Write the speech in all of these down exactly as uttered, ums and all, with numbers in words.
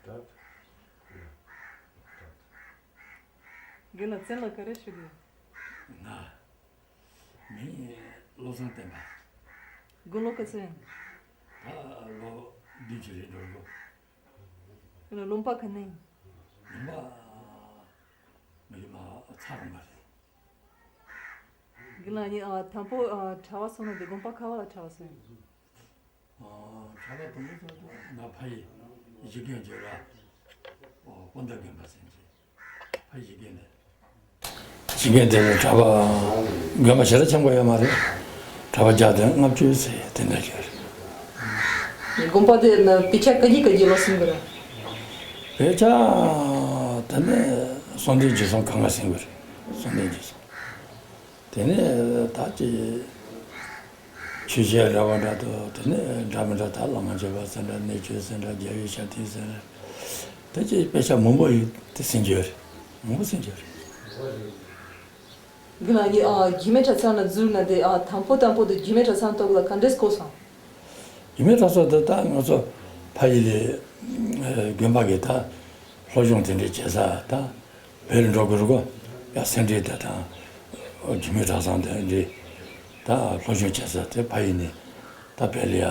རྒན་ལགས་མཚན་ལ་ག་རེ་ཞུ་དགོས། ང་མིང་བློ་བཟང་བསྟན་པ། དགུང་ལོ་ག་ཚོད་ཡིན། ད་ལོ་བདུན་ཅུ་རེད་འགྲོ་གི། རྒན་ལགས་ལུང་པ་ག་ནས་ཡིན། ལུང་པ་མི་ལི་མ་ཚ་རོང་པ་རེད། རྒན་ལགས་ནི་ཨ་དང་པོ་ཨ་གྲྭ་པ་སོང་ན་དེ་དགོན་པ་ག་བ་ལ་གྲྭ་པ་སོང་ཡིན། ཨ་གྲྭ་པ་དང་པོ་སོང་དུས་ང་ཕ་ཡི་གཞིས་རྒན་གྱི་ར་ཨོ་སྤོན་ཟླ་དགོན་པ་ཟེར་གྱི་ཕ་ཡི་གཞིས་རྒན་དེ། གཞིས་རྒན་དེ་ནི་གྲྭ་པ་དགོན་པ་ཞེ་དྲག་ཆེན་པོ་ཡོད་མ་རེད། གྲྭ་པ་བརྒྱ་དང་ལྔ་བཅུ་ཟེར་དེ་འདྲ་ཞིག་རེད། དགོན་པ་དེ་ན་དཔེ་ཆ་ག་གི་ག་གི་ལོ་ཟིན་པ་རེད། དཔེ་ཆ་དེ་ནི་གསང་འདུས་རྗེས་གསུང་གང་ག་ཟིན་པ་རེད། གསང་འདུས་རྗེས་གསུང་། དེ་ནས་ད་ཅི་ཆོས་བཤད་ར་བ་འདྲ་དོ། དེ་ནས་འདྲ་མི་འདྲ་ད་བླ་མ་མཆོད་པ་ཟེར་འདྲ། གནས་ཆོས་ཟེར་འདྲ། རྒྱལ་བའི་ཞབས་བརྟན་ཟེར་འདྲ། ད་ཅི་དཔེ་ཆ་མང་པོ་ཡོད་དེ་ཟིན་རྒྱུ་རེད། མང་པོ་ཟིན་རྒྱུ་རེད། འདི་ལ་ཡི་ཨ་རྒྱུད་སྨད་གྲྭ་ཚང་ལ་འཛུལ་ན་དེ་ཨ་དང་པོ་དང་པོ་དེ་རྒྱུད་སྨད་གྲྭ་ཚང་ཐོག་ལ་ག་འདྲས་གོ་སོང་། རྒྱུད་སྨད་གྲྭ་ཚང་དེ་ད་ང་ཚོ་ཕ་ཡུལ་ལས་དགོན་པ་གི་ད་སློབ་སྦྱོང་དེ་འདྲས་བྱེད་ས་ད། བོད་ལ་འགྲོ་དགོས་རེད་གོ། ཡ་སེ་འབྲས་དེ་དང་རྒྱུད་སྨད་གྲྭ་ཚང་དེ་འདྲས་ད་སློབ་སྦྱོང་བྱེད་ས་དེ་ཕ་ཡུལ་ནས་ད་བོད་ལ་ཡ་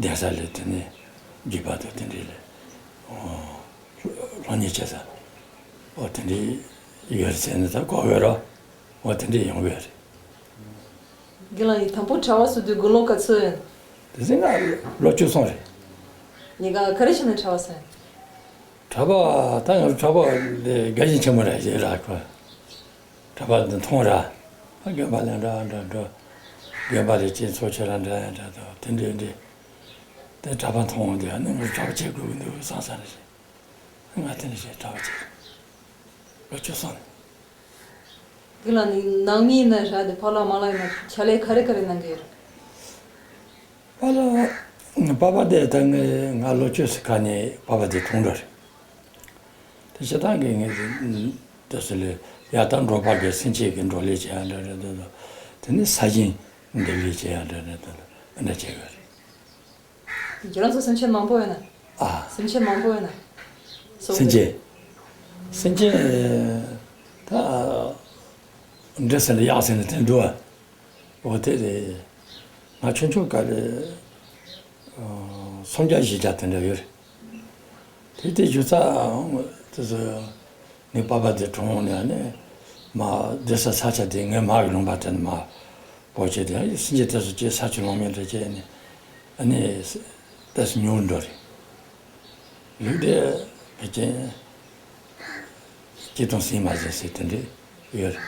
གདན་ས་ལས་དེ་ནས་རྒྱུད་པ་དང་དེ་འདྲས་ལས་སློབ་གཉེར་བྱེད་ས་འོ་དེ་འདྲས་ཡོད་རེད་ཟེར་ནས་ད་གོ་བས་རོ། འོ་དེ་འདྲས་ཡོང་གི་ཡོད་རེད། རྒན་ལགས་ཡིན་དང་པོ་གྲྭ་པ་སུ་དུས་དགུང་ལོ་ག་ཚོད་ཡིན། དེ་ཚེ་ང་ལོ་བཅུ་གསུམ་རེད། ཉེ་ག་ག་རེ་བྱས་ནས་གྲྭ་པ་སོང་། གྲྭ་པ་ད་ང་ཚོ་གྲྭ་པ་ལས་དགའ་ཞེན་ཆེན་མོ་རེད་ཞེས་རག་གོ། གྲྭ་པ་འདི་མཐོང་ར། ཨ་དགོན་པ་ལ་འདྲ་འདྲ་འགྲོ། དགོན་པ་ལ་སྤྱི་ཚོགས་ཆེ་ར་འདྲ་ཡང་འདྲ་དང་དེ་འདྲས་འདྲས། དེ་གྲྭ་པ་མཐོང་འོང་དུས་ཨ་ནི་ང་ཚོ་གྲྭ་པ་བྱེད་དགོས་ཀྱི་འདུག་བསམ་བསམ་རེད། ང་དེ་འདྲ་བྱས་གྲྭ་པ་བྱས། ལོ་བཅུ་གསུམ། དེ་ལ་ནི་ནང་མི་ཡིན་ན་ར་དེ་ཕ་ལ་མ་ལ་ཡིན་ན་ཕྱག་ལས་ག་རེ་ག་རེ་གནང་གི་ཡོད་རེད། པ་ལ་པ་པ་དེ་ད་ངས་ང་ལོ་བཅུ་ཟིན་ཁ་ནས་པ་པ་དེ་གྲོངས་འགྲོ་རེད། དེ་བྱས་ད་ངས་ངས་དེ་སུ་ལས་ཡ་ད་འབྲོག་པ་གི་སེམས་ཅན་གྱི་འབྲོག་ལས་བྱེད་ཡ་འདྲ་འདྲ་འདྲ་འདྲ། དེ་ནས་ས་ཞིང་འདེབས་ལས་བྱེད་ཡ་འདྲ་འདྲ་འདྲ་འདྲ་འདྲ་བྱེད་ཡོད་རེད། ཁྱེད་རང་ཚོ་སེམས་ཅན་མང་པོ་ཡོད་ན། ཨ། སེམས་ཅན་མང་པོ་ཡོད་ན། སེམས་ཅན། སེམས་ཅན་ད་འདྲེ་ཟེར་ན་གཡག་ཟེར་ན་དེ་འདུག་ཨ། འོ་དེ་རེད། ང་ཆུང་ཆུང་སྐབས་རེད། སུམ་བརྒྱ་བཞི་བརྒྱ་དེ་འདྲ་ཡོད་རེད། དེ་དེ་བཞུགས་ས་དེ་ཚོ་ངའི་པ་ཕ་དེ་གྲོངས་ནས་ནས་མ་བསྡད་ས་ས་ཆ་དེ་ངའི་མ་གི་ལུང་པ་དེ་ནས་མ་སྤོ་བྱས་དེ་སེམས་ཅན་དེ་ཚོ་སྐྱེ་ས་ཆུ་ལོང་མེད་འདྲ་བྱས་ནས་ཨ་ནི་ཏེས་ཉུང་འགྲོ་རེད། ལུགས་དེ་ཕལ་ཆེར་སྐྱེ་དང་ཟིན་མ་ཟིན་ཟེར་དེ་འདྲས་ཡོད་རེད།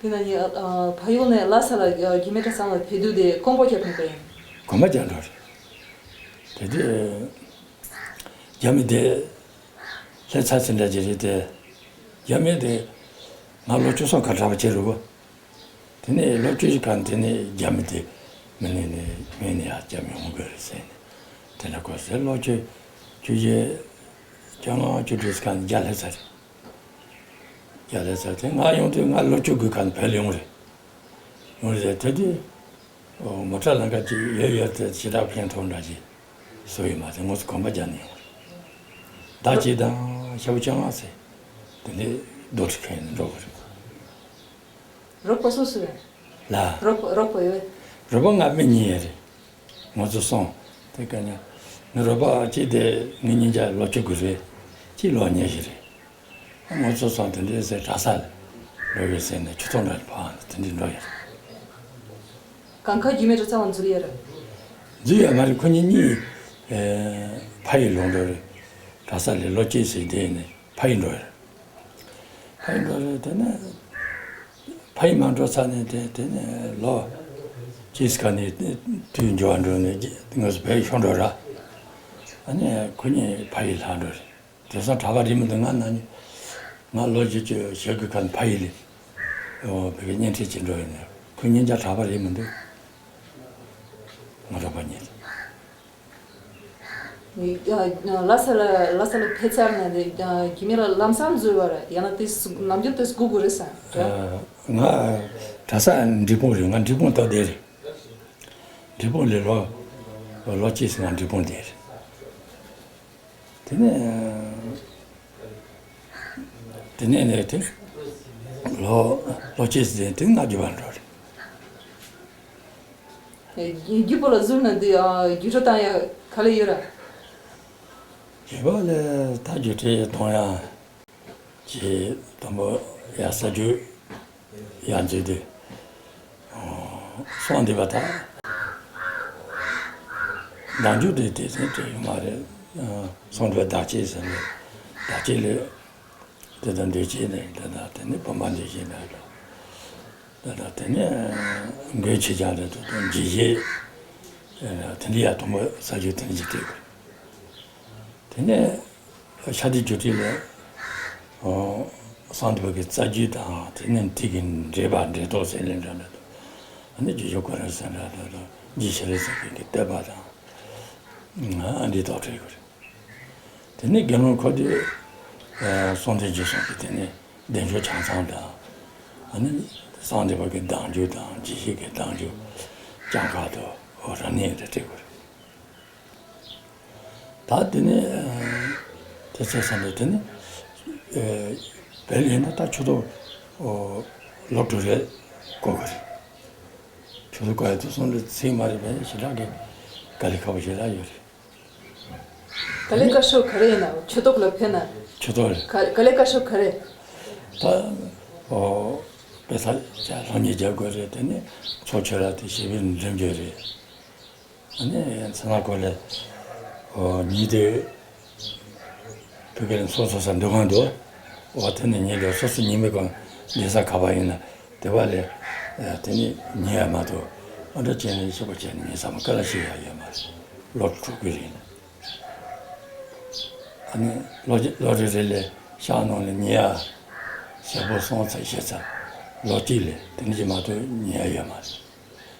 དེ་ན་ཡ་ཨ་ཕ་ཡུལ་ནས་ལྷ་ས་ལ་རྒྱུད་སྨད་གྲྭ་ཚང་ལ་ཕེབས་དུས་དེ་ཀོང་པོ་རྒྱབ་ནས་ཕེབས་ཡིན། གོམ་པ་རྒྱག་འགྲོ་རེད། དེ་དུས་རྒྱ་མི་དེ་ལྷ་ས་ཚེ་འདྲ་ཅིག་རེད་དེ། རྒྱ་མི་དེ་ང་ལོ་བཅུ་གསུམ་ཁ་གྲྭ་པ་བྱེད་རུ་གོ། དེ་ནས་ལོ་བཅུ་བཞི་ཁ་དེ་ནས་རྒྱ་མི་དེ་མི་ནས་ནས་མི་ནས་ཡ་རྒྱ་མི་འོང་དགོས་རེད་ཟེར་ནས་དེ་འདྲ་གོ་ཟེར། ལོ་བཅུ་བཅུ་བཞི་བཅོ་ལྔ་བཅུ་དྲུག་ཁ་རྒྱ་ལྷ་ས་རེད། རྒྱ་ལྷ་ས་དེ་ང་ཡོང་དུས་ང་ལོ་བཅུ་དགུ་ཁ་བལ་ཡོང་རེད། ཡོང་རེད་དེ་དུས། མོ་ཊ་ལམ་ཁ་ཅིག་ཡོད་ཡོད་དེ་ཞེ་དྲག་ཕན་ཐོགས་འདྲ་ཅིག་བཟོ་ཡོད་མ་རེད། ངོ་སོ་གོམ་པ་རྒྱག་ནས་ཡོང་རེད། ཟླ་གཅིག་དང་ཞག་བཅོ་ལྔ་ཟེར་དེ་འདྲའི་རྡོ་ཁྲི་ཁེངས་ནས་འགྲོ་གི་རེད། རོགས་པ་སུ་སུ་རེད། ལ། རོགས་པ་རོགས་པ་ཡོད། རོགས་པ་ང་མི་གཉིས་ཡོད་རེད། ང་ཚོ་སོང་དེ་ག་ཉག་ངའི་རོགས་པ་གཅིག་དེ་ངའི་གཉིས་ཆ་ལོ་བཅུ་དགུ་རེད། གཅིག་ལོ་ཉི་ཤུ་རེད། ང་ཚོ་ཚང་དེ་འདྲའི་ཟེར་གྲྭ་ས་ལ་འགྲོ་ཡོད་ཟེར་ནས་ཆུ་ཚོད་འདྲ་ཕར་དེ་འདྲའི་འགྲོ་ཡོད། གང་ག་རྒྱུད་སྨད་གྲྭ་ཚང་ལ་འཛུལ་ཡོད་རེད། འཛུལ་ཡོད་མ་རེད། ཁོ་གཉིས་གཉིས་ཕ་ཡུལ་ལོག་འགྲོ་རེད། གྲྭ་ས་ལས་ལོ་གཅིག་ཟིན་བསྡད་ནས་ཕ་ཡུལ་འགྲོ་ཡོད་རེད། ཕ་ཡུལ་འགྲོ་རེད། དེ་ནས་ཕ་ཡུལ་མ་འགྲོ་ཚར་ནས་དེ་དེ་ནས་ལོ་གཅིག་ཁ་ནས་དུས་འགྱུར་བ་འགྲོ་ནས་ང་ཚོ་བལ་ཡུལ་ཤོར་འགྲོ་ར། ཨ་ནི་ཁོ་གཉིས་ཕ་ཡུལ་ལྷག་འགྲོ་རེད། དེང་སང་གྲྭ་པ་རེད་མི་འདུག་ང་ན་ནི་ང་ལོ་བཞི་བཅུ་ཞེ་དགུ་ཁ་ནས་ཕ་ཡུལ་ལ་བོད་ཀྱི་གཉེན་འཕྲད་བྱེད་འགྲོ་ཡིན་ནས་ཁོ་གཉིས་ཀྱང་གྲྭ་པ་རེད་མི་འདུག་ང་རོགས་པ་གཉིས། ལྷ་ས་ལ་ལྷ་ས་ལ་ཕེབས་ཚར་ནས་རྒྱུད་སྨད་ལ་ལམ་སང་འཛུལ་བ་རེད། ཡང་ན་དེ་ནམ་རྒྱུན་དེ་སྒུག་དགོས་རེད་ས། ང་གྲྭ་ས་འབྲས་སྤུངས་རེད། ང་འབྲས་སྤུངས་ཐོག་བསྡད་རེད། འབྲས་སྤུངས་ལས་ལོ་ ལོ་གཅིག་ཙམ་ང་འབྲས་སྤུངས་བསྡད་རེད། དེ་ནས་དེ་ནས་ནས་དེ་ལོ་ལོ་གཅིག་ཙམ་དེ་ནས་རྒྱུད་པ་འགྲོ་རེད། རྒྱུད་པ་ལ་གཟུར་ན་འདི་རྒྱུད་སྤྲོད་བཏང་ཡ་ག་ལེ་ཡོད་ར། རྒྱུད་པ་ལ་ད་རྒྱུད་སྤྲོད་གཏོང་ཡ། ཅེས་དང་པོ་ཡ་ས་རྒྱུད་ཡ་མཛོད་དེ་གསུངས་འདུག་པ། ད་བདག་རྒྱུད་དེ་དེ་ཚན་བྲལ་ཡོད་མ་རེད། གསུངས་འདུག་པ། བདག་བསྐྱེད་ཟེར་ནས་བདག་བསྐྱེད་ལས་དེ་དང་འདོད་བསྐྱེད་ནས་དེ་དང་དེ་ནི་བུམ་པ་འདོད་བསྐྱེད་ནས་དེ་དང་དེ་ནི་མགོན་ཆེ་ཆུང་རེད། དེ་དང་འཇིགས་བྱེད་དེ་འདྲ་ཡ་དང་པོ་ས་རྒྱུད་དེ་འདྲ་ཅིག་བྲིས་དགོས། དེ་ནས་ཤཱ་སྟག་རྒྱུད་འགྲེལ་ལས་གསང་འདུས་པ་གི་རྩ་རྒྱུད་དང་། དེ་ནས་ཐུགས་ཀྱི་འགྲེལ་པ་འགྲེལ་ཐོག་ཟེར་ལེ་འདྲ་འདྲ་དང་། ཨ་ནི་རྒྱུད་སྦྱོར་ཀུན་རོལ་ཟེར་འདྲ་འདྲ་དང་། རྗེ་ཤེས་རབ་སེང་གེ་གི་བསྟོད་པ་དང་། ཨ་འདི་དག་བྲིས་དགོས་རེད། དེ་ནས་དགེ་སློང་འཁོར་དེ་གསང་བདེ་འཇིགས་གསུམ་གྱི་དེ་ནས་བདེ་མཆོག་ཆང་ཚང་དང་། ཨ་ནི་གསང་འདུས་པ་གི་བདག་རྒྱུད་དང་། རྗེ་ཤེས་ཀྱི་བདག་རྒྱུད། སྐྱངས་དཀར་དང་། རབ་གནས་དེ་བྲིས་དགོས་རེད། ད་དེ་ནས་དེ་ཚེ་ས་འདི་དེ་ནས་བལ་ཡིན་ན་ད་ཆུ་ཐོག་ལོ་དྲུག་རེ་བསྐོར་གི་རེད། ཆུ་ཐོག་བསྐོར་ཡ་དུས་སང་འདི་ཚིག་མ་རེད་པས། ཞེ་དྲག་གི་དཀའ་ལས་ཁག་པོ་ཞེ་དྲག་ཡོད་རེད། དཀའ་ལས་ཁག་ཤོས་ག་རེ་ཡིན་ན། ཆུ་ཐོག་ལ་ཕེབས་ན། ཆུ་ཐོག་རེད། དཀའ་དཀའ་ལས་ཁག་ཤོས་ག་རེ། ད་དཔེ་ས་ལྷ་ཉིན་རྒྱག་དགོས་རེད། དེ་ནས་ཚོགས་མཆོད་ར་དེ་བྱེད་པའི་འགྲིམ་རྒྱུ་རེད། ཨ་ནི་ཚེ་ན་ཀོ་ལེ། ཨོ་ཉིན་དེ་ཕ་གི་ལ་སོ་སོ་ས་འདུ་ཁང་དུ། ཨོ་དེ་ནས་ཉིན་དེ་སོ་སོ་ཉི་མའི་གང་ལས་ས་ག་པ་ཡིན་ན་དེ་བ་ལས་དེ་ནི་ཉལ་ཡ་མ་གཏོགས། ཨ་འདྲ་བྱས་ནས་ཤི་བ་བྱས་ནས་ཉལ་ས་མ་ག་ལ་ཤི་ཡ་ཡོད་མ་རེད། ལོ་དྲུག་གི་རིང་ལ། ཨ་ནི་ལོ་ལོ་རེ་རེ་ལས་ཤག་ནང་ལ་ཉལ་ཡ། ཞག་པོ་སོང་ཚར་ཤེས་ཚར། ལོ་གཅིག་ལས་དེ་ནི་ཅི་མ་གཏོགས་ཉལ་ཡ་ཡོད་མ་རེད།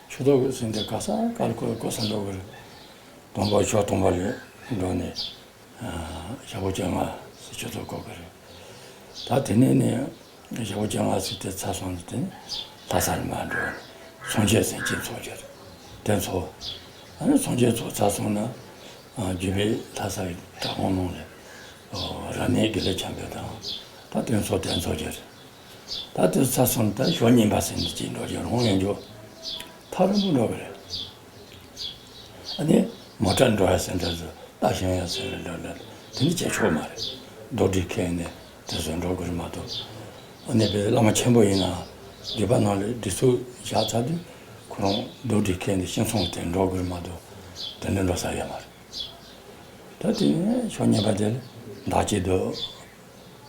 ཆུ་ཐོག་གི་ཟིན་དེ་ག་ས་ག་ལ་བསྐོར་བསྐོར་ས་འགྲོ་གི་རེད། དང་པོ་ཕྱོགས་དང་པོ་ལས་འགྲོ་ནས་ཞག་པོ་བཅོ་ལྔ་ཟིན་ཆུ་ཐོག་བསྐོར་གི་རེད། ད་དེ་ནས་ནས་ཞག་པོ་བཅོ་ལྔ་ཟིན་དེ་ཚར་སོང་ནས་དེ་ནས་ལྷ་ས་ལ་མར་འགྲོ་ནས་ཚོང་ཆེན་ཟིན་གྱིན་ཚོགས་རྒྱུ་རེད། དེ་ཚོགས། ཨ་ནི་ཚོང་ཆེན་ཚོགས་ཚར་སོང་ན་རྒྱུད་པའི་ལྷ་ས་ཡི་གྲྭ་ཁོང་ནང་ལས་རབ་གནས་དགེ་ལེགས་འཆང་ཆེན་པོ་དང་། ད་དེ་ཚོགས་དེ་ཚོགས་རྒྱུ་རེད། ད་དེ་ཚར་སོང་ད་ཞོ་རྙིང་པ་ཟེར་ནས་ཅིག་འགྲོ་རྒྱུ་རང་ཡོང་རྒྱུ། ཐག་རིང་པོ་འགྲོ་གི་རེད། ཨ་ནི་མོ་ཊ་འགྲོ་ཡ་ཟེར་འདྲ་ཟེར་རྟ་ཞོན་ཡ་ཟེར་འདྲ་འདྲ་དེ་ནི་བྱེད་ཆོག་མ་རེད། རྡོ་གྲི་ཁྱེར་ནས་དེ་ཚོ་འགྲོ་དགོས་རེད་མ་གཏོགས། ཨ་ནི་བླ་མ་ཆེན་པོ་ཡིན་ན་སྡིག་པ་ནང་ལ་སྒྲིག་འཛུགས་བཞག་ཚར་དུས་ཁོ་རང་རྡོ་གྲི་ཁྱེར་ནས་ཤིང་ཚང་དེ་འགྲོ་དགོས་རེད་མ་གཏོགས། དེ་འདྲ་འགྲོ་ས་ཡོད་མ་རེད། ད་དེ་ནས་ཞོ་རྙིང་པ་དེ་ལ་བདག་བསྐྱེད་དུ།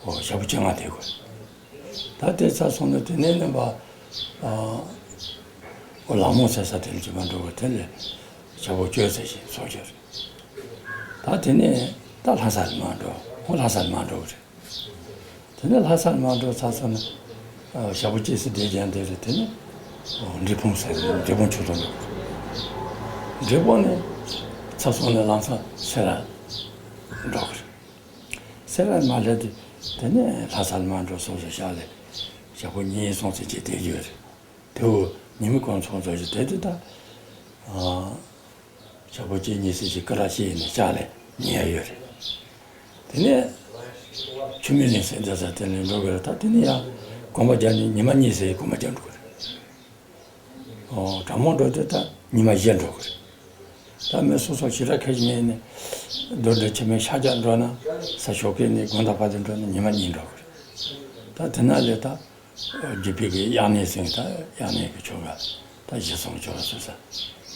ཨོ་ཞག་པོ་བཅོ་ལྔ་དེ་དགོས། ད་དེ་ཚར་སོང་ན་དེ་ནས་ནི་བ། ཨོ་ལག་མོ་ཟེར་ས་དེ་ལ་ཅི་མ་འགྲོ་བ་དེ་ལས་ཞག་པོ་བཅོ་ལྔ་ཟིན་ཚོགས་རྒྱུ་རེད། ད་དེ་ནས་ད་ལྷ་ས་ལ་མར་འགྲོ། ཁོང་ལྷ་ས་ལ་མར་འགྲོ་གི་རེད། དེ་ནས་ལྷ་ས་ལ་མར་འགྲོ་ཚར་སོང་ན་ཞག་པོ་གཅིག་ཙམ་བསྡད་ཀྱང་དེ་རེད། དེ་ནས་འབྲས་སྤུངས་ཟེར་འབྲས་སྤུངས་ཆུ་ཐོག་འགྲོ་གི་རེད། འབྲས་སྤུངས་ནས་ཚར་སོང་ན་ལམ་སང་སེ་ར་འགྲོ་གི་རེད། སེ་ར་མར་སླེབས་དུས་དེ་ནས་ལྷ་ས་ལ་མར་འགྲོ་སོ་སོ་ཤག་ལས་ཞག་པོ་གཉིས་གསུམ་ཙམ་ཅིག་བསྡད་རྒྱུ་རེད། དེ་བོ་ཉི་མ་གང་ཚོགས་ཚོགས་ཞིག་དེ་དུས་ད་ཞག་པོ་གཅིག་གཉིས་ཙམ་ཅིག་སྐུ་ར་ཤི་ཡིན་ནས་ཤག་ལས་ཉལ་ཡོད་རེད། དེ་ནས་ཆུ་སྨིན་གླིང་ཟེར་འདྲ་ས་དེ་ནས་འགྲོ་དགོས་རེད། ད་དེ་ནས་ཡང་གོམ་པ་རྒྱག་ནས་ཉི་མ་གཉིས་ཙམ་གོམ་པ་རྒྱག་འགྲོ་གི་རེད། ཨོ་གྲང་མོ་འགྲོ་དུས་ད་ཉི་མ་བཞི་འགྲོ་གི་རེད། ད་མི་སོ་སོ་ཞེ་དྲག་ཁེ་ཆེ་མེད་ནས་རྡོ་འདྲ་ཆེ་མེད་ཤར་རྒྱག་འགྲོ་ན། ས་ཞོགས་ཀས་ནས་དགོང་དག་བར་དུ་འགྲོ་ན་ཉི་མ་གཉིས་འགྲོ་གི་རེད། ད་དེ་ན་ལས་ད་རྒྱུད་པའི་གི་དབྱར་གནས་ཟེར། ད་དབྱར་གནས་ཀྱི་ཆོ་ག་ད་གཞི་བསྲུང་ཆོ་ག་བཟོ་ས་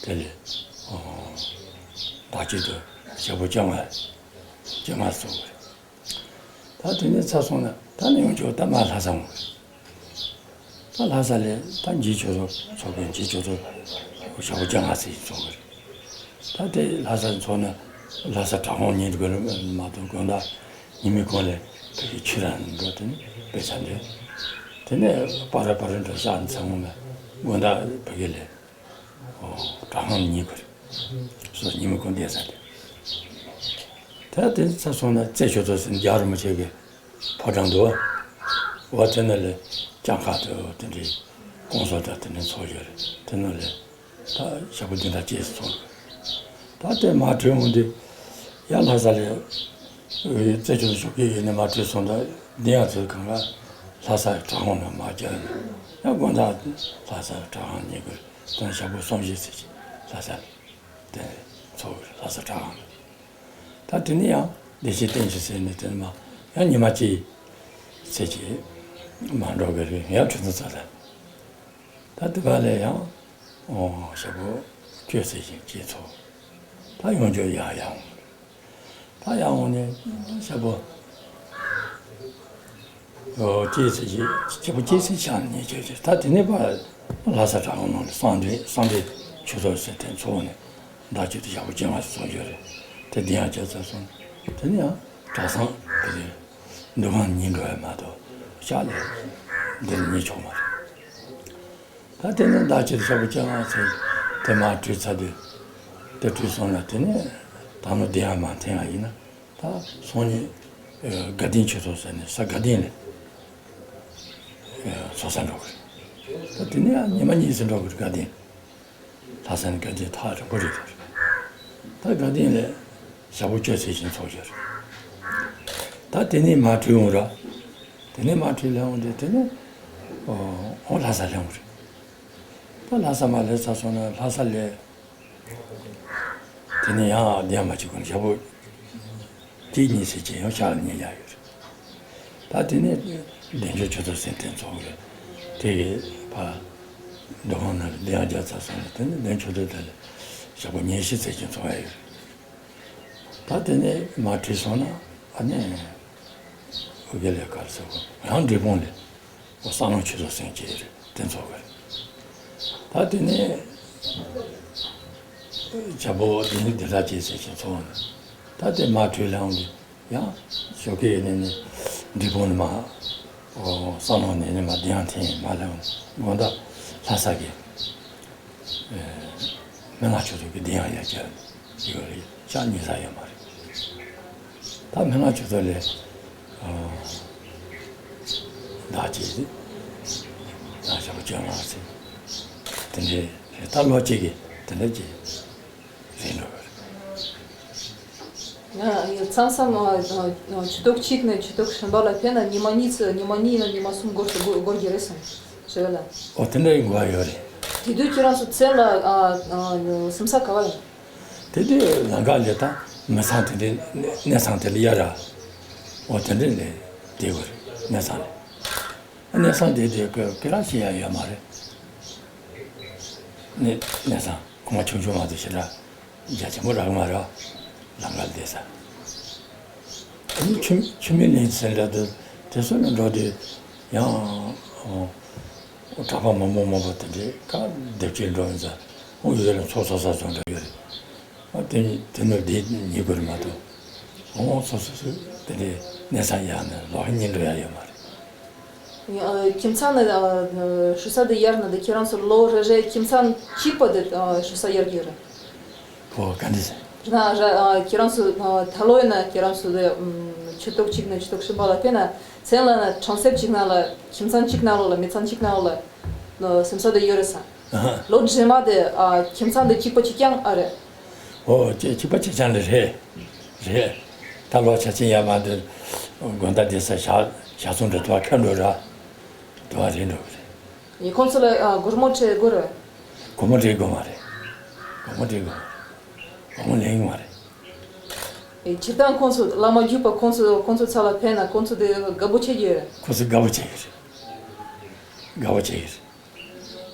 དེ་ལས་ཨོ་བདག་བསྐྱེད་དུ་ཞག་པོ་བཅོ་ལྔ་བཅོ་ལྔ་སོང་གི་རེད། ད་དེ་ནས་ཚར་སོང་ན་ད་ནི་ཡོང་ཆོག་ད་མར་ལྷ་ས་འོང་། ད་ལྷ་ས་ལས་ད་འཇིགས་ཆོས་ཚོགས་ཚོགས་པའི་འཇིགས་ཆོས་ཚོགས་ཞག་པོ་བཅོ་ལྔ་ཙམ་ཚོགས་གི་རེད། ད་དེ་ལྷ་ས་ཚོགས་ན་ལྷ་ས་གྲྭ་ཁོང་ཉིན་དགོས་མ་གཏོགས་དགོང་དག་ཉི་མའི་གུང་ལས་ཕ་གི་ཆུ་ར་འགྲོ་དེ་ནི་དཔེ་ཆ་འདོན། དེ་ནས་པ་ར་པ་ར་འགྲོ་ཤག་ནས་ཚང་མ་དགོང་དག་ཕ་གི་ལས། ཨོ་གྲྭ་ཁང་གཉིས་པར་སོ་ཉི་མ་ཀུན་བསྡད་ས་རེད། ད་དེ་ཚར་སོང་ན་རྩེ་ཆོས་ཚོགས་ཟེར་རྒྱལ་བ་རིན་པོ་ཆེ་གི་ཕོ་བྲང་དུ་བ། དེ་ན་ལས་སྐྱངས་དཀར་དུ་དེ་འདྲའི་སྐུ་གསུང་ཐུགས་དེ་འདྲའི་ཚོགས་ཡོད་རེད། དེ་ན་ལས་ད་ཞག་པོ་བདུན་དང་གཅིག་ཙམ་ཚོགས། ད་དེ་མར་བྲོས་འོང་དུས་ཡང་ལྷ་ས་ལ་རྩེ་ཆུང་ཞོགས་ཀས་ཡོད་ནས་མར་བྲོས་སོང་། ད་འདི་ཡང་ཚོའི་སྒང་ལ་ལྷ་སའི་དྲག་དབང་ནང་མར་བསྐྱལ་ནས་ཡང་དགོང་དག་ལྷ་སའི་དྲག་དབང་ཉལ་དགོས། དེ་ནས་ཞག་པོ་གསུམ་བཞི་ཙམ་ཅིག་ལྷ་ས་ལ་དེ་འཚོ་དགོས། ལྷ་ས་དྲག་དབང་ལ། ད་དེ་ནས་ཡང་བདེ་ཆེན་བསྟན་འཛིན་ཟེར་ནས་དེ་ནས་མར་ཡང་ཉི་མ་གཅིག་ཙམ་ཅིག་མར་འགྲོ་དགོས་རེད། ཡང་ཁྲི་འཛིན་རྩ་ལ། ད་དེ་ག་ལས་ཡང་ཨོ་ཞག་པོ་བཅུ་ཙམ་ཅིག་ཅིག་འཚོ། ད་ཡང་བསྐྱར་ཡར་ཡར་འོང་། ད་ཡར་འོང་ནས་ཞག་པོ་ཨོ་གཅིག་ཙམ་ཅིག་ཞག་པོ་གཅིག་ཙམ་ཅིག་ཉལ་བྱས་བྱས། ད་དེ་ནས་ཕར་ལྷ་ས་དྲག་དབང་ནང་ལ་གསང་འདུས་གསང་འདུས་ཆོས་ཚོགས་ཟེར་དེ་འཚོགས་ནས་ཟླ་གཅིག་ཏུ་ཞག་པོ་བཅོ་ལྔ་ཙམ་འཚོགས་ཡོད་རེད། དེ་འདི་ཡང་བྱས་ཚར་སོང་། དེ་ནས་ཡང་གྲྭ་ཚང་དེ་རེད། འདུ་ཁང་གཉིས་འགྲོ་ཡ་མ་གཏོགས་ཤག་ལས་འདིར་ཉལ་ཆོག་མ་རེད། ད་དེ་ནས་ཟླ་གཅིག་ཏུ་ཞག་པོ་བཅོ་ལྔ་ཙམ་དེ་མར་བྲོས་ཚར་དུས། དེ་བྲོས་སོང་ན་དེ་ནས་ད་ནོ་བདེ་ཡང་མ་འཐེན་ཡ་ཡིན་ན། ད་སང་ཉིན་ཨ་དགའ་ལྡན་ཆོས་ཚོགས་ཟེར་ནས་ས་དགའ་ལྡན་ལ་ཨ་ཚོགས་ས་འགྲོ་གི་རེད། ད་དེ་ནས་ཡང་ཉི་མ་གཉིས་ཙམ་འགྲོ་གི་རེད། དགའ་ལྡན། ལྷ་ས་ནས་དགའ་ལྡན་ཐག་རིང་པོ་རེད་དོ། ད་དགའ་ལྡན་ལ་ཞག་པོ་བཅུ་ཙམ་ཅིག་འཚོགས་ཡོད་རེད། ད་དེ་ནས་མར་བྲོས་འོང་ར། དེ་ནས་མར་བྲོས་སླེབས་འོང་དུས་དེ་ནས་ཨོ་ལྷ་ས་སླེབས་འོང་རེད། ད་ལྷ་ས་མར་སླེབས་ཚར་སོང་ན་ལྷ་ས་ལ་དེ་ནས་ཡང་བདེ་ཡང་མ་བྱེད་གོང་ཞག་པོ་གཅིག་གཉིས་ཙམ་ཅིག་ཡང་ཤག་ལ་ཉལ་ཡག་ཡོད་རེད། ད་དེ་ནས་བདེ་མཆོག་ཆོས་ཚོགས་ཟེར་དེ་འཚོགས་རེད། དེ་གི་ཕར་འདུ་ཁང་ནང་ལ་བདེ་ཡང་བརྒྱབ་ཚར་སོང་ན་དེ་ནས་བདེ་མཆོག་ཆོས་ཚོགས་དེ་ལ་ཞག་པོ་ཉི་ཤུ་ཙམ་ཅིག་འཚོགས་ཡག་ཡོད་རེད། ད་དེ་ནས་མར་བྲོས་སོང་ན་ཨ་ནི་ཨོ་དགེ་ལས་ཀར་ཟེར་གོ་རང་འབྲས་སྤུངས་ལ། ཨོ་བསམ་ལམ་ཆོས་ཚོགས་ཟེར་གྱི་རེད། དེ་འཚོགས་གི་རེད། ད་དེ་ནས་ཞག་པོ་བདུན་བདུན་ཕྲག་གཅིག་ཙམ་ཞིག་འཚོགས་ནས། ད་དེ་མར་བྲོས་སླེབས་འོང་དུས་ཡང་ཞོགས་ཀས་ནས་ནི་འབྲས་སྤུངས་ནས་མར་ཨོ་བསམ་ལམ་ནས་ནི་མར་བདེ་ཡང་འཐེན་མར་སླེབས་འོང་། དགོང་དག་ལྷ་ས་གི་ཨེ་མན་ངག་ཆོས་ཚོགས་ཀྱི་བདེ་ཡང་ཡར་བསྐྱལ་ཡོད་རེད། ཤག་ཉལ་ས་ཡོད་མ་རེད། ད་མན་ངག་ཆོས་ཚོགས་ལ་ཨ་ཟླ་གཅིག་ཟླ་ཞག་བཅོ་ལྔ་ཟེར་དེ་འདྲའི་རེད། ད་ལོ་གཅིག་གི་དེ་འདྲ་ཅིག་རེད་འགྲོ་གི་རེད། ཡང་མཚམས་མཚམས་ཆུ་ཚོད་གཅིག་ནས་ཆུ་ཚོད་གསུམ་པ་ལ་ཕེབས་ན་ཉི་མ་གཉིས་ཚོད་ཉི་མ་གཉིས་ནས་ཉི་མ་གསུམ་འགོར་དུ་འགོར་གྱི་རེད་གསུངས་ཞེས་ལ། ཨོ་དེ་འདྲའི་དགོས་པ་ཡོད་རེད། དེ་དུས་ཁྱེད་རང་ཚོ་མཚན་ལ་ཨ་ཨ་སེམས་ས་ག་བ་ཡིན། དེ་དུས་ལམ་ཁ་ལས་ད་མི་ཚང་དེ་འདྲའི་གནས་ཚང་དེ་འདྲ་ཡོད་ར། ཨོ་དེ་འདྲ་ལས་བསྡད་དགོས་རེད། གནས་ཚང་ལས། གནས་ཚང་དེ་དུས་ཁོས་སྐད་གྲགས་ཆེ་ཡ་ཡོད་མ་རེད། གནས་གནས་ཚང་ཁོ་མ་ཆུང་ཆུང་མ་གཏོགས་ཞེ་དྲག་རྒྱ་ཆེན་པོ་རག་མ་རེད། ལམ་ཁ་བསྡད་ས། ཨ་ནི་ཆུ་ཆུ་མིག་གླིང་ཟེར་འདྲ་འདུག་དེ་ཚོ་ལ་འགྲོ་དུས་ཡང་ཨོ་གྲྭ་པ་མང་པོ་མང་པོ་དེ་འདྲའི་ཁ་སྡེབ་སྐྱེལ་འགྲོ་ཡིན་ཙང་ཨོ་ཡོད་ལ་ཚོགས་ཚོགས་ས་ཚོགས་འདྲ་ཡོད་རེད། ཨ་དེ་དེ་ནོར་དེ་ཉེ་དགོས་རེད་མ་གཏོགས་ཨོ་ཚོགས་སོ་སོ་དེ་འདྲའི་གནས་ཚང་ཡག་ནས་ལོག་གཉིད་འགྲོ་ཡག་ཡོད་མ་རེད། ཨ་ཁྱིམ་ཚང་ནས་ཨ་ཞུ་ས་དེ་གཡར་ན་དེ་ཁྱེད་རང་ཚོ་ལོ་རེ་རེ་ཁྱིམ་ཚང་གཅིག་པ་དེ་ཨ་ཞུ་ས་གཡར་གྱི་ཡོད་རེད། ཨོ་ག་འདྲ་ཟེར། རེད་ན་ར་ཨ་ཁྱེད་རང་ཚོ་ཨ་ད་ལོ་ཡིན་ན་ཁྱེད་རང་ཚོ་དེ་ཨམ་ཆུ་ཚོད་གཅིག་ནས་ཆུ་ཚོད་གསུམ་པ་ལ་ཕེབས་ན་མཚན་ལ་ན་གྲོང་གསེབ་གཅིག་ནང་ལ་ཁྱིམ་ཚང་གཅིག་ནང་ལོགས་ལ་མི་ཚང་གཅིག་ནང་ལོགས་ལ་ཨ་སེམས་ས་དེ་ཡོད་རེད་ས། ཨ་ཧ། ལོ་རྗེས་མ་དེ་ཨ་ཁྱིམ་ཚང་དེ་གཅིག་པ་གཅིག་རྐྱང་ཨ་རེད། ཨོ་ཅེ་གཅིག་པ་གཅིག་རྐྱང་ལ་རེད། རེད། ད་ལོ་ཆ་ཆེན་ཡར་མར་དེ་དགོང་དག་དེ་ས་ཞག་ཞག་ཚོང་འགྲོ་དུ་བ་ཁ་འགྲོ་ར་དུ་བ་རེད་འགྲོ་གི་རེད། ཡིན་ཁོང་ཚོ་ལ་ཨ་སྒོར་མོ་སྤྲད་དགོས་རེད། སྒོར་མོ་སྤྲད་དགོས་མ་རེད། སྒོར་མོ་སྤྲད་དགོས་མ་རེད། སྒོར་མོ་ལེན་གི་མ་རེད། ཨེ་སྤྱིར་བཏང་ཁོང་ཚོ་བླ་མ་བརྒྱུད་པ་ཁོང་ཚོ་ཁོང་ཚོ་ཚ་ལ་ཕན་ན་ཁོང་ཚོ་དེ་དགའ་པོ་བྱེད་ཀྱི་ཡོད་རེད། ཁོང་ཚོ་དགའ་པོ་བྱེད་ཀྱི་རེད། དགའ་པོ་བྱེད་ཀྱི་རེད།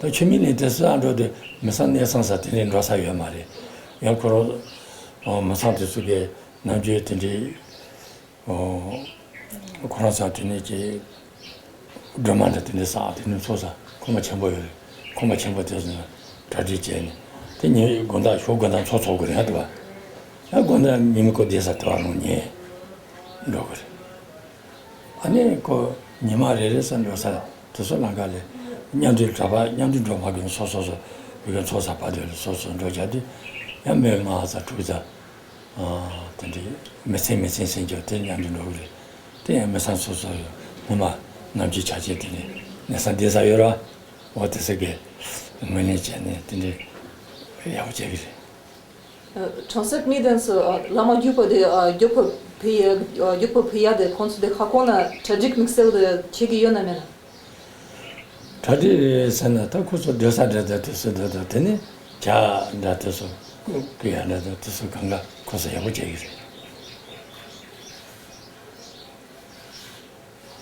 ད་ཆུ་མིག་ནས་དེ་སུ་ཨ་འགྲོ་དུས་མི་ཚང་གནས་ཚང་ས་དེ་ནས་འགྲོ་ས་ཡོད་མ་རེད། ཡང་ཁོ་རང་མི་ཚང་དེ་ཚོ་གི་ནམ་རྒྱུན་དེ་འདྲའི་ཁོ་རང་ཚོ་དེ་ནས་ཀྱི་སྒྲོལ་མ་འདྲ་དེ་འདྲའི་ས་དེ་ནས་ཚོགས་ས་ཁོམ་པ་ཆེན་པོ་ཡོད་རེད། ཁོམ་པ་ཆེན་པོ་དེ་ཚོ་ནས་གྲ་སྒྲིག་བྱས་ནས་དེ་ཉིན་དགོང་དག་ཞོགས་དགོང་དག་ཚོགས་ཚོགས་དགོས་རེད་ཡང་དུ་བ། ཡང་དགོང་དག་ཉིན་མོ་ཁོ་བསྡད་ས་དེ་བ་རང་ཉལ་འགྲོ་གི་རེད། ཨ་ནི་ཁོ་ཉི་མ་རེ་རེ་ས་འགྲོ་ས་དེ་ཚོ་ལམ་ཁ་ལ་མཉམ་འབྲེལ་གྲྭ་པ་མཉམ་འབྲེལ་འགྲོ་མ་དགོས་ན་སོ་སོ་སོ་བོད་ཁྱིམ་ཚོགས་ས་བར་དུ་ལ་སོ་སོ་འགྲོ་བྱ་དུས་ཡང་མི་ལྔ་ཙམ་དྲུག་ཙམ་དེ་འདྲའི་མི་ཚེ་མི་ཚེ་ཟེར་རྒྱུ་དེ་མཉམ་དུ་འགྲོ་གི་རེད། དེ་ཡང་མི་ཚང་སོ་སོ་ཡོད་སྔོན་མ་ནམ་རྒྱུན་ཆ་ཆེན་དེ་ནས་གནས་ཚང་བསྡད་ས་ཡོད་ར་འོ་དེ་ཚོ་གིས་ངོས་ལེན་བྱས་ནས་དེ་འདྲའི་ཡག་པོ་བྱེད་ཀྱི་རེད། གྲོང་གསེབ་གནས་དོན་སུ་བླ་མ་རྒྱུག་པ་དེ་རྒྱུག་པ་ཕུལ་ཡ་རྒྱུག་པ་ཕུལ་ཡ་དེ་ཁོང་ཚོ་དེ་ཁ་ཁོང་ན་གྲ་སྒྲིག་དམིགས་བསལ་དེ་བྱེད་ཀྱི་ཡོད་ན་མེད་ན། གྲ་སྒྲིག་ཟེར་ན་ད་ཁོ་ཚོ་སྡོད་ས་འདྲ་འདྲ་དུས་སུ་འདོད་དོ། དེ་ནས་ཇ་འདྲ་དུས་སུ་ཀུ་ཡ་འདྲ་འདྲ་དུས་སུ་གང་ག་ཁོ་ཚོ་ཡག་པོ་བྱེད་ཀྱི་རེད།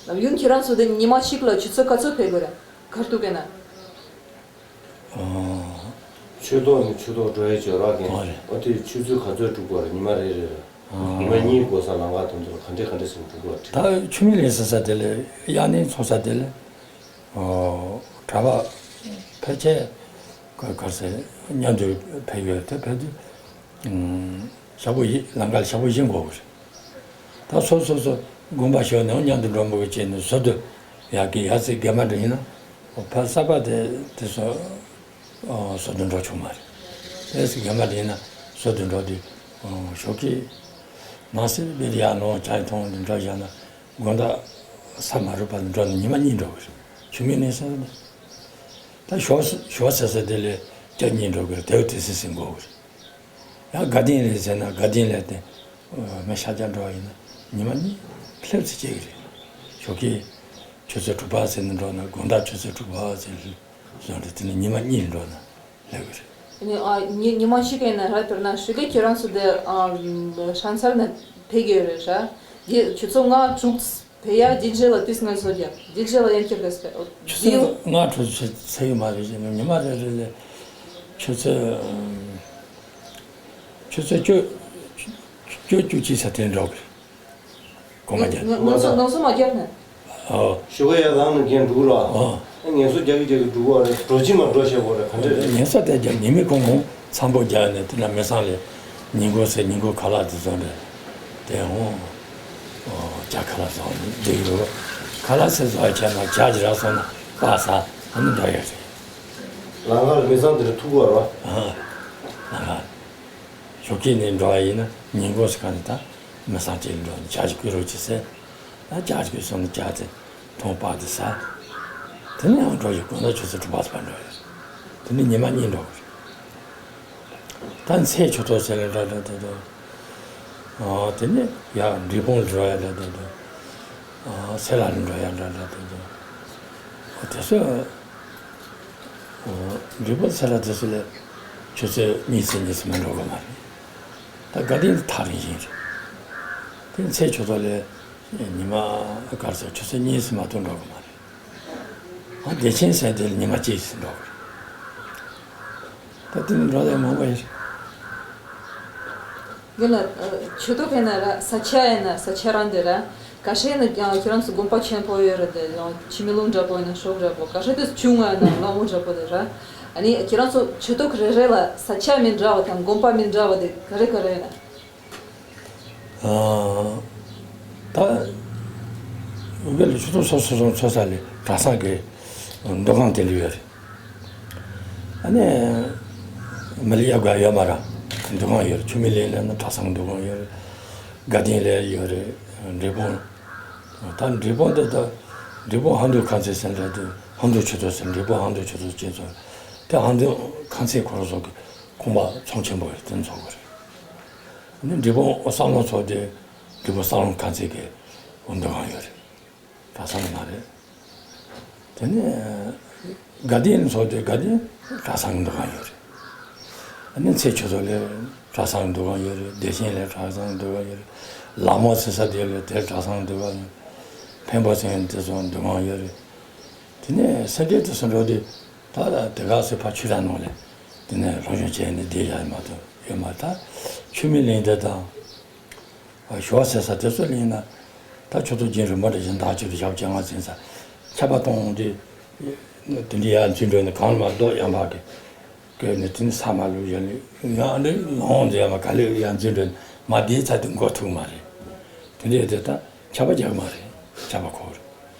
ལམ་ཡུན་ཁྱེད་རང་ཚོ་དེ་ཉི་མ་གཅིག་ལ་ཆུ་ཚོད་ག་ཚོད་ཕེབས་དགོས་རེད། གར་ཐུག་གི་ན། ཆོས་ཐོག་ནས་ཆོས་ཐོག་འགྲོ་ཡའི་བྱོས་རོགས་ཨ་རེད། ཨ་དེ་ཆུ་ཚོད་ག་ཚོད་འགྲོ་དགོས་རེད། ཉི་མ་རེ་རེ་རེ། ཨ། ཉི་མ་གཉིས་འགོར་ས་ལམ་ཁ་དེ་ཚོ་ལ་ག་འདྲས་ག་འདྲས་སེ་འགྲོ་དགོས་རེད། ད་ཆུ་མིག་ལ་ཟེར་ས་དེ་ལས་གཡག་གླིང་ཚོ་ས་དེ་ལས་གྲྭ་པ་ཕལ་ཆེར་ག་ག་ཟེར་མཉམ་དུ་ཕེབས་ཡོད་དེ། ཕེབས་དུས་ཞག་པོ་བཞི། ལམ་ཁ་ལ་ཞག་པོ་བཞི་འགོར་གི་རེད། ད་སོ་སོ་སོ་དགོན་པ་ཞོར་ནས་མཉམ་དུ་འགྲོ་མི་དགོས་བྱས་ནས་ཟུར་དུ་ཡར་གི་ཡར་ཚེ་དགེ་མ་འདྲ་ཡིན་ན་ཕ་གསར་པ་དེ་དེ་ཚོ་ཨོ་ཟུར་དུ་འགྲོ་ཆོག་མ་རེད། ཨེ་སི་རྒན་མ་དེ་ཡིན་ན་ཟུར་དུ་འགྲོ་དུས་ཨོ་ཞོགས་ཀས་ནང་སེ་བེ་རི་ཡ་ནང་ཇ་འཐུང་དུ་འགྲོ་བཞག་ན་དགོང་དག་ས་མ་རུབ་བར་འགྲོ་ན་ཉི་མ་གཉིས་འགྲོ་གི་རེད། ཆུ་མིག་ནས་ཟེར་ན་ད་ཞོགས་ཞོགས་ཟེར་ས་དེ་ལས་ཇ་གཉིས་འགྲོ་གི་རེད། དེའུ་དེ་སི་སི་འགོར་གི་རེད། ཡང་དགའ་ལྡན་ལ་ཟེར་ན་དགའ་ལྡན་ལ་དེ་མི་ཤར་རྒྱག་འགྲོ་བ་ཡིན་ན་ཉི་མ་གཉིས་སླེབས་ཚེ་བྱེད་ཀྱི་རེད། ཞོགས་ཀས་ཆུ་ཚོད་དྲུག་པ་ཟེར་ནས་འགྲོ་ན་དགོང་དག་ཆུ་ཚོད་དྲུག་པ་ཟེར་བཟོ་འདྲ་དེ་ནི་ཉི་མ་གཉིས་འགྲོ་ན་སླེབས་ཀྱི་རེད། ཨ་ནི་ཨ་ཉི་ཉི་མ་གཅིག་ཡིན་ན་ར་དཔེར་ན་ཞོགས་ཀས་ཁྱེད་རང་ཚོ་དེ་ཨ་ཧྲང་ཚར་ནས་ཕེབས་ཀྱི་ཡོད་རེད་ར། དེ་ཆུ་ཚོད་ལྔ་དྲུག་ཕེབས་ཡ་དེ་རྗེས་ལ་དུས་ངལ་གསོ་རྒྱག་དེ་རྗེས་ལ་ཡང་ཁྱེད་རེས་པས་ཆུ་ཚོད་ལྔ་དྲུག་ཚེ་ཚེ་ཡི་མ་རེད་ཟེར་ན་ཉི་མ་རེ་རེ་ལས་ཆུ་ཚོད་ཆུ་ཚོད་བཅུ་བཅུ་བཅུ་གཅིག་ཚེ་དེ་འགྲོ་གི་རེད། གོང་མ་རྒྱབ། ངལ་གསོ་ངལ་གསོ་མ་རྒྱབ་ན། ཨོ། ཞོགས་ཀས་ཡར་ལངས་ནས་རྒན་འགྲོ་གི་རེད། ཨོ། ངལ་གསོ་རྒྱག་གི་རྒྱག་གི་འགྲོ་གི་རེད། འགྲོ་ཅི་མ་འགྲོ་བྱེད་དགོས་རེད། ག་འདྲ་རེད། ངལ་གསོ་དེ་རྒྱབ་ཉི་མའི་གུང་གུང་འཚམ་པོ་རྒྱག་ནས་དེ་ན་མི་ཚང་ལས་ཉིན་གུང་ཟས་ཉིན་གུང་ཁ་ལག་དེ་བཟོ་འདྲ་དེ་འོང་། ཨོ་ཇ་ཁ་ལག་བཟོ་འདི་ཡོད། ཁ་ལག་ཟས་བཟོ་བྱས་ན་ཇ་ཇི་ར་སོང་ན་པ་ས་ཨ་ནི་འགྲོ་ཡ་རེད། ལམ་ཁ་ལ་མི་ཚང་དེ་འདྲ་ཐུག་གི་རེད། ཨ་ལམ་ཁ་ཞོགས་ཀས་ནས་འགྲོ་བ་ཡིན་ན་ཉིན་གུང་ཟེར་ག་ནས་ད་མི་ཚང་གཅིག་འགྲོ་ནས་ཇ་ཞིག་བསྐོལ་རོགས་གྱིས་ཟེར། ད་ཇ་ཞིག་བསྐོལ་སོང་ན་ཇ་དེ་འཐུང་པ་དེ་ཟ། དེ་ནས་ཡང་འགྲོ་ཞིག་དགོང་དག་ཆུ་ཚོད་དྲུག་པ་ཙམ་པ་འགྲོ་ཡོད། དེ་ནས་ཉི་མ་གཉིས་འགྲོ་གི་རེད། ད་ཚེས་ཆུ་ཐོག་ཟེར་ལ་འདྲ་འདྲ་འདྲ་འདྲ། ཨ་དེ་ནས་ཡར་འབྲས་སྤུངས་འགྲོ་ཡ་འདྲ་འདྲ་འདྲ། ཨ་སེ་ལ་ལ་འགྲོ་ཡ་འདྲ་འདྲ་འདྲ་འདྲ། ཨ་དེ་ཚོ། འབྲས་སྤུངས་ཚེ་ལ་དེ་ཚོ་ལས་ཆུ་ཚོད་གཉིས་ཙམ་གཉིས་ཙམ་མ་འགྲོ་གི་མ་རེད། ད་དགའ་ལྡན་དེ་ཐག་རིང་ཞིག་རེད། དེ་ཚེས་ཆུ་ཐོག་ལས་ཉི་མ་གར་སོ་ཆུ་ཚོད་གཉིས་ཙམ་མ་གཏོགས་འགྲོ་གི་མ་རེད། ཨ་བདེ་ཆེན་ཟེར་དེ་ལ་ཉི་མ་གཅིག་ཙམ་འགྲོ་གི་རེད། ད་དེ་ནི་འགྲོ་ལས་མང་པོ་ཡོད་རེད། འདི་ལ་ཆོས་ཐོག་ཕེབས་ན་ར་ས་ཆ་ཡིན་ན་ས་ཆ་རང་དེ་ར་ཁ་ཤས་ནི་ཁྱེད་རང་ཚོ་དགོན་པ་ཆེན་པོ་ཡོད་རེད་དེ་ཡང་ཕྱི་མི་ལུང་འདྲ་པོ་ཡིན་ན་ཤོག་འདྲ་པོ་ཁ་ཤས་དེ་ཆུང་ང་ཡིན་ན་གླང་པོ་འདྲ་པོ་དེ་ར། ཨ་ནི་ཁྱེད་རང་ཚོ་ཆོས་ཐོག་རེ་རེ་ལ་ས་ཆ་མི་འདྲ་བ་དང་དགོན་པ་མི་འདྲ་བ་དེ་ག་རེ་ག་རེ་ཡིན་ན། ཨ་ད་འོན་ཀྱང་ཆོས་ཐོག་སོ་སོ་སོ་སོ་ས་ལས་གྲྭ་ཚང་གི་འདུ་ཁང་དེ་འདྲ་ཡོད་རེད། ཨ་ནི་མི་ལ་ཡ་དགའ་ཡོད་མ་ར་འདུ་ཁང་ཡོད་རེད། ཆུ་མིག་ལ་ཡིན་ན་གྲྭ་ཚང་འདུ་ཁང་ཡོད་རེད། དགའ་ལྡན་ལ་ཡོད་རེད། འབྲས་སྤུངས། ད་འབྲས་སྤུངས་དེ་ད་འབྲས་སྤུངས་ཧང་ཏུ་ཁང་ཚན་ཟེར་འདྲ་དེ་ཧང་ཏུ་ཆུ་ཐོག་ཟེར་འབྲས་སྤུངས་ཧང་ཏུ་ཆུ་ཐོག་ཅེས་ཚོ་དེ་ཧང་ཏུ་ཁང་ཚན་ཁོ་རང་ཚོ་གི་ཁང་པ་ཚོང་ཆེན་པོ་རེད། དེ་ཚོ་གི་རེད། ཨ་ནི་འབྲས་སྤུངས་ཨོ་ས་ལོང་ཚོ་དེ་འབྲས་སྤུངས་ས་ལོང་ཁང་ཚན་གི་འདུ་ཁང་ཡོད་རེད། གྲྭ་ཚང་མ་རེད། དེ་ནས་དགའ་ལྡན་ཚོགས་སྡེ་དགའ་ལྡན་གྲྭ་ཚང་གི་འདུ་ཁང་ཡོད་རེད། ཨ་ནི་ཚེས་ཆུ་ཚོད་ལས་གྲྭ་ཚང་གི་འདུ་ཁང་ཡོད་རེད། བདེ་ཆེན་ལས་གྲྭ་ཚང་གི་འདུ་ཁང་ཡོད་རེད། ལ་མོ་ཚེ་ས་དེ་ལས་དེར་གྲྭ་ཚང་གི་འདུ་ཁང་ཡོད་རེད། འཕན་པོ་ཚེ་དེ་ཚོ་འདུ་ཁང་ཡོད་རེད། དེ་ནས་སེ་འབྲས་དེ་ཚོ་འགྲོ་དུས་ད་དེ་ག་སེ་ཕ་ཆུ་ར་ནང་ལས་དེ་ནས་རང་བྱུང་བྱས་ནས་བསྡད་ཡ་མ་གཏོགས་ཡོད་མ་རེད། ད་ཆུ་མིག་གླིང་དེ་དང་། ཞོ་ཟེར་ས་དེ་ཚོ་ལ་ཡིན་ན། ད་ཁྱོད་ཚོ་རྒྱུན་རིང་པོ་འདྲ་བཞིན་བདག་ཅིག་ཏུ་ཞབས་བཅད་ང་ཟིན་ས། ཆར་པ་གཏོང་དེ། དེ་འདྲའི་ཡར་འཛུལ་འགྲོ་ནས་གངས་མ་རྡོ་ཡང་བག་གི་བཀོད་ནས་དེ་ནི་ས་མ་ལུག་ཡང་ནི་ཡང་ནི་ལོང་དེ་ཡང་མ་ག་ལེ་ཡར་འཛུལ་འགྲོ་ནས་མ་བསྡད་ཚར་དུས་འགོ་ཐུག་མ་རེད། དེ་འདྲའི་དེ་ད་ཆར་པ་རྒྱག་མ་རེད། ཆར་པ་ཁོར།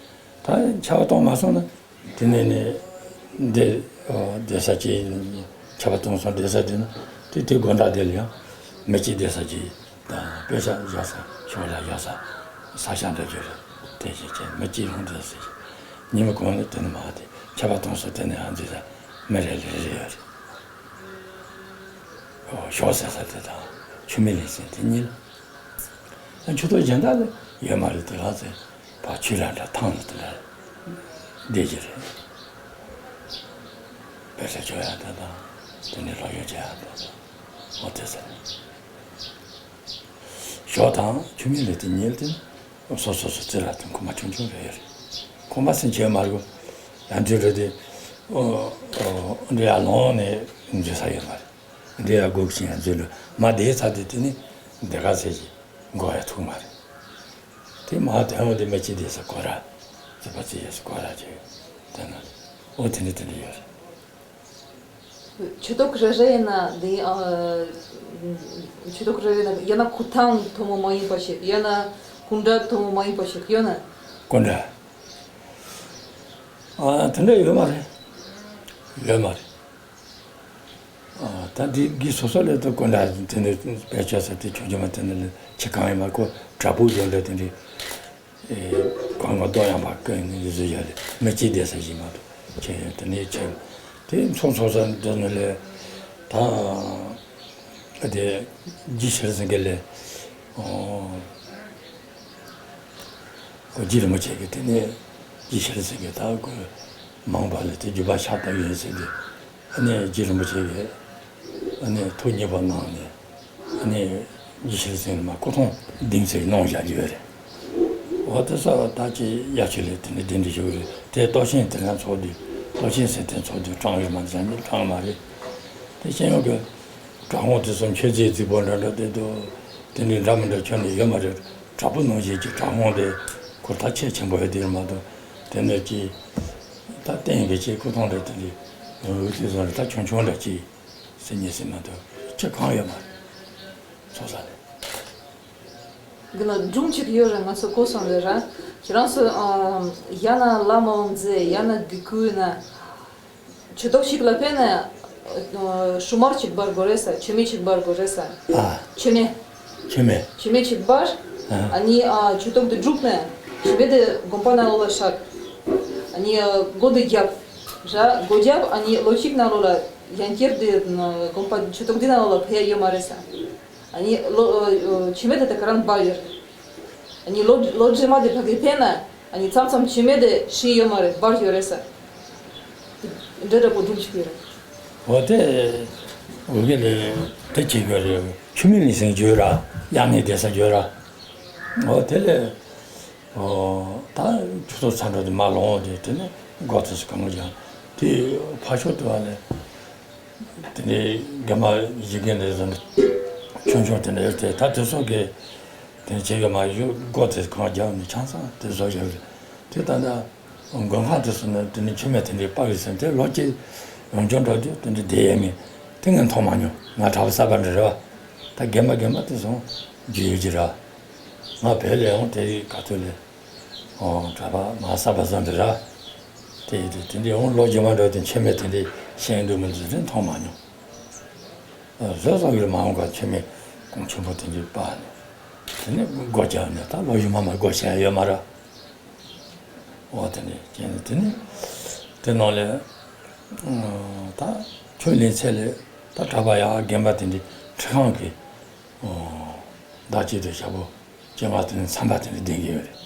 ད་ཆར་པ་གཏོང་མ་སོང་ན། དེ་ནས་ནི་འདི་འདི་ས་ཅི་ཆར་པ་གཏོང་སོང་བསྡད་ས་དེ་ན་དེ་དེ་དགོན་བདག་དེ་ལ་ཡང་མི་གཅིག་བསྡད་ས་ཅི་དང་དཔེ་ཆ་བཞག་ས་ཤོག་ལ་བཞག་ས་ས་ཞང་འདྲ་རྒྱུ་རེད། དེ་བཞིན་བྱས་མི་གཅིག་ལྷུང་བསྡད་ས་ཅི་ཉིན་མོ་གང་ནས་དེ་ནི་མ་དེ་ཆར་པ་གཏོང་སོང་དེ་ནས་ཡང་འཛུལ་ས་མི་རེ་རེ་རེ་ཡོད་རེད། ཞོགས་ཟེར་ས་དེ་དང་ཆུ་སྨད་གླིང་ཟེར་དེ་གཉིས་ལ། ཆུ་ཐོག་གཞན་དག་ལ་ཡོད་མ་རེད། དེ་ག་ཚོད་ཕར་ཆུ་ར་འདྲ་ཐང་ལ་དེ་འདྲ་བསྡད་ཀྱི་རེད། བེ་ས་ཆོག་ཡག་དེ་དང་དེ་ནས་ལོ་ཡོད་ཅེ་ཡག་དེ་དང་འོ་དེ་ཟེར། ཞོགས་དང་ཆུ་སྨད་གླིང་དེ་གཉིས་ལ་དེ་སོ་སོ་སོ་རྩེ་ར་དང་ཁུག་མ་ཆུང་ཆུང་རེ་ཡོད་རེད། ཁུག་མ་སེང་ཆེ་མ་རེད་གོ། ཡང་དུས་རེ་དེ་འདི་ཡར་ལོང་ནས་འཛུལ་ས་ཡོད་མ་རེད། འདི་ཡར་སྒུག་ཅིང་ཡར་འཛུལ་ལ་མ་བསྡད་ཚར་དུས་དེ་ནི་འདི་ག་ཚད་ཅིག་འགོར་ཡ་ཐུག་མ་རེད། དེ་མ་དོན་འོ་དེ་སྨད་ཆུ་བསྡད་ས་སྐོར་ར་རྩེ་པ་རྩེ་ཡས་སྐོར་ར་ཅིག་དེ་ན་འོ་དེ་འདྲ་དེ་འདྲ་ཡོད་རེད། ཆུ་ཐོག་རེ་རེ་ཡིན་ན་འདི་ཨ། ཆུ་ཐོག་རེ་རེ་ན་ཡང་ན་ཁུག་ཐང་ཐུན་མོང་མ་ཡིན་པ་ཞིག་ཡང་ན་སྐུ་འདྲ་ཐུན་མོང་མ་ཡིན་པ་ཞིག་ཡོད་ན། སྐུ་འདྲ། ཨ་དེ་འདྲ་ཡོད་མ་རེད། ཡོད་མ་རེད། ཨ་ད་འདི་གི་སོ་སོ་ལས་དུ་སྐུ་འདྲ་དེ་འདྲ་བེད་སྤྱོད་ས་དེ་ཆུང་ཆུང་མ་དེ་འདྲ་ལས་ཆེ་གང་ཡིན་མ་ཁོ་བྲག་ཕུག་ཡོད་ལས་དེ་འདྲ། ཨེ། གང་ག་རྡོ་ཡང་བར་བཀོད་ནས་བཟོས་ཡ་རེད། མི་གཅིག་བསྡད་ས་ཞིག་མ་གཏོགས་ཁྱེད་དེ་ནས་ཁྱེད་དེ་ཚོང་ཚོང་ས་འདི་ནས་ལས་ད་དེ་རྗེ་ཤེར་སེང་གེ་ལས་ཨོ་ཨོ་རྗེ་རིན་པོ་ཆེ་གི་དེ་ནས་རྗེ་ཤེར་སེང་གེ་ད་ཁོས་མང་བ་ལས་དེ་རྒྱུད་པ་ཤ་སྟག་ཡིན་ཟེར་ཏེ་ཨ་ནི་རྗེ་རིན་པོ་ཆེ་གི་ཨ་ནི་ཐུགས་མཉེས་པོ་གནང་ནས། ཨ་ནི་རྗེ་ཤེར་སེང་གེ་མ་སྐུ་ཐང་ལྡིང་ཚེ་གནང་བཞག་རྒྱུ་རེད། འོ་དེ་ས་ད་ཅི་ཡ་ཆོས་ལས་དེ་འདྲ་དེ་འདྲ་ཞུ་རེད། དེ་སྟོབས་ཆེན་དེ་ག་ཚོགས་དུས་སྟོབས་ཆེན་ཟེར་དེ་ཚོགས་དུས་སྤྲང་ཡོད་མ་རེད། དེ་འདྲ་སྤྲང་མ་རེད། དེ་ཤེས་ཡོན་གྱི་གྲྭ་ཧོང་དེ་ཚོ་མཆོད་རྫས་རྫིག་པོ་འདྲ་འདྲ་དེ་དུ་དེ་འདྲའི་འདྲ་མི་འདྲ་ཁྱོན་ནས་ཡོད་མ་རེད། གྲྭ་པོ་ནང་བཞིན་གྱི་གྲྭ་ཧོང་དེ་ཁོ་ད་ཆེས་ཆེན་པོ་ཡོད་དེ་མ་གཏོགས་དེ་འདྲ་ཅི་ད་བསྟན་གྱི་ཆེ་སྐུ་ཐང་འདྲ་དེ་འདྲའི་འོད་ཙི་བཟོ་འདྲ་ད་ཆུང་ཆུང་འདྲ་ཅི། སེམས་ཉིད་སེམས་མ་གཏོགས་ཆེ་གང་ཡོད་མ་རེད། ཚོགས་ས་ལས། འདི་ལ་སྒྲུང་གཅིག་ཡོད་རེད། ང་ཚོ་གོ་སོང་རེད་ར། ཁྱེད་རང་ཚོ་ཨ། ཡང་ན་བླ་མ་དབང་མཛད་ཡང་ན་དགེ་བསྐོས་ན། ཆུ་ཐོག་ཞིག་ལ་ཕེབས་ན་ཨ། ཧྲུ་མར་གཅིག་འབར་དགོས་རེད་ས། མཆོད་མེ་གཅིག་འབར་དགོས་རེད་ས། ཨ། མཆོད་མེ། མཆོད་མེ། མཆོད་མེ་གཅིག་འབར། ཨ། ཨ་ནི་ཨ། ཆུ་ཐོག་འདི་བསྒྲུགས་ནས་མཆོད་མེ་འདི་དགོན་པ་ནང་ལོགས་ལ་བཞག་ཨ་ནི་ཨ། སྒོ་འདི་བརྒྱབ། ར། སྒོ་བརྒྱབ། ཨ་ནི་ལོ་གཅིག་ནང་ལོགས་ལ་ཡང་བསྐྱར་དེ་དགོན་པ་ཆུ་ཐོག་འདི་ནང་ལོགས་ལ་ཕེབས་ཡོད་མ་རེད་ས། ཨ་ནི་ལོ་ཨ། མཆོད་མེ་དེ་ད་ག་རང་འབར་ཡོད་རེད། ཨ་ནི་ལོ་ལོ་རྗེས་མ་དེ་ཕ་གི་ཕེབས་ན་ཨ་ནི་མཚམས་མཚམས་མཆོད་མེ་དེ་ཧྲིལ་ཡོད་མ་རེད། འབར་ཡོད་རེད་ས། འདྲ་འདྲ་པོ་སྒྲུང་ཞིག་ཡོད་རེད། འོ་དེ་འོ་གི་ལས་དེ་བྱེད་དགོས་རེད། ཆུ་སྨད་གླིང་ཟེར་བརྗོད་ར། གཡག་ནས་བསྡད་ས་བརྗོད་ར། འོ་དེ་ལས། ཨོ། ད་ཆུ་ཚོད་ཚ་འགྲོ་དེ་མ་ལོང་དེ་དེ་ནས་སྒོ་དེ་སུ་གང་ལ་ཀྱང་དེ་ཕ་ཤོག་དེ་བ་ལས་དེ་ནས་རྒན་མ་བཞི་རྒན་ལས་བཟོ་ནས་ཆུང་ཆུང་དེ་འདྲ་ཡོད་དེ། ད་དེ་སོགས་ཀྱི་དེ་ནས་བྱེད་ཀྱི་མ་ཡོད། སྒོ་དེ་གང་རྒྱབ་ནས་ཆང་ས་དེ་བཟོ་བཞག་རེད། དེ་ད་ལྟ་མགོན་ཁང་དེ་སུ་ནས་དེ་ནས་མཆོད་མེ་དེ་འདྲའི་སྤར་ཡོད་ཟེར་དེ་ལོ་གཅིག་ཡོང་འབྱོར་འགྲོ་དུས་དེ་འདྲའི་བསྡད་ཡས་མེད། དེ་ངས་མཐོང་མ་མྱོང་། ང་གྲྭ་པ་གསར་པ་འདྲ་རེད་བ། ད་རྒན་པ་རྒན་མ་དེ་སོང་རྒྱུ་ཡོད་ཀྱི་ར། ང་བོད་ལ་ཡོང་དེ་ག་ཐོས་ལས། ཨོ་གྲྭ་པ་མ་གསར་པ་བཟོ་འདི་ར། དེ་ཡིན་དུས་དེ་འདྲའི་འོང་ལོ་རྗེས་མ་འགྲོ་དུས་མཆོད་མེ་དེ་འདྲའི་ཤེས་འདུག་མི་འདུག་དེ་མཐོང་མ་མྱོང་། ཨ་བཟོ་བཟོ་གི་མ་འོང་ག་མཆོད་མེ་གོང་ཆེན་པོ་དེ་འདྲའི་སྤར་ནས། དེ་ནས་སྒོ་རྒྱབ་ནས་ད་ལོ་རྗེས་མ་མ་སྒོ་ཕྱེ་ཡ་ཡོད་མ་ར། ཨོ་དེ་ནས་ཁྱེད་ནས་དེ་ནས་དེ་ནང་ལས་ད་ཆོས་ལེན་ཚད་ལས་ད་གྲྭ་པ་ཡ་རྒན་པ་དེ་འདྲའི་ཁྲི་ཁང་གི་ཨོ་བདག་ཅིག་ཏུ་ཞབས་པོ། སྤྱན་སྔ་དེ་ནས་མཚམས་པ་དེ་འདྲ་བསྡད་ཀྱི་ཡོད་རེད།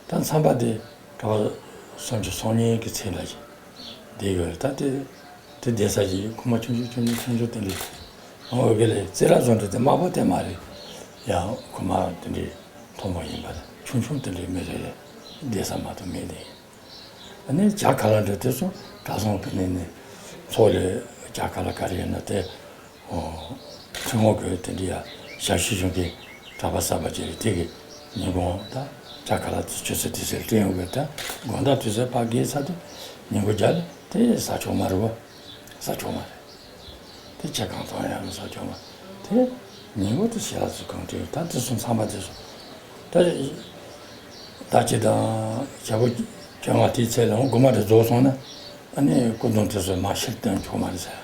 ད་མཚམས་པ་དེ་གྲྭ་པ་སུམ་ཅུ་སོ་གཉིས་ཀྱི་ཚད་ལ་ཞིག་བསྡད་ཡོད་རེད། ད་དེ་དེ་བསྡད་ས་ཞིག་ཁུག་མ་ཆུང་ཆུང་ཆུང་ཆུང་ཆུང་ཆུང་དེ་འདྲ་འོང་བའི་གི་ལས་རྩེ་ར་བཟོ་འདྲ་དེ་དམའ་པོ་དེ་མ་རེད། ཡང་ཁུག་མ་དེ་འདྲའི་མཐོ་པོ་ཡིན་པ་ཆུང་ཆུང་དེ་འདྲའི་མི་རེ་རེ་བསྡད་ས་མ་གཏོགས་མེད་དེ། ཨ་ནི་བྱ་ཁ་ལག་འདྲ་དེ་ཚོ་གྲྭ་ཚང་གི་ནས་ནས་ཚོགས་ལས་བྱ་ཁ་ལག་ག་རེ་ཡོད་ན་དེ། ཨོ། ཁྲི་ངོ་གི་དེ་འདྲ་ཡ་ཞབས་ཕྱི་གཞུང་གི་གྲྭ་པ་གསར་པ་ཅིག་རེད། དེ་གི་ཉིན་གུང་ད་བྱ་ཁ་ལག་དེ་ཆུ་ཚོད་དེ་ཚོད་སྟོན་ཡོང་གི། ད་དགོང་དག་དུས་ཚོད་ཕར་བརྒལ་ཚར་དུས་ཉིན་གུང་རྒྱབ་ལ་དེ་ཟ་ཆོག་མ་རེད་བ། ཟ་ཆོག་མ་རེད། དེ་ཆེ་གང་ཐོན་ཡང་ཟ་ཆོག་མ་རེད། དེ་ཉིན་གུང་དེ་ཞལ་ལག་ཚོ་གང་དྲན་ད་དེ་སོང་ཚང་མ་དེ་སོང་། ད་ད་ཅི་དང་ཞག་པོ་བཅོ་ལྔ་དེའི་ཚེ་ལ་འོང་དགོང་མོ་དེ་རྫོགས་སོང་ན་ཨ་ནི་སྐུ་གདུང་དེ་ཚོ་མ་ཕྱིར་སྟོན་ཆོག་མ་རེད་ཟེར།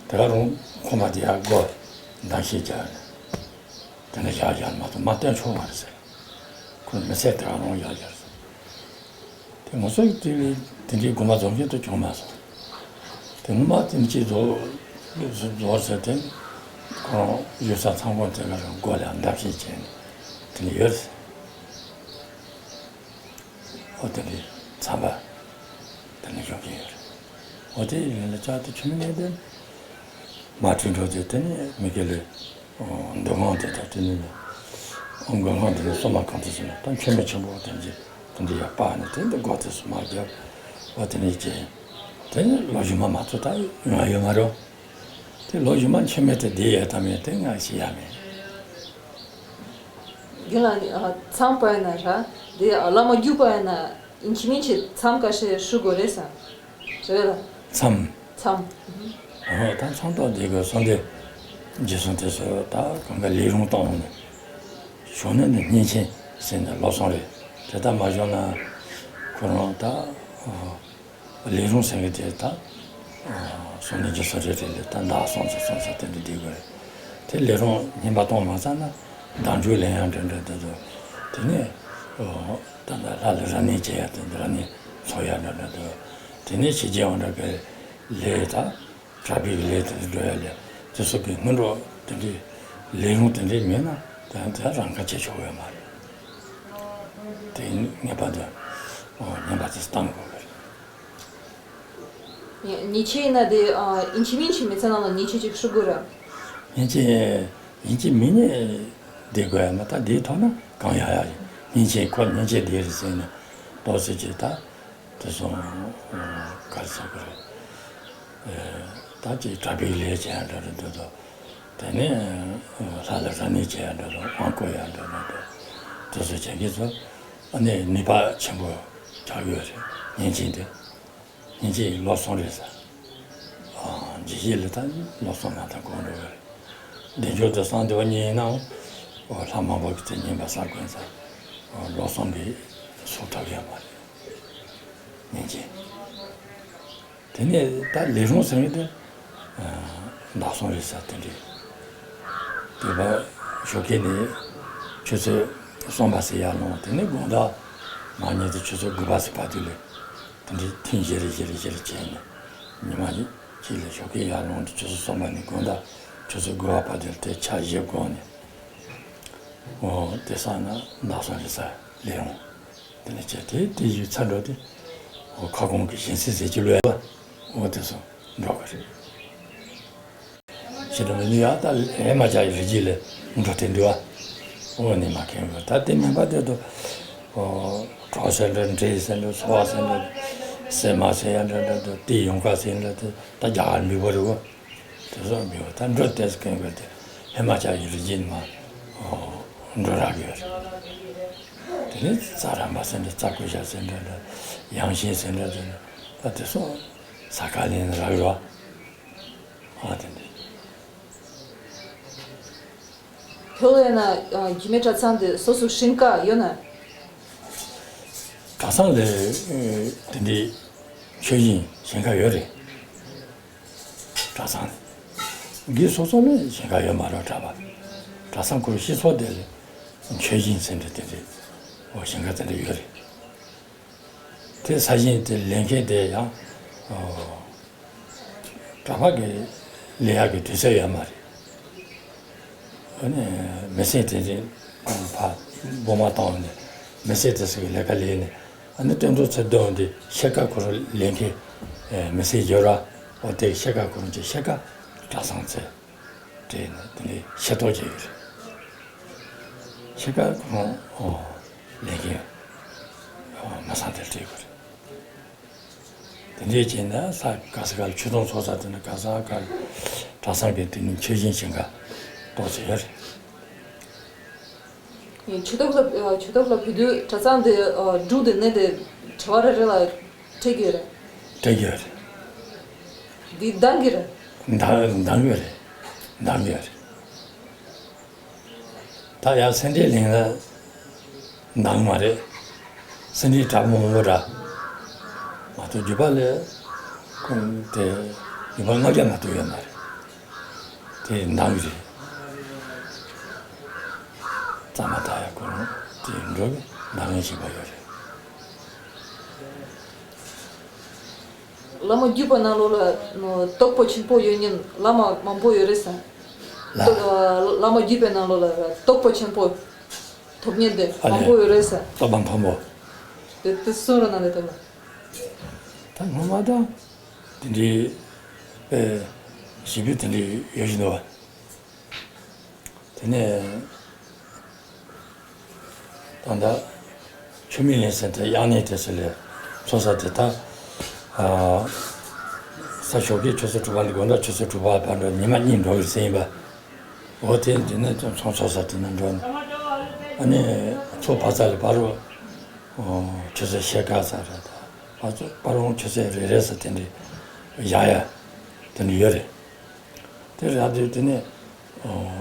དེ་ག་རུང་ཁོ་མ་དེ་ཡར་སྒོ་འདམ་ཤེས་བྱ་ནས་དེ་ནས་བཞག་བཞག་མ་གཏོགས་མ་སྟོན་ཆོག་མ་རེད་ཟེར། ཁོ་མི་ཚེ་དེ་ག་རུང་བཞག་བཞག་ཟེར། དེ་ང་ཚོ་ཡི་དེ་ལས་དེ་འདྲའི་དགོངས་པ་རྫོགས་མཁན་དུ་བྱུང་མ་སོང་། དེ་ངོ་མ་དེ་འདྲ་ཅིག་རྫོགས་ ལུགས་སུ་རྫོགས་ཟེར་ཏེ། ཁོ་རང་ཡུལ་ས་མཚམས་ཁང་དེ་ག་རང་སྒོ་ལ་འདབ་བཞིན་བྱས་ནས་དེ་ནས་ཡོད། ཨོ་དེ་ནས་མཚམས་པ་དེ་ནས་བཞུགས་ཀྱི་ཡོད་རེད། ཨོ་དེ་ཡིན་ལ་ཅག་དེ་ཆུ་མིག་ནས་དེ་མ་བྲིས་འགྲོ་དེ་དེ་ནས་མི་དགེ་ལས་འདུ་ཁང་དེ་དང་དེ་ནས་མགོན་ཁང་དེ་ནས་སོ་མ་གང་དུ་ཟིན་ན་ད་མཆོད་མེ་ཆེན་པོ་དེ་འདྲ་དེ་འདྲ་ཡར་སྤར་ནས་དེ་འདྲ་སྒོ་དེ་སོ་མ་བརྒྱབ། ཨོ་དེ་ནས་བྱས། དེ་ནས་ལོ་རྗེས་མ་མ་ཚོ་ད་ཡོང་ཡ་ཡོད་མ་རེད། དེ་ལོ་རྗེས་མ་མཆོད་མེ་དེ་བསྡད་ཡོད་དམ་མེད་དེ་ང་ཤེས་ཡ་མེད། རྒན་ལགས་ནི་ཨ་མཚམས་པ་ཡིན་ན་ར། དེ་ཨ་བླ་མ་རྒྱུག་པ་ཡིན་ན་ཡིན་གཅིག་མིན་གཅིག་མཚམས་ཁ་ཤས་བསྲུང་དགོས་རེད་བསམ། རེད་བས་ལགས། མཚམས། མཚམས། ཨོ་ད་མཚམས་ཐོག་དེ་གི་སོ་འདི་རྗེས་སོང་དེ་ཚོ་ད་གང་ག་ལས་རུང་བཏང་ནས་བྱུང་ན་ནི་བསྙེན་ཆེན་ཟེར་ནས་ལོ་གསུམ་རེད། དེ་ལྟར་མ་བྱུང་ན་ཁོ་རང་ད། ལས་རུང་ཟེར་མཁན་དེ་ད་སོ་ནི་རྗེས་སོང་རེ་རེ་ལས་ད་ཟླ་གསུམ་ཙམ་གསུམ་ཙམ་དེ་འདྲ་བསྡད་དགོས་རེད། དེ་ལས་རུང་བསྙེན་པ་གཏོང་མ་ཚར་ན་བདག་འཇུག་ལེན་ཡག་འདྲ་འདྲ་དེ་ཚོ། དེ་ནས་ད་ལྟ་ལྷ་ལ་རབ་གནས་བྱེད་ཡག་དེ་འདྲ་རབ་གནས་འཚོགས་ཡག་འདྲ་འདྲ་དེ། དེ་ནས་ཕྱི་རྒྱལ་བ་འདྲ་གི་ལས་ད་གྲྭ་པའི་ལས་དེ་འགྲོ་ཡག་ལས་དེ་ཚོ་གི་སྔོན་འགྲོ་དེ་འདྲའི་ལས་རུང་དེ་འདྲའི་མེད་ན་དེ་དེ་རང་ཁ་ཆེ་ཆོག་ཡོད་མ་རེད། དེ་ངེས་པར་དུ་བསྙེན་པ་དེ་བཏང་དགོས་པ་རེད། ཉེས་ཆད་ཡིན་ན་དེ་ཨ་ཡིན་གཅིག་མིན་གཅིག་མི་ཚེ་ནང་ལ་ཉེས་ཆད་ཅིག་བསྲུང་དགོས་ར། ཉེས་ཆད་ཡིན་གཅིག་མིན་གཉིས་བསྡད་དགོས་ཡ་མ་ད་དེའི་ཐོག་ན་གང་ཡག་ཡག་ཡིན། ཉེས་ཆད་ཁོ་ཉེས་ཆད་དེ་རེད་ཟེར་ནས་ཏོག་ཙམ་ཅིག་ད་དེ་སོང་ག་རེ་ཟེར་དགོས་རེད། ད་ཅིག་གྲྭ་པའི་ལས་བྱེད་ཡ་འདྲ་རེད་འདུག་དོ། དེ་ནས་ལྷ་ལ་རབ་གནས་བྱེད་ཡ་འདྲ་རེད། དབང་བསྐུར་ཡ་འདྲ་རེད་འདུག་དེ་ཚོ་བྱེད་མཁན་ཚོ་ཨ་ནི་ནུས་པ་ཆེན་པོ་ཆགས་ཡོད་རེད། ཉེས་ཆད་དེ། ཉིན་གཅིག་ལོ་གསུམ་རེད་ཟེར། ཨ། ཇི་ཞིག་ལ་ད་ལོ་གསུམ་ལ་ད་དགོངས་འགྲོ་གི་རེད། བདེ་མཆོག་ཏུ་གསང་འདུས་པ་ཉིད་ཡིན་ནའང་། ཨོ། ལྷ་མང་པོ་གི་ཚེ་ཉན་པ་ས་དགོན་ས། ཨོ། ལོ་གསུམ་གྱིས་སུབ་ཐུབ་ཡ་མ་རེད། ཉིན་གཅིག་དེ་ནས་ད་ལས་རུང་ཟེར་མཁན་དེ། ཨ། ཟླ་གསུམ་རེད་ཟེར་དེ་འདྲས། དེ་བར་ཞོགས་ཀས་ནས་ཆུ་ཚོད་གསུམ་པ་ཟེར་ཡར་ལངས། དེ་ནས་དགོང་དག་མ་ཉལ་དུས་ཆུ་ཚོད་དགུ་པ་ཟེར་བར་དུ་ལས། དེ་འདྲའི་ཐེངས་བཞི་རེ་བཞི་རེ་བཞི་རེ་བྱས་ནས་ཉི་མ་གཅིག་ལ་ཞོགས་ཀས་ཡར་ལངས་ཏེ་ཆུ་ཚོད་གསུམ་པ་ནས་དགོང་དག་ཆུ་ཚོད་དགུ་པ་བར་དུ་དེ་ཆ་བཞི་བསྒོམས་ནས། འོ་དེ་བསགས་ན་ཟླ་གསུམ་རེ་ཟ་ལས་འོང་། དེ་ནས་བྱས་དེ་དེ་བཞིན་ཚར་འགྲོ་དེ། འོ་ཁ་སྐོང་གི་ཞིང་སྲིད་ཟེར་གྱི་ལོས་ལ་འོ་དེ་སོང་འགྲོ་གི་རེད། ཤི་དྲི་མི་ནུས་ཡ་ད་ཧེ་མ་ཅག་གི་རི་རྒྱུད་ལས་འགྲོ་དེ་འདུག་ཨ། འོ་ནི་མ་མཁྱེན་གི། ད་དེ་མིན་པ་དེ་དུ། ཨོ། གྲོགས་ཟེར་འདྲ་འདྲེ་ཟེར་འདྲ་ཚོ་བ་ཟེར་འདྲ། སེ་མ་ཟེར་ཡ་འདྲ་འདྲ་དུ་དེ་ཡོང་ཁ་ཟེར་འདྲ་དུ་ད་རྒྱ་གར་མི་བོ་རི་བོ། དེ་ཚོ་མི་བོ་ད་འགྲོ་དེ་ཟེར་མཁན་གི་དེ་ཧེ་མ་ཅག་གི་རི་རྒྱུད་མ། ཨོ། འགྲོ་རག་གི་ཡོད་རེད། དེ་ནས་རྩྭ་ར་མ་ཟེར་འདྲ་རྩྭ་ཀུ་ཤ་ཟེར་འདྲ་འདྲ་ཡང་ཤིང་ཟེར་འདྲ་དུ་ད་དེ་ཚོ་ས་ཁ་ལེན་རག་ཡོད། ཨ་དེ་འདྲ། ཁྱོད་ལ་ཡིན་ན་རྒྱུད་སྨད་གྲྭ་ཚང་དེ་སོ་སོ་ཞིང་ཁ་ཡོད་ན། གྲྭ་ཚང་ལ་དེ་འདྲའི་ཆོས་ཞིང་ཞིང་ཁ་ཡོད་རེད། གྲྭ་ཚང་གི་སོ་སོ་ལ་ཞིང་ཁ་ཡོད་མ་རེད། གྲྭ་པ་གྲྭ་ཚང་ཁོ་སྤྱི་ཚོགས་དེ་ལ་ཆོས་ཞིང་ཟེར་འདྲ་དེ་འདྲའི་འོ་ཞིང་ཁ་དེ་འདྲ་ཡོད་རེད། དེ་ས་ཞིང་དེ་ལེན་མཁན་དེ་ཡང་། ཨོ། གྲྭ་པ་གི་ལས་ཡག་གི་དུས་ཚོད་ཡོད་མ་རེད། ཨ་ནི་མི་སེར་དེ་ཚོས་ཕར་སྦོ་མ་བཏང་ནས་མི་སེར་དེ་ཚོ་གི་ལས་ཀ་ལས་ནས་ཨ་ནི་སྟོན་ཐོག་ཚེ་བདུན་དེ་ཕྱེད་ཀ་ཁོ་རང་ལེན་མཁན་མི་སེར་ཡོད་ར། ཨོ་དེ་ཕྱེད་ཀ་ཁོ་རང་གི་ཕྱེད་ཀ་གྲྭ་ཚང་ཚེ། སྤྲད་ནས་དེ་ནས་ཤེས་རྟོགས་བྱེད་ཀྱི་རེད། ཤེས་ཀ་ཁོང་ཨོ་ལས་ཀའི་ཨོ་མ་སང་དེ་སྤྲད་དགོས་རེད། དེ་འདྲའི་བྱས་ན་ས་ག་ས་ག་ཆུ་དྭངས་ཚོགས་ས་དེ་འདྲ་ག་ས་ག་གྲྭ་ཚང་གི་དེ་ནི་ཆོས་ཞིང་ཞིང་ཁ་ཏོག་ཙམ་ཡོད་རེད། ཆོས་ཐོག་ལ་ཆོས་ཐོག་ལ་བུད་དུས་གྲྭ་ཚང་དེ་འབྲུག་དེ་ནས་དེ་བྲེལ་བ་རེ་རེ་ལ། སྤྲད་ཀྱི་ཡོད་རེད། སྤྲད་ཀྱི་ཡོད་རེད། འདི་འདང་གི་རེད། འདང་འདང་གི་ཡོད་རེད། འདང་གི་ཡོད་རེད། ད་ཡང་སེ་འབྲས་གླིང་ལ་འདང་མ་རེད། སེ་འབྲས་གྲྭ་པ་མང་པོ་ར། མ་གཏོགས་རྒྱུད་པ་ལས་ཁོང་དེ་རྒྱུད་པ་ལྔ་བརྒྱ་མ་གཏོགས་ཡོད་མ་རེད། དེ་འདང་གི་རེད། གཙང་མ་ད་ཡ་ཁོ་རང་དེ་འགྲོ་གི་འདང་ངེས་བྱེད་པ་ཡོད་རེད། བླ་མ་བརྒྱུད་པ་ནང་ལོགས་ལ་ནོ་སྟོབས་པོ་ཆེན་པོ་ཡོད་མཁན་བླ་མ་མང་པོ་ཡོད་རེད་ས། ལ། སྟོབས་ཨ་བླ་མ་བརྒྱུད་པའི་ནང་ལོགས་ལ་སྟོབས་པོ་ཆེན་པོ་ཐོབ་མཁན་དེ་ཨ་མང་ལེ། པོ་ཡོད་རེད་ས། སྟོབས་པ་མཐོན་པོ། དེ་དེ་གསུང་རོགས་གནང་ལེ་ཐོབ་ལ། ད་ངོ་མ་ད་དེ་འདྲའི་དཔེ་ཞིབ་པོ་དེ་འདྲའི་ཡོད་བཞིན་འདུག་བ། དེ་ནས་ད་ལྟ་ཆུ་སྨིན་གླིང་ཟེར་དེ་དབྱར་གནས་དེ་ཚོ་ལས་འཚོགས་ས་དེ་ད་ཨ་ས་ཞོགས་ཀས་ཆུ་ཚོད་དྲུག་པ་ནས་དགོང་དག་ཆུ་ཚོད་དྲུག་པ་བར་འགྲོ་ཉི་མ་གཉིས་འགྲོ་གི་ཟིན་ཡིན་པ། འོ་དེ་དེ་ནས་ཚོང་ཚོང་ཚོགས་ས་དེ་ན་འགྲོ་ནས་ཨ་ནི་ཚོགས་བར་ཚ་ལ་བར་རུ་ཆུ་ཚོད་ཕྱེད་ཀ་ཙམ་རེད། ད་བར་ཚོ་བར་རུང་ཆུ་ཚོད་རེ་རེ་ས་དེ་འདྲ་བཞག་ཡ་དེ་འདྲ་ཡོད་རེད། དེ་རག་དུས་དེ་ནས་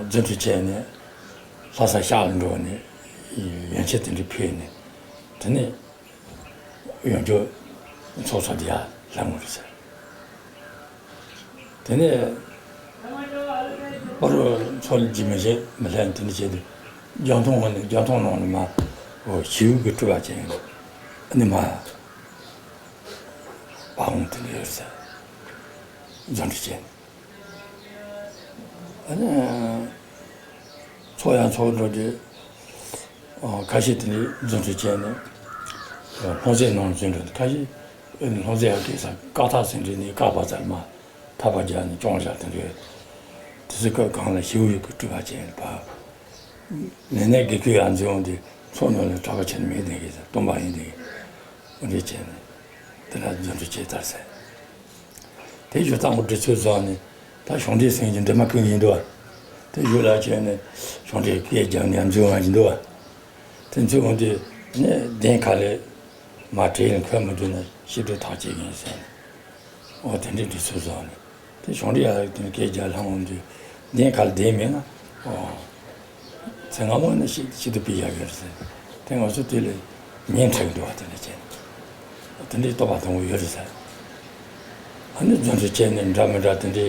རྫུ་འཕྲུལ་བྱས་ནས་ལྷ་ས་ཤག་ལ་འགྲོ་ནས་ཡོན་ཆབ་དེ་འདྲ་ཕུལ་ནས་དེ་ནས་ཡོན་ཆབ་ཚོགས་ས་དེ་ཡར་ལྷག་ཡོང་རེད་ཟེར། དེ་ནས་པ་རུ་ཚོགས་ལ་ཇི་མི་བྱེད་མི་ལྷན་དེ་འདྲ་བྱས་ཏེ་རྒྱང་མཐོང་ངོ་ནས་རྒྱང་མཐོང་ནང་ནས་མ་འོ་ཞིའུ་གི་སྤྲུལ་པ་ཅན་ཨ་ནི་མ་པ་འོང་དེ་འདྲ་ཡོད་ཟེར། རྫུ་འཕྲུལ་བྱས་ནས། ཨ་ནི་ཚོགས་ཡང་ཚོགས་འགྲོ་དུས་ཁ་ཤས་དེ་ནས་རྫུ་འཕྲུལ་བྱས་ནས་ལྷུང་བཟེད་ནང་འཛུལ་འགྲོ་དུས་ཁ་ཤས་ཨ་ནི་ལྷུང་བཟེད་ཡང་སྐྱེས་ས་བཀག་ཐག་ཟིན་འདྲེ་ནས་བཀག་པ་ཙམ་མ་ཐག་པ་རྒྱག་ནས་སྐྱོང་བཞག་དེ་འདྲ་ཡོད། དེ་ཚོ་སྐབས་གང་ལ་ཞིའུ་ཡི་གི་སྤྲུལ་པ་བྱས་ནས་ཕར་ནས་ནས་དགེ་བསྐོས་ཡང་འཛུལ་འོང་དུས་ཚོགས་ནང་ལ་གྲྭ་པ་ཆེན་མེད་དེ་གི་ས་སྟོན་པ་ཡིན་དེ་གི་འདྲ་བྱས་ནས་དེ་ལ་རྫུ་འཕྲུལ་བྱས་ཚར་ཟེར། དེ་ཞུ་སྟངས་འགོ་འདྲི་ཚུལ་བཟོས་ནས་ད་གཞུང་འབྲེལ་ཟེར་གྱི་འདྲེ་མ་ཀུན་ཡིན་འདུག་བ། དེ་ཞུ་ལ་བྱས་ནས་གཞུང་འབྲེལ་སྐད་རྒྱབ་ནས་འཛུལ་བ་ཡིན་འདུག་བ། དེ་འཛུལ་འོང་དུས་ནས་གདན་ཁ་ལས་མ་བྲེལ་ནས་འཁོད་མ་འདུག་ན་ཤི་དུ་ཐག་བཅད་ཀྱི་ཡིན་ཟེར་ནས། འོ་དེ་འདྲའི་འདྲི་ཚུལ་བཟོས་ནས། དེ་གཞུང་འབྲེལ་ཡག་དེ་སྐད་རྒྱབ་ལྷང་འོང་དུས་གདན་ཁ་ལ་བསྡད་མེད་ན་འོ། ཚེ་སྔ་མོ་ནས་ཤི་ཤི་དུ་ཕི་ཡག་ཡོད་རེད་ཟེར། དེ་ང་ཚོ་དེ་ལས་ཉན་འཕྲད་འགྲོ་བ་དེ་འདྲ་བྱས་ནས། དེ་འདྲའི་རྟོགས་པ་དང་པོ་ཡོད་རེད་ཟེར། ཨ་ནི་རྫུ་འཕྲུལ་བྱས་ནས་འདྲ་མི་འདྲ་དེ་འདྲའི་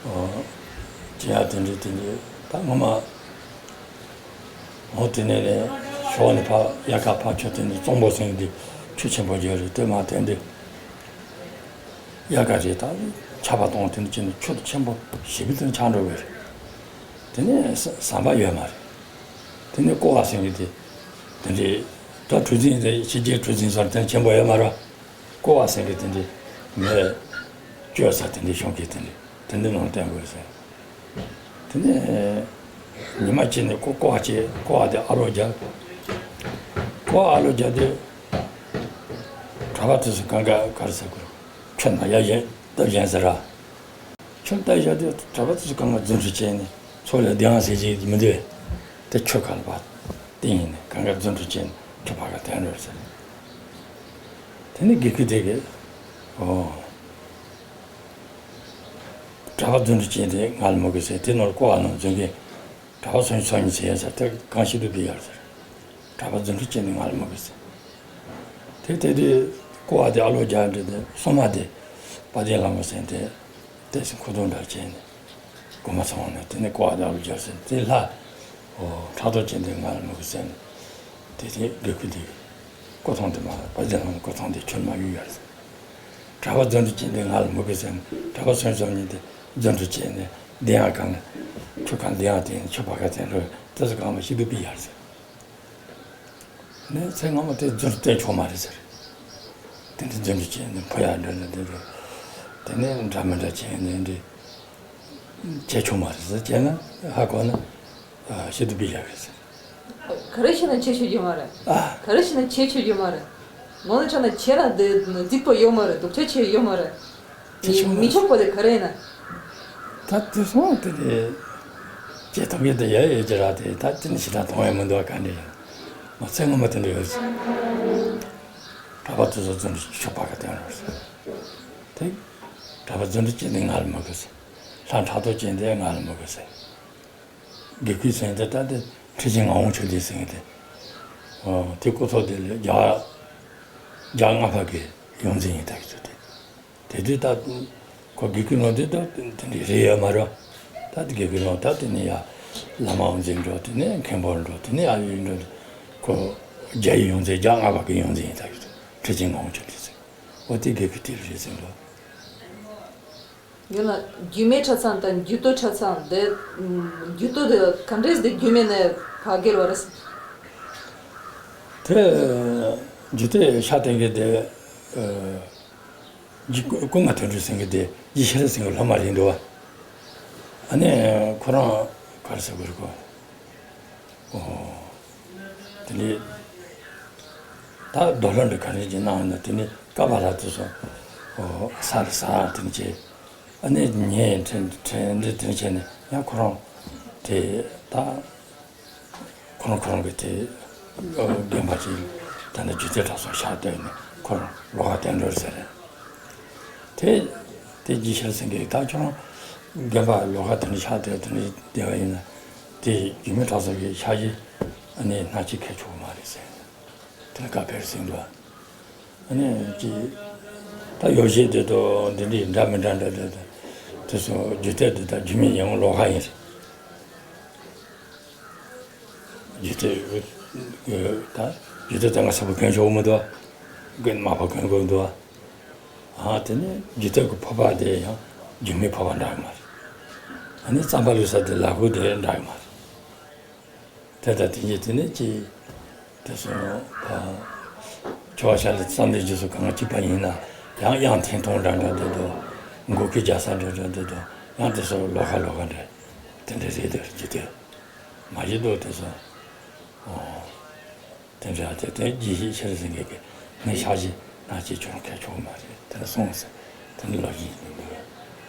འོ། བྱེད་ཡག་དེ་འདྲའི་དེ་འདྲའི་ད་ངོ་མ། འོ་དེ་ནས་ནས་ཞོགས་ནས་ཕ་དབྱར་ཁ་ཕ་ཆུ་དེ་ནས་གཙང་པོ་ཟེར་གྱི་ཆུ་ཆེན་པོ་ཡོད་རེད་དེ་མ་དེ་འདྲའི། དབྱར་ཁ་རེད་ད། ཆར་པ་གཏོང་དེ་འདྲ་བྱས་ནས་ཆུ་ཆེན་པོ་ཞེ་པོ་དེ་ཆགས་འགྲོ་བས། དེ་ནས་ཟམ་པ་ཡོད་མ་རེད། དེ་ནས་ཀོ་བ་ཟེར་གྱི་དེ་དེ་འདྲའི་ད་གྲུ་གཟིངས་དེ་ཕྱི་རྒྱལ་གྲུ་གཟིངས་ཟེར་དེ་ཆེན་པོ་ཡོད་མ་རེད། ཀོ་བ་ཟེར་གྱི་དེ་འདྲའི་མེ་སྤྱོད་ས་དེ་འདྲའི་གཞུང་གི་དེ་འདྲའི་དེ་འདྲའི་ནང་བསྟན་དགོས་ཟེར། དེ་ནས་ཉི་མ་གཅིག་ནས་ཀོ་ཀོ་བ་བྱས་ཀོ་བ་དེ་ཨ་ལོ་རྒྱབ། ཀོ་བ་ཨ་ལོ་རྒྱབ་དུས་གྲྭ་པ་དེ་ཚོ་གང་ག་ག་རེ་ཟེར་དགོས་ཁྱོད་ན་ཡ་གཞན་སྟབས་གཞན་ཟེར་ར། ཁྱོད་ལྟ་བཞག་དུས་གྲྭ་པ་དེ་ཚོ་གང་ག་རྫུ་འཕྲུལ་བྱས་ནས་ཚོགས་ལ་བདེ་བ་ཟེར་གྱི་མི་འདུག་དེ་ཁྱོད་ག་ལ་བ་བསྟན་ཡིན་ནས་གང་ག་རྫུ་འཕྲུལ་བྱས་ནས་ཁྱོད་ཕ་ག་བསྟན་རོགས་ཟེར། དེ་ནས་དགེ་བསྐོས་དེ་གིས་ཨོ། གྲྭ་པ་རྫུ་འཕྲུལ་ཅན་དེ་ང་ལ་མི་དགོས་ཟེར་དེ་ནོར་ཀོ་བ་ནང་འཛུལ་མཁན་གྲྭ་པ་སུ་ཡིན་སུ་ཡིན་ཟེར་ཡ་ཟེར་དེ་གང་ཤེས་སྡུག་པའི་ཡར་ཟེར། གྲྭ་པ་རྫུ་འཕྲུལ་ཅན་དེ་ང་ལ་མི་དགོས་ཟེར། དེ་དེ་དུས་ཀོ་བ་དེ་ཨ་ལོ་རྒྱག་འདྲི་དེ་སོ་མ་དེ་དཔལ་ལྡན་ལྷ་མོ་ཟེར་དེ་དེ་སུ་ཁུ་དུང་འདྲ་བྱས་ནས་སྒོ་མ་ཚང་བ་ནས་དེ་ནས་ཀོ་བ་དེ་ཨ་ལོ་རྒྱག་ཟེར་དེ་ལྷ་ཨོ་ཕྲག་དོག་ཅན་དེ་ང་ལ་མི་དགོས་ཟེར་ནས་དེ་དེ་དགེ་བསྐོས་དེ། སྐུ་ཐང་དེ་མ་དཔལ་ལྡན་ལྷ་མོ་སྐུ་ཐང་དེ་ཁྱོད་མ་གཡུག་ཡར་ཟེར། གྲྭ་པ་རྫུ་འཕྲུལ་ཅན་དེ་ང་ལ་མི་དགོས་ཟེར་ནས་གྲྭ་པ་སུ་ཡིན་སུ་ཡིན་དེ་རྫུ་འཕྲུལ་ཅན་ནས་བདེན་ཡག་གང་ཁྱོད་གང་བདེན་ཡག་དེ་ཁྱོད་བ་ག་དེ་འགྲོ་དེ་ཚོ་གང་མ་ཤི་སྡུག་པའི་ཡར་ཟེར། ནས་ཚེ་སྔ་མ་དེ་རྫུ་འཕྲུལ་བསྟན་ཆོག་མ་རེད་ཟེར། དེ་འདྲ་རྫུ་འཕྲུལ་ཅན་ནས་ཕོ་ཡག་འདྲ་ན་དེ་འདྲ་དེ་ནས་འདྲ་མི་འདྲ་ཅན་ནས་འདྲ་བྱས་ཆོག་མ་རེད་ཟེར་བྱས་ན་ཧ་གོ་ན་ཤི་སྡུག་པའི་ཡག་རེད་ཟེར། ག་རེ་བྱས་ན་བྱེད་ཆོག་རྒྱུ་མ་རེད། ཨ། ག་རེ་བྱས་ན་བྱེད་ཆོག་རྒྱུ་མ་རེད། ངོ་ནས་ཆ་ན་བྱས་ན་འདི་རྫིག་པོ་ཡོད་མ་རེད། སྡུག་ཆ་ཆེ་ཡོད་མ་རེད། བྱེད་ཆོག་མ་མི་ཆོག་པ་དེ་ག་རེ་ཡིན་ན། ད་དེ་སོང་དེ་ནས་བྱེད་ཐུབ་མཁན་དེ་ཡ་ཡོད་ཀྱི་ར་དེ་ད་དེ་ནས་ཞེ་དྲག་གཏོང་ཡ་མི་འདུག་ག་འདྲ་ཡིན། མ་ཚད་ངོ་མ་དེ་འདྲ་ཡོད་ཟེར། གྲྭ་པ་དེ་ཚོ་རྫུ་འཕྲུལ་ཆོག་པ་ག་དེ་རེད་ཟེར། དེ་གྲྭ་པ་རྫུ་འཕྲུལ་ཅན་དེ་ང་ལ་མི་དགོས་ཟེར། ལྷ་ཕྲག་དོག་ཅན་དེ་ང་ལ་མི་དགོས་ཟེར། དགེ་བསྐོས་ཟེར་མཁན་དེ་ད་དེ་ཁྲི་ཆེན་ངག་དབང་ཆོས་ལྡན་ཟེར་མཁན་དེ། ཨོ་དེ་སྐུ་ཚོགས་དེ་ལས་བརྒྱ་བརྒྱ་ལྔ་བར་གྱི་ཡོངས་འཛིན་ཡིན་ད་གི་ཚོད་དེ། དེ་དུས་ད་ཁོ་དགེ་བསྐོས་ནང་དེ་ད་དེ་འདྲའི་རེ་ཡོད་མ་རེད། ད་དེ་དགེ་བསྐོས་ནང་ད་དེ་ནས་ཡ་བླ་མ་དབུ་འཛིན་འགྲོ་དེ་ནས་མཁན་པོ་འགྲོ་དེ་ནས་ཨ་ཡོད་འགྲོ་ཁོ་བརྒྱ་ཡི་ཡོངས་འཛིན་བརྒྱ་ལྔ་བར་གྱི་ཡོངས་འཛིན་ཡིན་ད་གི་ཚོད་ཁྲི་ཆེན་ངག་དབང་ཆོས་ལྡན་ཟེར། འོ་དེ་དགེ་བའི་གཏེར་རེད་ཟེར་འདུག་ཡང་ན་སྒྱུ་མའི་གྲྭ་ཚང་དང་འགྱུར་རྡོའི་གྲྭ་ཚང་དེ། སྒྱུར་རྡོ་དེ་ག་འདྲས་དེ་སྒྱུ་མའི་ནས་ཕར་བརྒལ་བ་རེད་ཟེར། དེ་འགྱུར་རྡོའི་ཕྱག་སྟོན་མཁན་དེ། རྗེ་ཀུན་དགའ་དོན་གྲུབ་ཟེར་མཁན་དེ་རྗེ་ཤེས་རབ་ཟེར་མཁན་སློབ་མ་རེད་འདུག་བ། ཨ་ནི་ཁོ་རང་ག་རེ་ཟེར་དགོས་རེད་གོ། ཨོ། དེ་ནས་ད་རྡོ་ལ་འདི་ག་རེ་ཅིག་གནང་ཡོད་ན། དེ་ནས་ཀ་པཱ་ལ་དེ་ཚོ་ཨོ་ས་ལ་ཟགས་དེ་འདྲ་བྱས། ཨ་ནི་ངས་དྲན་དྲན་འདི་དེ་འདྲ་བྱས་ནས་ཡང་ཁོ་རང་དེ་ད་ཁོ་རང་ཁོ་རང་གི་དེ་ཨོ་རྒན་པ་ཅིག་ད་ནི་འགྱུར་རྡོའི་གྲྭ་ཚང་ཕྱག་བཏབ་ནས་ཁོ་རང་ལོགས་ཀ་གཏན་གྲོལ་ཟེར། དེ་དེ་རྗེ་ཤེས་རབ་ཟེར་མཁན་ད་ཁྱོད་རང་རྒན་པ་ལོགས་ཀ་དེ་འདྲ་ཕྱག་བཏབ་དེ་འདྲ་བསྡད་པ་ཡིན་ན། དེ་སྒྱུ་མའི་གྲྭ་ཚང་གི་ཕྱག་བཞེས་ཨ་ནི་སྣ་གཅིག་ཁྱེར་ཆོག་གི་མ་རེད་ཟེར། དེ་ལ་བཀའ་ཕེབས་ཟིན་འདུག་ཨ་ནི་ཅི་ད་ཡོ་བྱད་དེ་དང་འདི་འདྲའི་འདྲ་མི་འདྲ་འདྲ་འདྲ་འདྲ་དེ་ཚོ་འགྱུར་རྡོ་དེ་ད་སྒྱུ་མའི་ཡང་ལོགས་ཀ་ཡིན་རེད། འགྱུར་རྡོ་ད་འགྱུར་རྡོ་དེ་ང་ཚ་པོ་གྱོན་ཆོག་གི་མི་འདུག་གྱོན་དམའ་པོ་གྱོན་དགོས་འདུག་ཨ་དེ་ནས་འགྱུར་རྡོ་གི་ཕོར་པ་དེ་ཡང་སྒྱུ་མའི་ཕོར་པ་འདྲ་གི་མ་རེད། ཨ་ནི་རྩམ་པ་བླུགས་ས་དེ་ལག་ཁུག་དེ་འདྲ་གི་མ་རེད། དེ་ལྟར་དེ་ཉིད་དེ་ནས་ཀྱི་དེ་སོང་། ཁྱོད་ཤ་ལ་བསམ་གཏན་རྗེས་སུ་གང་གཅིག་པ་ཡིན་ན། ཡང་དབྱངས་འཐེན་སྟངས་འདྲ་འདྲ་འདུག་དོ། མགོ་སྐོར་རྒྱག་ས་འདྲ་འདྲ་འདུག་དོ། ཡང་དེ་སོང་ལོགས་ཀ་ལོགས་ཀ་འདྲ་དེ་འདྲ་རེད་དོ་ཅི་དེ་མ་ཡིན་དོ་དེ་སོང་། དེ་འདྲ་དེ་དེ་རྗེ་ཤེས་རབ་ཟེར་མཁན་གྱིས་ངས་ཕྱག་བཞེས་སྣ་གཅིག་ཁྱོད་ཁྱེར་ཆོག་མ་རེད་དེ་འདྲ་གསུངས་ཟེར། དེ་འདྲ་ལོ་རྒྱུས་ཡིན་འདུག་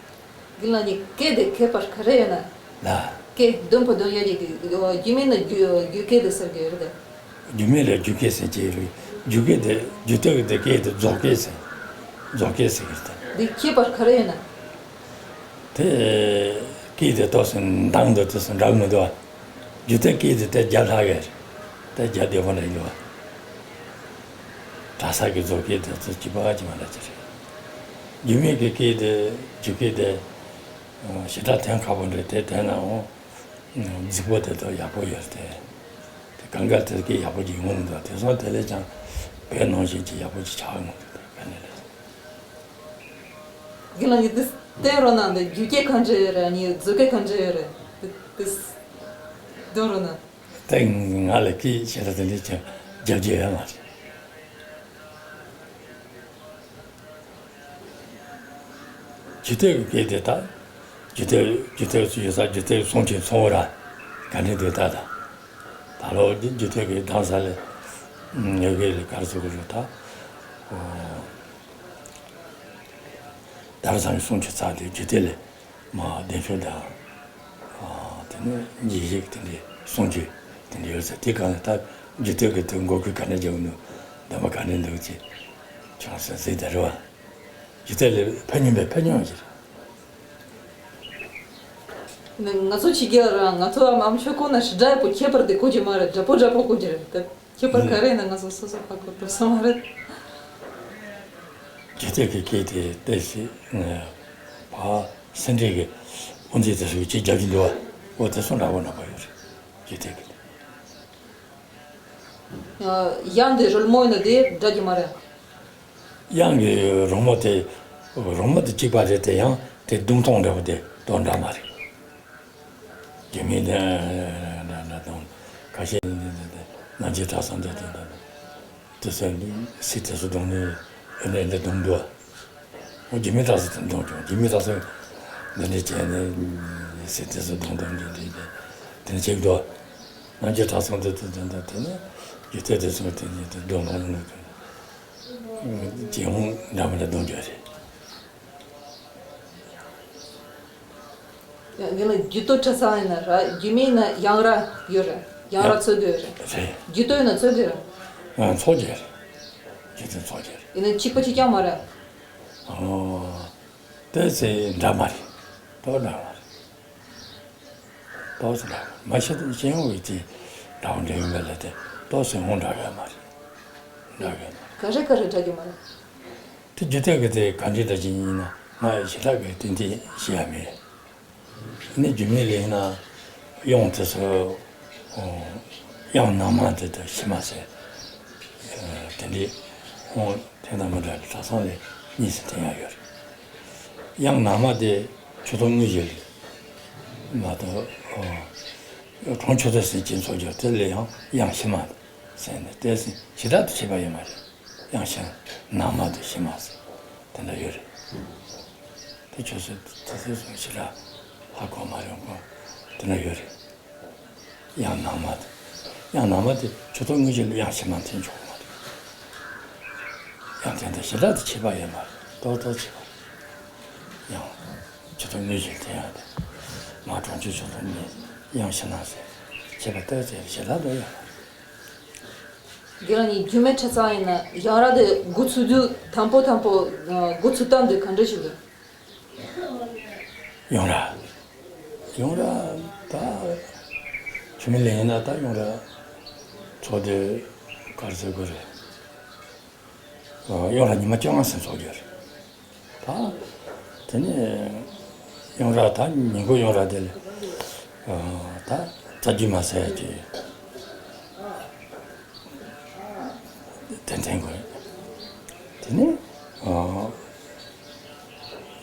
རྒན་ལགས་ནི་སྐད་དེ་མཁས་པ་ག་རེ་ཡོད་ན། ལ། སྐད་བདུན་པོ་བདུན་ཡོད་ཀྱི་རྒྱུ་མིན་ན་རྒྱུ་རྒྱུ་སྐད་དེ་ཟེར་གྱི་ཡོད་རེད། རྒྱུ་མིན་ལ་རྒྱུ་སྐད་ཟེར་གྱི་ཡོད་རེད། རྒྱུ་སྐད་དེ་རྒྱུ་སྟོད་ཀྱི་དེ་སྐད་དེ་རྫོགས་སྐད་ཟེར། རྫོགས་སྐད་ཟེར་གྱི་རེད། འདི་ཁྱད་པར་ག་རེ་ཡོད་ན། དེ་སྐད་དེ་ཏོག་ཙམ་འདང་དུ་དེ་ཚོ་འདྲ་གི་མི་འདུག་ཨ། རྒྱུ་སྟོད་སྐད་དེ་དེ་རྒྱ་ལྷག་གི་རེད། དེ་རྒྱ་བདེ་པོ་འདྲ་ཡིན་འདུག་ཨ། གྲྭ་ས་གི་རྫོགས་སྐད་དེ་ཚོ་གཅིག་པ་གཅིག་མ་འདྲ་ཅིག་རེད། རྒྱུ་མིན་གྱི་སྐད་དེ་རྒྱུ་སྐད་དེ། ཞེ་དྲག་དོན་ཁག་པོ་འདྲ་དེ་དོན་ནའང་རྫིག་པོ་དེ་ཚོ་ཡག་པོ་ཡོད་རེད་དེ། དེ་གང་ག་དེ་སྐད་ཡག་པོ་ཅིག་ཡོང་མི་འདུག་དེ་སོང་དེ་ལས་ཀྱང་བོད་ནང་བཞིན་གྱི་ཡག་པོ་ཅིག་ཆགས་ཡོང་གི་འདུག་ག་ནས་རེད། རྒན་ལགས་ཀྱིས་དེ་བསྟན་རོགས་གནང་། འདི་རྒྱུ་སྐད་གང་འདྲ་ཡོད་རེད། ཨ་ནི་རྫོགས་སྐད་གང་འདྲ་ཡོད་རེད། དེ་དེ་འདོན་རོགས་གནང་། དེ་ང་ལ་སྐད་ཆ་དེ་འདྲ་ཅང་རྒྱབ་རྒྱུ་ཡོད་མ་རེད། རྒྱུ་སྟོད་ཀྱི་སྐད་དེ་ད། རྒྱུ་སྟོད་རྒྱུ་སྟོད་ཚོ་ཡོད་ས་རྒྱུ་སྟོད་གསུང་ཆོས་ཚོང་ར་ག་འདྲ་འདུག་ད་ད། ད་ལོ་རྒྱུ་སྟོད་ཀྱི་གདན་ས་ལས་ཡོད་གི་ལས་གར་ཚོ་གི་རུ་ད། ཨོ། དར་ཚང་གི་གསུང་ཆོས་ཚར་དུས་རྒྱུ་སྟོད་ལས་མ་བདེ་མཆོག་དང་། ཨ། དེ་ནས་རྗེས་ཤིག་དེ་འདྲའི་གསུང་ཆོས་དེ་འདྲ་ཡོད་ས་དེ་གང་ལ་ད་རྒྱུ་སྟོད་ཀྱི་དུས་འགོ་ཁུལ་ག་འདྲ་རྒྱག་འདུག་འདོན་པ་ག་འདྲ་འདུག་ཅེས་ཆུང་ས་ཟིག་དེ་རེད་བ། རྒྱུ་སྟོད་ལས་ཕན་སྙམ་པའི་ཕན་སྙམ་ཞིག་རེད། ང་ཚོ་ཕྱི་རྒྱལ་རང་ང་ཚོ་ཨ་མ་ཆོས་ཁོ་ན་ཞི་དྲག་པོ་ཁྱད་པར་དེ་གོ་རྒྱུ་མ་རེད། འདྲ་པོ་འདྲ་པོ་གོ་རྒྱུ་རེད་དེ། ཁྱད་པར་ག་རེ་ཡིན་ན་ང་ཚོ་སོ་སོ་ཧ་གོ་ཐུབ་ས་མ་རེད། རྒྱུ་སྟོད་ཀྱི་སྐད་དེ་ཏོག་ཙམ་ཕར་སེ་འབྲས་ཀྱི་དབུ་མཛད་དེ་ཚོས་ཅིག་རྒྱབ་ཀྱི་འདུག་བ། འོ་དེ་ཚོ་འདྲ་པོ་འདྲ་པོ་ཡོད་རེད། རྒྱུ་སྟོད་ཀྱི། དབྱངས་དེ་རོལ་མོ་ཡིན་ན་དེ་འདྲ་གི་མ་རེད། དབྱངས་ཀྱི་རོལ་མོ་དེ་རོལ་མོ་དེ་གཅིག་པ་རེད་དེ། ཡང་དེ་རྡུང་སྟངས་འདྲ་པོ་དེ་དོ་འདྲ་མ་རེད། རྒྱུ་མིན་འདྲ་འདྲ་འདྲ་དང་ཁ་ཤས་ནི་འདི་འདི་འདི་རྣམ་འགྱུར་གྲྭ་ཚང་འདི་འདི་འདི་འདི་ཚོ་ནི་སི་དེ་ཚོ་གདོང་ནི་ཨེ་འདྲ་འདྲ་གདོང་འདུག་འོ་རྒྱུ་མིན་གྲྭ་ཚང་དེ་གདོང་ཀྱང་རྒྱུ་མིན་གྲྭ་ཚང་འདི་འདྲ་བྱས་ནས་སི་དེ་ཚོ་གདོང་གདོང་འདི་འདི་འདི་དེ་ནི་བྱེད་འདུག་རྣམ་འགྱུར་གྲྭ་ཚང་འདི་འདི་འདི་འདི་དེ་ནི་རྒྱུ་མཐའ་དེ་ཚོ་དེ་ནི་དེ་གདོང་གདོང་འདི་འདི་ཇེ་ཧུང་འདྲ་མི་འདྲ་གདོང་རྒྱུ་རེད། ཡང་འདི་ལ་རྒྱུ་སྟོད་གྲྭ་ཚང་ཡིན་ན་ར། རྒྱུ་མིན་ན་ཡང་ར་ཡོད་ར། ཡང་ར་ཡང་ཚོགས་འདུ་ཡོད་ར། རེད། རྒྱུ་སྟོད་ཡིན་ན་ཚོགས་འདུ་ར། ང་ཚོགས་རྒྱུ་རེད། རྒྱུ་སྟོད་ཚོགས་རྒྱུ་རེད། ཡིན་ན་གཅིག་པ་གཅིག་རྐྱང་མ་རེད། ཨོ། དེ་ཚེ་འདྲ་མ་རེད། ཏོག་འདྲ་མ་རེད། ཏོག་ཙམ་འདྲ་མ་ཤེས་ཤེས་ཡོང་བའི་དེ་འདྲ་བོ་འདྲ་ཡོད་མེད་ལ་དེ་ཏོག་ཙམ་འོང་འདྲ་ཡོད་མ་རེད། འདྲ་ཡོད་མ་རེད། ག་རེ་ག་རེ་འདྲ་རྒྱུ་མ་རེད། དེ་རྒྱུ་སྟོད་ཀྱི་དེ་ག་འདྲའི་འདྲ་ཅིག་ཡིན་ན་ང་ཞེ་དྲག་གི་ཏན་ཏན་ཤེས་ཡ་མེད། ནི་རྒྱུ་མེད་ལས་ན་དབྱངས་དེ་ཚོ་དབྱངས་སྣ་མང་དེ་དང་ཕྱི་མ་ཟེར་དེ་འདྲའི་ ཁོང་དེ་དང་མི་འདྲ་བའི་གྲྭ་ཚང་ལས་གཉིས་སུ་འཐེན་ཡག་ཡོད་རེད། དབྱངས་ནང་མ་དེ་ཆུ་ཐོག་དངོས་གཞི་ལས་མ་གཏོགས་གྲོང་ཆོས་ཚོགས་ཟེར་གྱིན་ཚོགས་རྒྱུ་དེ་ལས་ཡང་དབྱངས་ཕྱི་མ་ཟེར་ནས་དེ་ཞེ་དྲག་ཏུ་ཁྱད་པར་ཡོད་མ་རེད། དབྱངས་ཕྱི་ནང་མ་དེ་ཕྱི་མ་ཟེར་དེ་འདྲ་ཡོད་རེད། དེ་ཁྱོད་ཚོས་དེ་ཚོའི་སོང་ཞེ་དྲག་ཧ་གོ་མ་ཡོང་གོ། དེ་འདྲ་ཡོད་རེད། དབྱངས་ནང་མ་དེ། དབྱངས་ནང་མ་དེ་ཆུ་ཐོག་དངོས་གཞི་ལ་དབྱངས་ཕྱི་མ་འཐེན་ཆོག་མ་རེད། དབྱངས་འཐེན་དེ་ཞེ་དྲག་ཏུ་ཁྱད་པར་ཡོད་མ་རེད། ཏོག་ཏོག་ཁྱད་པར། དབྱངས་ཆུ་ཐོག་དངོས་གཞི་ལ་འཐེན་ཡག་དེ། མ་གྲོང་ཆོས་ཆུ་ཐོག་ནས་དབྱངས་ཕྱི་ནང་ཟེར་ཁྱད་པར་ཏོག་ཙམ་ཞེ་དྲག་ཏུ་ཡོད་མ་རེད། དགེ་རང་གཉིས་རྒྱུད་སྨད་གྲྭ་ཚང་ཡིན་ན་ཡང་ར་དེ་འགོ་ཚུགས་དུས་དང་པོ་དང་པོ་འགོ་ཚུགས་སྟངས་དེ་ག་འདྲ་ཞིག་འདུག་ཡོང་ར། ཡོང་ར་ད། ཆུ་མིག་ལ་ཡིན་ན་ད་ཡོང་ར། ཚོགས་དེ་ག་རེ་ཟེར་དགོས་རེད། ཡོང་ར་ཉི་མ་བཅོ་ལྔ་ཟིན་ཚོགས་རྒྱུ་རེད། ད། དེ་ནས་ཡོང་ར་ད་ཉིན་གུང་ཡོང་ར་དེ་ལ། ད་རྩ་རྒྱུས་མ་ཟེར་གྱི། དེ་འཐེན་དགོས། དེ་ནས།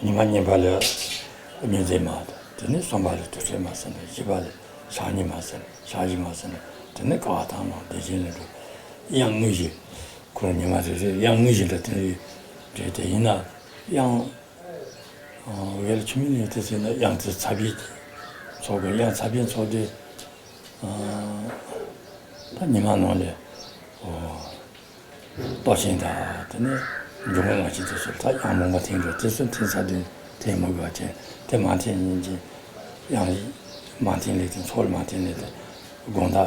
ཉི་མ་གཉིས་པ་ལ་སྨྱུང་རྫས་མ། དེ་ནས་གསུམ་པ་ལ་དུར་ཁྲོད་མ་ཟེར་ནས། བཞི་པ་ལ་ཕྱག་གཉིས་མ་ཟེར་ནས། ཕྱག་བཞི་མ་ཟེར་ནས། དེ་ནས་ཀ་བ་དང་ནང་བདེ་ཆེན་ལ་འགྲོ། དབྱངས་དངོས་གཞི། ཁོ་རང་ཉི་མ་རེ་རེ་དབྱངས་དངོས་གཞི་འདྲ་དེ་རེད་དེ། ཡིན་ན་དབྱངས། འོ་ལ་ཆུ་མིག་ལ་དེ་ཟེར་ན་དབྱངས་དེ་ཚ་བའི་ཚོགས་དགོས། དབྱངས་ཚ་བའི་ཚོགས་དེ། ད་ཉི་མ་ནང་ལ། ཨོ། ལྟོ་ཆེན་དང་དེ་ནས་འབྱུང་བ་མ་ཆེན་དེ་ཚོ་ད་དབྱངས་མང་པོ་འཐེན་འགྲོ། དེ་ཚོ་འཐེན་ཚར་དུས་འཐེན་མི་དགོས་པ་ཅན། དེ་མ་འཐེན་ཉིན་གྱི་དབྱངས་མ་འཐེན་ལས་དེ། ཚོགས་ལ་མ་འཐེན་ལས་དེ། དགོང་དག་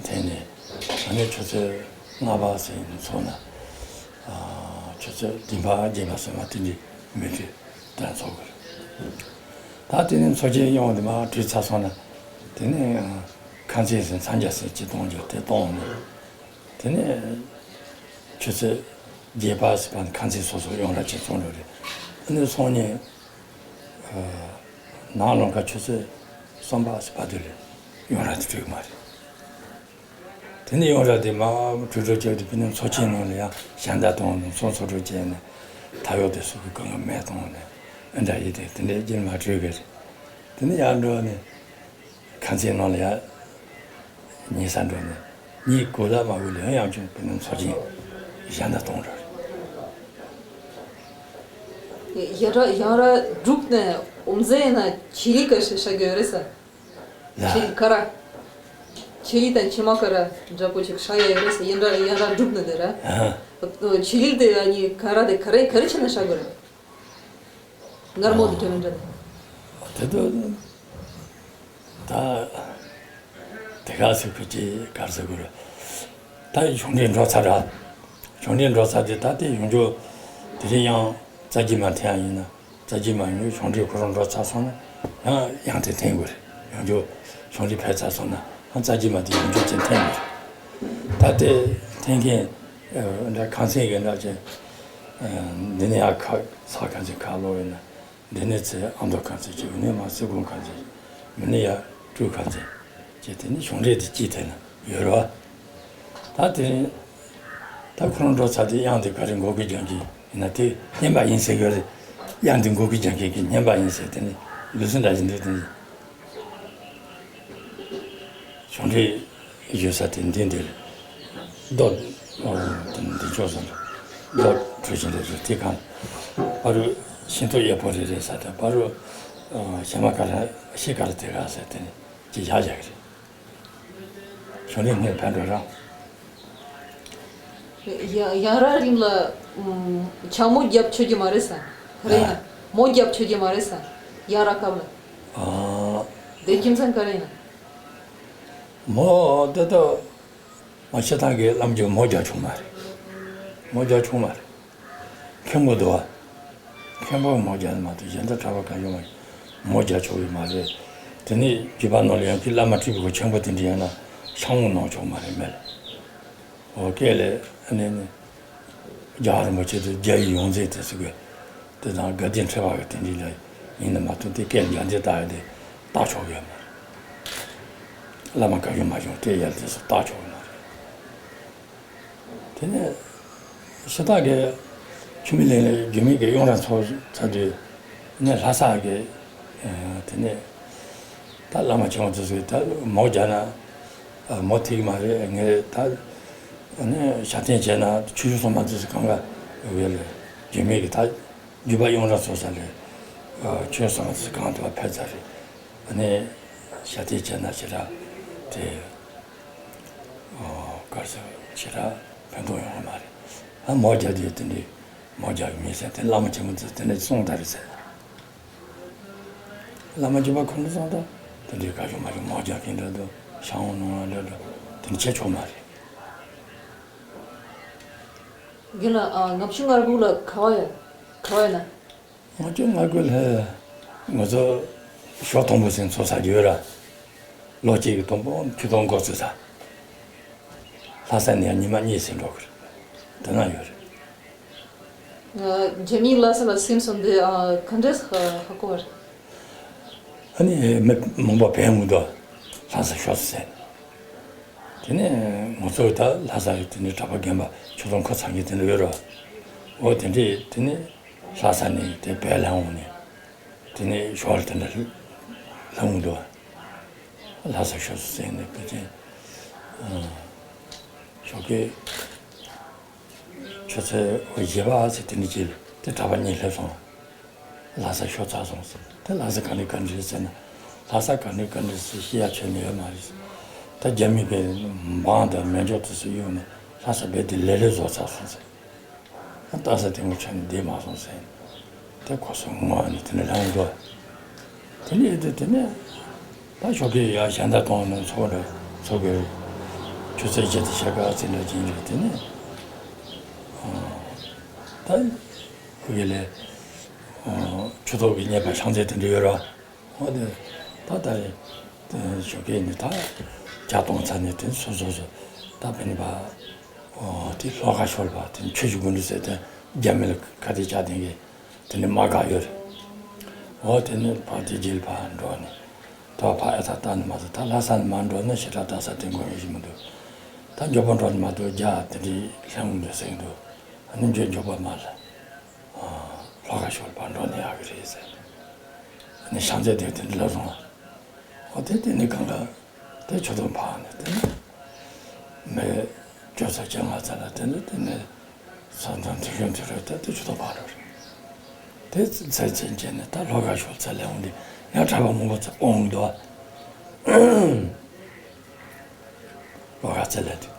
འཐེན་ནས། ཨ་ནི་ཆུ་ཚོད་ལྔ་པ་ཟིན་ཚོགས་ན། ཆུ་ཚོད་བདུན་པ་བརྒྱད་པ་ཟིན་མ་དེ་འདྲའི་མི་དུས་དེ་ཚོགས་དགོས། ད་དེ་ནས་ཚོགས་ཆེན་ཡོང་དེ་མ་གྲོལ་ཚར་སོང་ན། དེ་ནས་ཁང་ཚན་ཟིན་མཚམས་སྦྱར་ཟིན་གྱི་གཏོང་རྒྱུ་དེ་གཏོང་ནས། དེ་ནས་ཆུ་ཚོད་བརྒྱད་པ་ཟིན་པ་ནི་ཁང་ཚན་སོ་སོ་ཡོང་ར་ཆེ་ཚོང་འགྲོ་རེད། ཨ་ནི་སང་ཉིན་ནང་ལོང་ཁ་ཆུ་ཚོད་གསུམ་པ་ཟིན་པ་དེ་ལས་ཡོང་ར་དེ་འགྲིག་མ་རེད། དེ་ནས་ཡོང་ར་དེ་མ་གྲོལ་གྲོལ་བྱས་དེ། དེ་ནས་ཚོགས་ཆེན་ནང་ལ་ཡང་ཞལ་འདེབས་གཏོང་ནས། ཚོགས་ཚོགས་གྲོལ་བྱས་ནས་ཐབ་གཡོག་དེ་སུ་གི་གང་ག་མེད་གཏོང་ནས། ཨ་འདྲ་ཡིན་དེ། དེ་འདྲའི་རྒྱུན་མ་གྲོལ་གི་རེད། དེ་ནས་ཡར་འགྲོ་ནས་ཁང་ཚན་ནང་ལ་ཡར་ཉལ་ས་འགྲོ་ནས། ཉིན་དགུ་ལ་མ་དགུ་ལ་ཡང་ཡང་བྱུང་དེ་ནས་ཚོགས་ཆེན་ཞལ་འདེབས་གཏོང་ར་རེད། ཡ་ར་ཡང་ར་སྒྲུག་ནས་འོམ་ཟེ་ན་ཆི་ལི་ག་ཤ་ཤ་གི་ཡོད་རེད་ས། ལ། ཆི་ལི་ཀ་ར། ཆི་ལི་དང་ཆི་མ་ཀ་ར་འདྲ་པོ་ཅིག་ཧྲ་ཡ་ཡོད་རེད་ས། ཡིན་འདྲ་ཡང་ར་སྒྲུབ་ནི་འདི་ར། ཨ། ཆི་ལི་དེ་ཨ་ནི་ཀ་ར་དེ་ག་རེ་ག་རེ་བྱས་ན་ཧྲ་དགོས་རེད། མངར་མོ་དེ་དྲན་འདྲ་ནི། དེ་དུ། ད། དེ་ག་ཟེར་ཁུ་ཅི་གར་ཟེར་དགོས་རེད། ད་གཞུང་འབྲེལ་འགྲོ་ཚར་ར། གཞུང་འབྲེལ་འགྲོ་ཚར་དེ་ད་དེ་ཡོང་རྒྱུ། དེ་རིང་ཡང་རྩ་རྒྱུས་མ་འཐེན་ཡ་ཡིན་ན། རྩ་རྒྱུས་མ་ཡོང་གཞུང་འབྲེལ་ཁོ་རང་འགྲོ་ཚར་སོང་ན་ཡང་ཡང་དེ་འཐེན་དགོས་རེད། ཡོང་རྒྱུ་གཞུང་འབྲེལ་ཕེབས་ཚར་སོང་ན་ཡང་རྩ་རྒྱུས་མ་དེ་ཡོང་རྒྱུ་ཅན་འཐེན་དགོས་རེད། ད་དེ་འཐེན་མཁན་འདྲ་ཁང་ཚན་གྱི་འདྲ་ཅན། འདི་ནས་ཡར་ཁ་ས་ཁང་ཚན་ཁ་ལོ་ཡིན་ན། འདི་ནས་ཚེ་ཨ་མདོ་ཁང་ཚན་གྱི། འདི་ནས་མ་སི་ཀུང་ཁང་ཚན། མི་ནི་ཡ་སྤྲུལ་ཁང་ཚན་གྱི། དེ་ནི་གཞུང་འབྲེལ་དེ་གཅིག་དེ་ན་ཡོད་རེད་བ། ད་དེ་ད་ཁོ་རང་འགྲོ་ཚར་དེ་དབྱངས་དེ་ག་རེ་མགོ་སྐོར་རྒྱག་གི་ཡིན་ན་དེ་སྙན་པ་ཡིན་ཟེར་གི་རེད། དབྱངས་དེ་མགོ་སྐོར་རྒྱག་མཁན་གྱི་སྙན་པ་ཡིན་ཟེར། དེ་ནི་ལུགས་སྲོལ་འདྲ་ཞིག་འདུག་དེ་ནི། གཞུང་འབྲེལ་ཡོད་ས་དེ་འདི་འདིར། རྡོ། ཨོ། དེ་འདི་ཕྱོགས་སུ་རྡོ་གྲུ་བཞི་འདྲ་རེད། དེ་གང་པ་རུ་ཤིང་ཏོག་གཡས་པོ་རེ་རེ་ས་དེ་པ་རུ། ཨོ། བྱེ་མ་ཀ་ར་ཤེལ་ཀ་ར་དེ་ག་ས་དེ་ནི་ཅི་བཞག་བཞག་གི་རེད། གཞུང་འབྲེལ་སྔོན་ཕན་འགྲོ་རང་། ཡ་ཡང་ར་རིང་ལ་ཨུམ་ཆང་མོ་རྒྱབ་ཆོད་ཀྱི་མ་རེད་ས། ག་རེ་ཡིན་ན། ཨ། མོ་རྒྱབ་ཆོད་ཀྱི་མ་རེད་ས། ཡང་ར་སྐབས་ལ། ཨ། དེ་རྒྱུ་མཚན་ག་རེ་ཡིན་ན། མོ་དེ་ད་མ་ཤི་ཐང་གི་བླ་མ་གིས་མོ་རྒྱབ་ཆོག་མ་རེད། མོ་རྒྱབ་ཆོག་མ་རེད། མཁན་པོ་འདུག་བ། མཁན་པོ་མོ་རྒྱབ་མ་གཏོགས་གཞན་དག་གྲྭ་པ་གང་ཡོང་བ་མོ་རྒྱབ་ཆོག་གི་མ་རེད། དེ་ནས་རྒྱུད་པ་ནང་ལ་ཡང་ཁྱི་བླ་མ་ཁྲི་པའི་གོ་ཆེན་པོ་དེ་འདྲ་ཡོད་ན་ཤ་མོ་གནང་ཆོག་མ་རེད་མེད་ལ། འོ་སྐད་ལས་ཨ་ནི་ནི། རྒྱལ་བ་རིན་པོ་ཆེ་དེ་རྒྱལ་བའི་ཡོངས་འཛིན་དེ་ཚོ་གི་དེ་དང་དགའ་ལྡན་ཁྲི་པ་གི་དེ་འདྲའི་ལ་ཡིན་ན་མ་གཏོགས་དེ་སྐད་འཇང་དེ་ལྟ་ཡ་དེ་བཏགས་ཆོག་གི་མ་རེད། བླ་མ་ག་གི་མ་བྱུང་སྐད་ཡར་དེ་ཚོ་བཏགས་ཆོག་གི་མ་རེད། དེ་ནས་ ཤ་སྟག་གི་ཆུ་མིག་གླིང་ལ་རྒྱུད་སྨད་ཀྱི་གཡུང་དྲུང་ཚོགས་ཚར་དུས་ནས་ལྷ་ས་གི་དེ་ནས་ད་བླ་མ་ཆེན་པོ་ཚོས་ད་མོ་རྒྱག་ན་མོ་ཐིག་མ་རེད། ངས་ད་ནས་ཞབས་བརྟན་བྱས་ན་ཆུ་ཤུར་སོ་མ་ཚོས་གང་ག་ཡོད་ལ་རྒྱུད་སྨད་ཀྱི་ད་རྒྱུད་པ་གཡུང་དྲུང་ཚོགས་ས་ལས་ཆུ་ཤུར་སོ་མ་ཚོས་གང་དུ་ཕེབས་ཚར་རེད། ནས་ཞབས་བརྟན་བྱས་ན་ཞེ་དྲག་དེ། ཨོ། གར་ཟེར་ཞེ་དྲག་ཕན་ཐོགས་ཡོང་གི་མ་རེད། ཨ་མོ་རྒྱག་དུས་དེ་འདྲའི་མོ་རྒྱག་གི་མི་ཟེར་དེ་བླ་མ་ཆེན་པོ་ཚོས་དེ་འདྲ་གསུངས་ད་རེད་ཟེར། བླ་མ་ཆེན་པོ་ཁོང་ཚོས་གསུངས་ད་དེ་འདྲའི་གར་ཞུ་མ་ཞུ་མོ་རྒྱག་གིན་འདྲ་འདུག་ཤ་འོང་ནང་ལ་འདྲ་འདྲ་དེ་འདྲ་བྱེད་ཆོག་མ་རེད། རྒན་ལགས། ཨ། ལྔ་བཅུ་ང་དགུ་ལ་ག་བ་ཡོད། ག་བ་ཡོད་ན། ལྔ་བཅུ་ང་དགུ་ལ་ང་ཚོ་ཞོ་དང་པོ་ཟིན་ཚོ་ཟ་རྒྱུ་ཡོད་ར། ལོ་གཅིག་གི་དང་པོ་ཆུ་དང་འགོ་ཚུགས་ས། ལྷ་ས་ནས་ཉི་མ་གཉིས་ཟིན་འགྲོ་གི་རེད། དེ་ན་ཡོད་རེད། ཨ། རྒྱ་མིའི་ལྷ་ས་ལ་སིམ་སོང་དེ། ཨ། ག་འདྲས་ཧ་གོ་བ་རེད། ཨ་ནི་མི་མང་པོ་བལ་འུ་དུ་ལྷ་ས་ཞོ་ཟ་ཟེར། དེ་ནས་ང་ཚོ་ད་ལྷ་ས་ཡི་དེ་ནས་གྲྭ་པ་རྒན་པ་ཆུ་དང་ཁ་ཚང་གི་དེ་འདྲ་ཡོད་ར། འོ་དེ་འདྲས་དེ་ནས། ལྷ་ས་ནས་དེ་བལ་ལ་འོང་ནས་དེ་ནས་ཞོར་དེ་འདྲ་ལ་འོང་འདུག་ལྷ་ས་ཞོ་ཟ་ཟེར་ནས་ཕལ་ཆེར་ཞོགས་ཀས་ཆུ་ཚོད་བཞི་པ་ཟེར་དེ་འདྲ་ཅིག་ལ་དེ་གྲྭ་པ་གཉིས་སླེབས་སོང་། ལྷ་ས་ཞོ་ཚར་སོང་ཟེར། དེ་ལྷ་ས་ག་འདྲ་ག་འདྲ་ཟེར་ན། ལྷ་ས་ག་འདྲ་ག་འདྲ་ཟེར་བཤད་ཡ་ཆོད་ནི་ཡོད་མ་རེད། ད་རྒྱ་མི་གི་འབངས་དང་མེ་སྒྱོགས་དེ་ཚོ་གཡུགས་ནས་ལྷ་ས་རྦད་དེ་ལེ་ལེ་བཟོ་ཚར་སོང་ཟེར། ལྟ་ས་དེ་མོ་ཆ་ནས་བསྡད་མ་སོང་ཟེར། དེ་གོ་སོང་ངོ་ནས་དེ་ནས་ལངས་འགྲོ། དེ་ནས་དེ་དེ་ནས་ད་ཞོགས་ཀས་ཡར་གཞན་དག་གཏོང་ནས་ཚོགས་འདྲ་ཚོགས་ཀྱི་ཆུ་ཚོད་བརྒྱད་དང་ཕྱེད་ཀ་ཙམ་འདྲ་ཅིག་རེད། དེ་ནས་ད་ཕ་གི་ལས་ཆུ་ཐོག་གི་རྙེད་པ་ཤང་ཚད་དེ་འདྲ་ཡོད་ར། འོ་དེ་ད་ད་རེད། དེ་ཞོགས་ཀས་ནི་ད་ཇ་བཏུང་ཚར་ནས་དེ་སོ་སོ་སོ་ད་བེ་ནི་པ། འོ་དེ་ལྷོ་ཁ་ཤོར་བ་དེ་ཆོས་ཀྱི་སྒོ་འགྲོ་ཟེར་དེ་རྒྱ་མི་ལ་ཁ་གཏད་བཅག་དེ་གི་དེ་ནི་དམག་སྒར་ཡོད་རེད། འོ་དེ་ནི་ཕར་དེ་རྗེས་ཕར་འགྲོ་ནས་ད་ཕར་ཨེ་ཐ་ལྟ་ནི་མ་ཐུབ། ད་ལྷ་ས་ནི་མ་འགྲོ་ན་ཞེ་དྲག་ལྟ་ས་དེ་དགོས་ཡོད་ཞིག་མི་འདུག་ད་མགྱོགས་པོ་འགྲོ་ནི་མ་ཐུབ། རྒྱ་དེ་འདྲའི་ལྷན་འོང་འདུག་ཟེར་གི་འདུག་ཨ་ནི་མགྱོགས་མགྱོགས་པོ་མ་ལ། ལྷོ་ཁ་ཤོར་བར་འགྲོ་ནས་ཡག་གི་རེད་ཟེར། ནི་ཤང་ཚད་དེ་དེ་འདྲ་ལ་སོང་། འོ་དེ་དེ་ནི་གང་ག་དེ་ཆུ་དོང་འཕགས་ནས་དེ་ནི་མི་བཅོ་ས་བཅོ་ལྔ་ཙམ་ལ་དེ་ནི་དེ་ནི་ས་མཚམས་དེ་གཞུང་དེ་རུ་དེ་དེ་ཆུ་དོང་འཕགས་རུ་རེད། དེ་ཚེ་ཚེ་ཆེན་ནས་ད་ལྷོ་ཁ་ཤོར་ཚད་ལས་འོང་དེ་ཡང་གྲྭ་པ་མང་པོ་ཚོ་སྤོང་འདུག་ལོ་ག་ཚེ་ལས་དུས་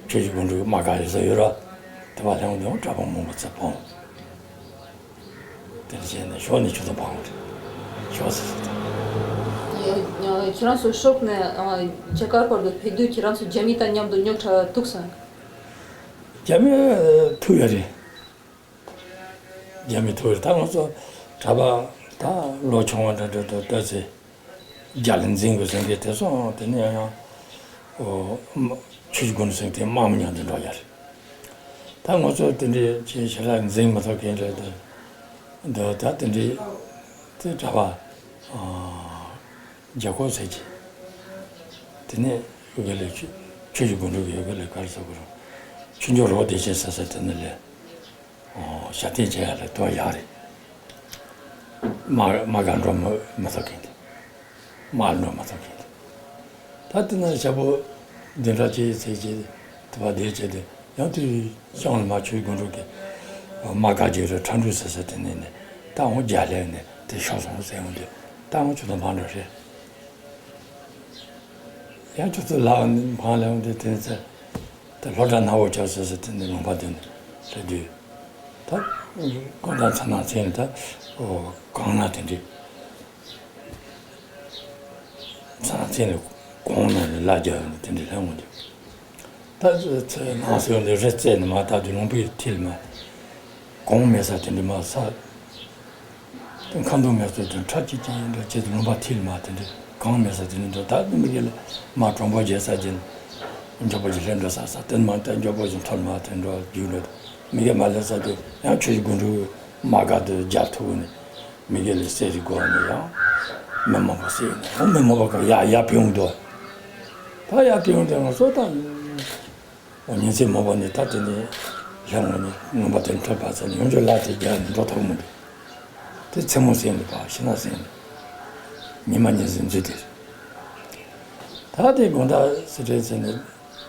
ཆོས་ཀྱི་སྒོ་འགྲོའི་དམག་སྒར་ཡོད་ས་ཡོད་ར། དེ་བ་ལྷན་དུ་གྲྭ་པ་མང་པོ་ཚེ་སྤོང་། དེར་བྱས་ནས་ཞོགས་ནས་ཆུ་དང་འཕང་བ་རེད། ཞོགས་ཟེར་ཟེར་དང་། ཁྱེད་རང་ཚོ་ཕྱོགས་ནས་རྒྱ་གར་བར་དུ་ཕེབས་དུས་ཁྱེད་རང་ཚོ་རྒྱ་མི་དང་མཉམ་དུ་རྙོག་དྲ་ཐུག་སོང་། རྒྱ་མི་ཐུག་ཡོད་རེད། རྒྱ་མི་ཐུག་རེད། ད་ང་ཚོ་གྲྭ་པ་ད་ལོ་ཆུང་བ་འདྲ་འདྲ་འདུག་ལྟ་ཚེ། རྒྱ་ལ་འཛིང་དགོས་ཟེར་མཁན་དེ་སོང་དེ་ནས་ཡང་ཡང་། ཨོ། ཆུ་བཞི་སྒོ་ནས་ཟིན་དེ་དམག་མི་མཉམ་དུ་འགྲོ་ཡ་རེད། ད་ང་ཚོ་དེ་འདྲའི་ཆེ་ཞེ་དྲག་འཛིང་མི་ཐུབ་མཁན་རེད་དེ། འདི་ད་དེ་འདྲའི་དེ་གྲྭ་པ། རྒྱ་སྐོར་ཟེར་གྱི། དེ་ནས་ཡོ་ག་ལས་ཆུ་ཆུ་བཞི་སྒོ་འགྲོ་གི་ཡོ་ག་ལས་ག་རེ་ཟེར་དགོས་རུང་། ཆུ་འགྱུར་རོ་བདེ་ཆེན་ཟེར་ས་དེ་ནས་ལས། ཞབས་བརྟན་བྱེད་ཡ་ལ་དོ་ཡག་རེད། དམག་དམག་སྒར་འགྲོ་མི་མི་ཐུབ་མཁན་དེ། དམག་ལ་འགྲོ་མི་ཐུབ་མཁན་དེ། ད་དེ་ན་ཞབས་པོ་འདི་འདྲ་བྱས་ཚེ་བྱས་དེ་བ་བསྡད་བྱས་དེ་ཡང་དུས་ཤང་ལ་མ་ཆོས་དགོན་འགྲོ་གི་དམག་སྒར་རྒྱུ་རེད། ཁྲ་འབྲུག་ཟེར་ས་དེ་ནས་ནས་ད་འོང་རྒྱ་ལས་ནས་དེ་ཤོར་སོང་ཟེར་འོང་དུས་ད་འོང་ཆུ་དང་འཕང་འགྲོ་རེད། ཡང་ཆུ་ཚོད་ལག་འཕང་ལས་འོང་དུས་དེ་ཚེ། ད་ལྷོ་བྲག་ནག་པོ་ཆགས་ཟེར་ཟེར་དེ་ནས་ལུང་པ་དེ་ནས་སླེབས་དུས། ད་ཀོང་ཏང་ཚ་ནང་ཚན་ད་གང་ན་དེ་འདྲི། ཚ་ནང་ཚན་ནས་གོང་ན་ནས་ལ་རྒྱབ་ནས་དེ་འདྲི་སླེབས་འོང་དུས། ད་ཚེ་ནང་སོ་ནས་རི་རྩེ་ནས་མར་ལྟ་དུས་ལུང་པའི་མཐིལ་མ། གོང་མེད་ས་དེ་འདྲི་མ་ས། དེ་ཁ་འདོན་མེད་ཚོད་དེ་ཁྲ་ཅིག་ཅིག་ཡིན་འདྲ་བྱས་ཏེ་ལུང་པ་མཐིལ་མ་དེ་འདྲ་གང་མེད་ས་དེ་འདྲ་འདུག་ད་དེ་མི་དགེ་ལ་མ་གྲོང་པ་རྒྱལ་ས་ཅན་མགྱོགས་པོ་ཅིག་སླེབས་འགྲོ་ས་ས་དེ་མ་ད་མགྱོགས་པོ་ཅིག་མཐོལ་མ་དེ་འགྲོ་རྒྱུག་འགྲོ། མི་དགེ་མ་སླེབས་ས་དེ་ཡང་ཆུ་བཞི་སྒོ་འགྲོའི་མ་དགའ་དུ་རྒྱ་ཐུག་ནས་མི་དགེ་ལ་གསེར་རི་སྒོ་ནས་ཡང་མི་མང་པོ་བསད་ནས་འོ་མི་མང་པོ་ག་ཡ་ཡ་བེའུ་འདུག་ད་ཡ་བེའུ་འདུག་ང་ཚོ་ད། ཉིན་མཚན་མོ་བ་ནི་ད་དེ་ནི་ ལྷ་ངོ་ནས་ངོམ་པ་དེ་ཐོབ་པ་ཚ་ནས་ཡོང་རྒྱུ་ལ་དེ་རྒྱ་ནས་འགྲོ་ཐུབ་མི་འདུག་དེ་མཚན་མོ་ཟིན་ནས་པ་ཤི་ན་ཟིན་ནས་ཉི་མ་ཉིན་ཟིན་འཛུལ་དེ་རེད། ད་དེ་དགོང་དག་སི་ཏྲེ་ཚེ་ནས་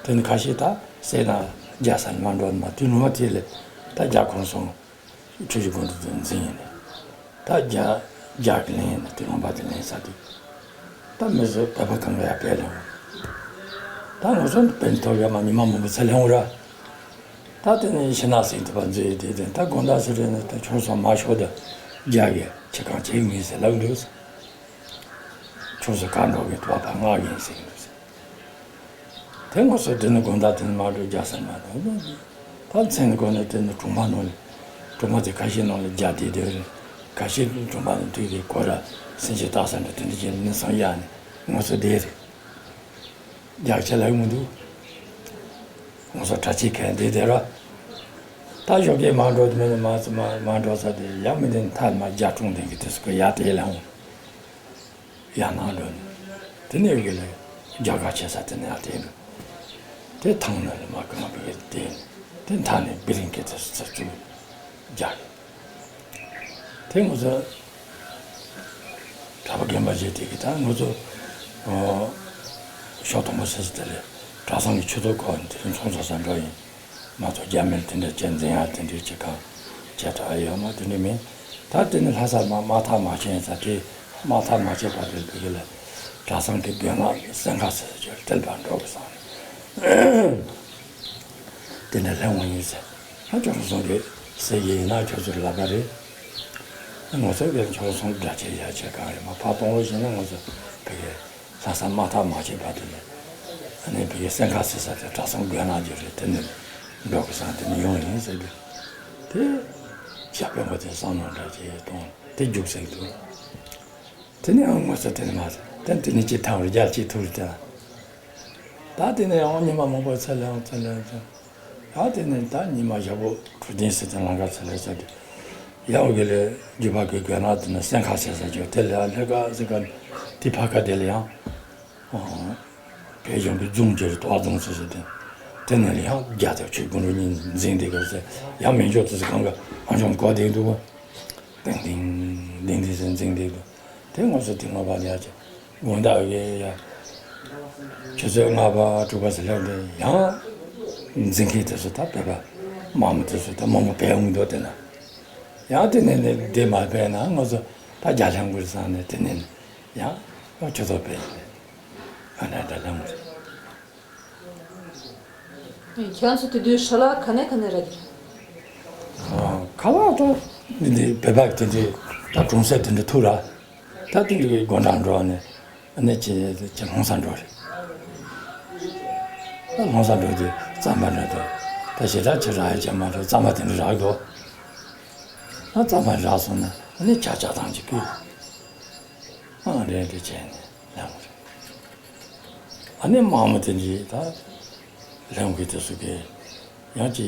དེ་ནི་ཁ་ཤས་ད་སེ་ན་རྒྱ་ས་ནས་མ་འགྲོ་ནས་མ་དུས་ནུ་མ་དེ་ལས་ད་རྒྱ་ཁོང་སོང་། ཆུ་བཞི་དགོན་དུ་འཛིན་ཡིན་ནས། ད་རྒྱ་རྒྱ་གི་ལེན་ཡིན་ནས་དེ་ལུང་པ་དེ་ལེན་ས་དུས། ད་མི་ཚོ་བོད་པ་གང་ག་ཡ་བས་ལེན། ད་ང་ཚོ་བོད་ཐོག་ཡ་མ་ཉི་མ་མང་པོ་ཚེ་ལེན་འོང་ར། ད་དེ་ནས་ཤི་ན་ཟིན་ཐུབ་པ་མཛོད་དེ་དེ་ད་དགོང་དག་སི་ཏྲེ་ནས་ད་ཁྱོད་ཚོ་མ་ཤོག་ད་རྒྱ་གི་ཆི་གང་བྱེད་མིན་ཟེར་ལབ་འདུག་ཁྱོད་ཚོ་ག་འགྲོ་གི་འདུག་པ་ང་ཡིན་ཟེར་གི་འདུག་ཟེར། དེ་ང་ཚོ་དེ་ནི་དགོང་དག་དེ་ནི་མ་འགྲོ་རྒྱ་ས་མ་འགྲོ། ད་མཚན་དགོང་ནས་དེ་ནི་གྲོང་པ་ནང་ལ། གྲོང་པ་དེ་ཁ་ཤས་ནང་ལ་རྒྱ་དེ་དེ་རེད། ཁ་ཤས་གྲོང་པ་ནང་དེ་གི་གོ་ར་སེང་ཆེན་སྟག་ས་འདྲ་དེ་འདྲ་བྱས་ནས་སང་ཡག་ནས་ང་ཚོ་བསྡད་རེད། རྒྱག་ཆེ་ལ་ཡོང་མི་འདུག་ང་ཚོ་གྲྭ་ཆས་གན་བསྡད་བསྡད་ར། ད་ཞོགས་ཀས་མ་འགྲོ་དེ་མིན་ནས་མ་མ་མ་འགྲོ་ས་དེ་ཡག་མི་འདུག་མཐའ་མ་རྒྱ་གྲོང་དེ་གི་དེ་སུ་གི་ཡག་དེ་ལ་འོང་། ཡར་ནང་འགྲོ་ནས། དེ་ནས་གི་ལས་རྒྱ་གར་ཆེ་ས་དེ་ནས་ཡར་དེ་ནས། དེ་ཐང་ནང་ལ་མ་ཀི་མ་བི་གི་དེ་ནས། དེ་མཐའ་ནས་བི་རིང་གི་དེ་ཚོ་ཚུར་བཙུགས། རྒྱ་གི། དེ་ང་ཚོ་གྲྭ་པ་རྒན་པ་བྱས་དེ་གི་ད་ང་ཚོ་ཨོ་ཤོག་དང་པོ་ཟེར་ས་དེ་ལས་གྲྭ་ཚང་གི་ཆུ་ཚོད་སྐོར་དེ་ཚོང་ཚོགས་ས་འགྲོ་ཡིན། མ་གཏོགས་རྒྱ་མིར་དེ་འདྲ་བྱས་འཛིན་ཡག་དེ་འདྲའི་ཅི་གང་བྱས་ཐག་ཡོད་མ་དེ་འདྲ་མིན། ད་དེ་ནི་ལྷ་ས་མ་མ་ཐག་མ་ཆེན་ས་དེ་མ་ཐག་མ་ཆེན་པ་དེ་བི་གི་ལ་གྲྭ་ཚང་གི་དགོན་ལག་སེང་ཁ་ཟེར་ས་ཅིག་དེ་ལ་ཕར་འགྲོ་གི་སོང་ནས་དེ་འདྲ་ལྷན་དབང་ཡིན་ཟེར། ཨ་ཁྱོད་ཚོ་སོང་གི་ཟེར་གི་ཡིན་ན་ཁྱོད་ཚོར་ལབ་པ་རེད། ང་ཚོ་གི་ཁྱོད་ཚོ་སོང་འདྲ་བྱེད་ཡག་བྱེད་གང་རེད་མ་ཕར་གཏོང་རོགས་བྱས་ན་ང་ཚོ་བི་གི་ལྷ་ས་མ་ཐག་མ་ཆེན་པ་དེ་ནས་ཨ་ནི་བི་གའི་སེང་ཁ་ཟེར་ས་དེ་གྲྭ་ཚང་དགོན་ནག་ཅིག་རེད། དེ་ནས་འགྲོ་གི་སང་དེ་ནས་ཡོང་ཡིན་ཟེར་དུས། དེ་ཞྭ་དཔོན་པོ་དེ་བསམ་བློ་འདྲ་ཅིག་གཏོང་དེ་རྒྱུགས་ཟེར་གི་འདུག་དེ་ནས་ཨང་ངོ་ཚ་དེ་ནས་མ་ཟེར་དེ་དེ་ནས་ཅི་ཐང་རེ་རྒྱ་ཅི་ཐུག་རེད་དེ་ན། ད་དེ་ནས་ཨང་ཉི་མ་མང་པོ་ཚེ་ལས་ཨང་ཚེ་ལས་ཨང་ཚེ། ཡང་དེ་ནས་ད་ཉི་མ་ཞག་པོ་གྲུ་གདན་ཟེར་དེ་ལང་ཀ་ཚེ་ལས་ཚེ་དེ། ཡང་འོ་གི་ལས་རྒྱུད་པ་གི་དགོན་ནག་དེ་ནས་སེང་ཁ་ཟེར་ས་ཅིག་དེ་ལས་ལྷ་ཁ་ཟེར་ཁ་དེ་ཕ་ཁ་དེ་ལ་ཡང་། བོད་གཞུང་གི་རྫོང་ཅིག་རེད་དོ་རྫོང་ཟེར་ས་དེ། དེ་ནས་ལ་ཡང་རྒྱ་དང་ཆོས་དགོན་རུ་གཉིས་འཛིན་བསྡད་གི་ཟེར་ཡང་མི་འཇོག་དེ་ཟེར་གང་ག་ཨ་ཆུང་གོ་བསྡད་འདུག་ག་ཏིང་ཏིང་ཏིང་ཏིང་ཟེར་འཛིན་བསྡད་འདུག་དེ་ང་ཚོ་དེ་ང་བ་ལ་ཡ་ཅིག་དགོང་དག་གི་ཡ། ཆུ་ཚོད་ལྔ་པ་དྲུག་པ་ཟེར་ལབ་ནས་ཡང་། འཛིན་མཁན་དེ་ཚོ་ད་བོད་པ་དམངས་མི་དེ་ཚོ་ད་མང་པོ་བས་འོང་འདུག་དེ་ན། ཡང་དེ་ནས་ནས་འདི་མ་བས་ན་ང་ཚོ་ད་རྒྱ་ལྷན་དགོས་བསམ་ནས་དེ་ནས་ཡང་ཡང་ཆུ་ཚོད་བས་ནས་ཨ་ནེ་ད་ལྷན་དགོས། ཁྱེད་རང་ཚོ་དེ་དུས་ཧྲ་ལ་ག་ནས་ག་ནས་ར་གི་རེད། ཁ་ལག་ད་འདི་འདི་བོད་པ་དེ་འདྲའི་ད་གྲོང་གསེབ་དེ་འདྲ་ཐུག་ར། ད་དེ་འདྲའི་སྒོ་འགྲམ་འགྲོ་བ་ནས། ཨ་ནི་ཅི་ཅི་ལྷུང་ས་འགྲོ་རེད། ད་ལྷུང་ས་འགྲོ་དུས་རྩམ་པ་འདྲ་འདུག་ད་ཞེ་དྲག་ཅི་རག་ཡ་ཅི་མ་རག་རྩམ་པ་དེ་འདྲ་རག་འདུག་ཨ་རྩམ་པ་རག་སོང་ན་ཨ་ནི་ཇ་ཇ་དང་ཅིག་གི་ཨ་རེད་དེ་བྱས་ནས་ལྷུང་རེད། ཨ་ནི་དམངས་མི་དེ་འདྲའི་ད་ལྷུང་གི་དེ་ཚོ་གི་ཡང་ཅི་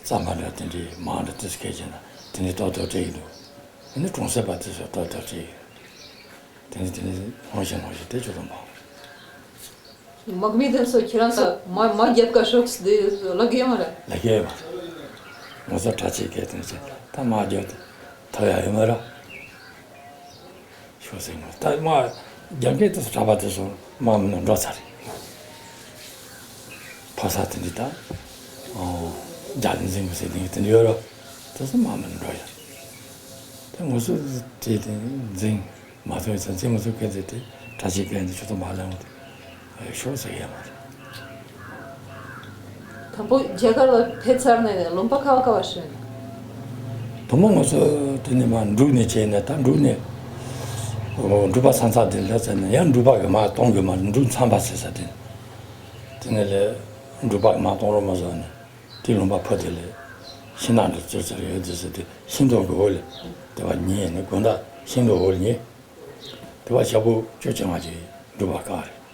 རྩམ་པ་འདྲ་དེ་འདྲའི་མང་འདྲ་དེ་ཚོ་སྐད་ཆ་ན་དེ་འདྲའི་ཏོག་ཏོག་སྤྲད་ཀྱི་འདུག་ཨ་ནི་གྲོང་གསེབ་པ་དེ་ཚོ་ཏོག་ཏོག་སྤྲད་ཀྱི་རེད། དེ་ནས་དེ་ནས་ལྷུང་ཞིང་ལྷུང་ཞིང་དེ་ཆུ་དང་འབག་དམག་མི་དེ་ཚོ་ཁྱེད་རང་ཚོ་མ་མ་རྒྱབ་ཀ་ཤོག་ཟེར་ལབ་ཀྱི་ཡོད་མ་རེད། ལབ་ཀྱི་ཡོད་མ་རེད། ང་ཚོ་གྲྭ་ཆས་གལ་དེ་ཚོ་ད་མ་རྒྱབ་ཐབས་ཡག་ཡོད་མ་རེད། ཤོག་ཟེར་ང་ད་མ་རྒྱབ་མཁན་དེ་ཚོ་གྲྭ་པ་དེ་ཚོ་དམག་མི་ནང་འགྲོ་ཚར་རེད། ཕོ་གསར་དེ་འདྲ་ད་ཨོ་རྒྱ་ལ་འཛིན་དགོས་ཟེར་དེ་འདྲ་ཡོད་རེད། དེ་ཚོ་དམག་མི་ནང་འགྲོ་ཡོད། ད་ང་ཚོ་དེ་དེ་འཛིན་མ་ཐུབ་ཙང་ཙི་ང་ཚོ་སྐད་དེ་དེ་གྲྭ་ཆས་སྐད་དེ་ཆུ་ཚོད་མ་ལངས་དེ་ཤོག་ཟེར་ཡ་མ་རེད། དང་པོ་རྒྱ་གར་ལ་ཕེབས་ཚར་ནས་ལུང་པ་ག་བ་ག་བ་ཤོད་ནས། དང་པོ་ང་ཚོ་དེ་ནས་མ་འབྲུག་ནས་བྱས་ནས་ད་འབྲུག་ནས་འབྲུག་པ་ཚང་ཚང་དེ་ལ་ཟེར་ནས་ཡང་འབྲུག་པ་གི་མ་གཏོང་གི་མ་འབྲུག་ཚང་པ་ཟེར་ས་དེ་དེ་ནས་ལས་འབྲུག་པ་གི་མ་གཏོང་རོགས་མ་བཟོ་ནས། དེ་ལུང་པ་ཕུ་དེ་ལས་ཤིང་ནགས་འདི་ཙེར་ཙེར་ཡོད་དེ་ཟེར་དེ་ཤིང་སྡོང་གི་འོག་ལས་དེ་བ་ཉལ་ནས་དགོང་དག་ཤིང་སྡོང་འོག་ལ་ཉལ། དེ་བ་ཞག་པོ་བཅོ་ལྔ་ཅིག་འབྲུག་པ་བཀག་རེད།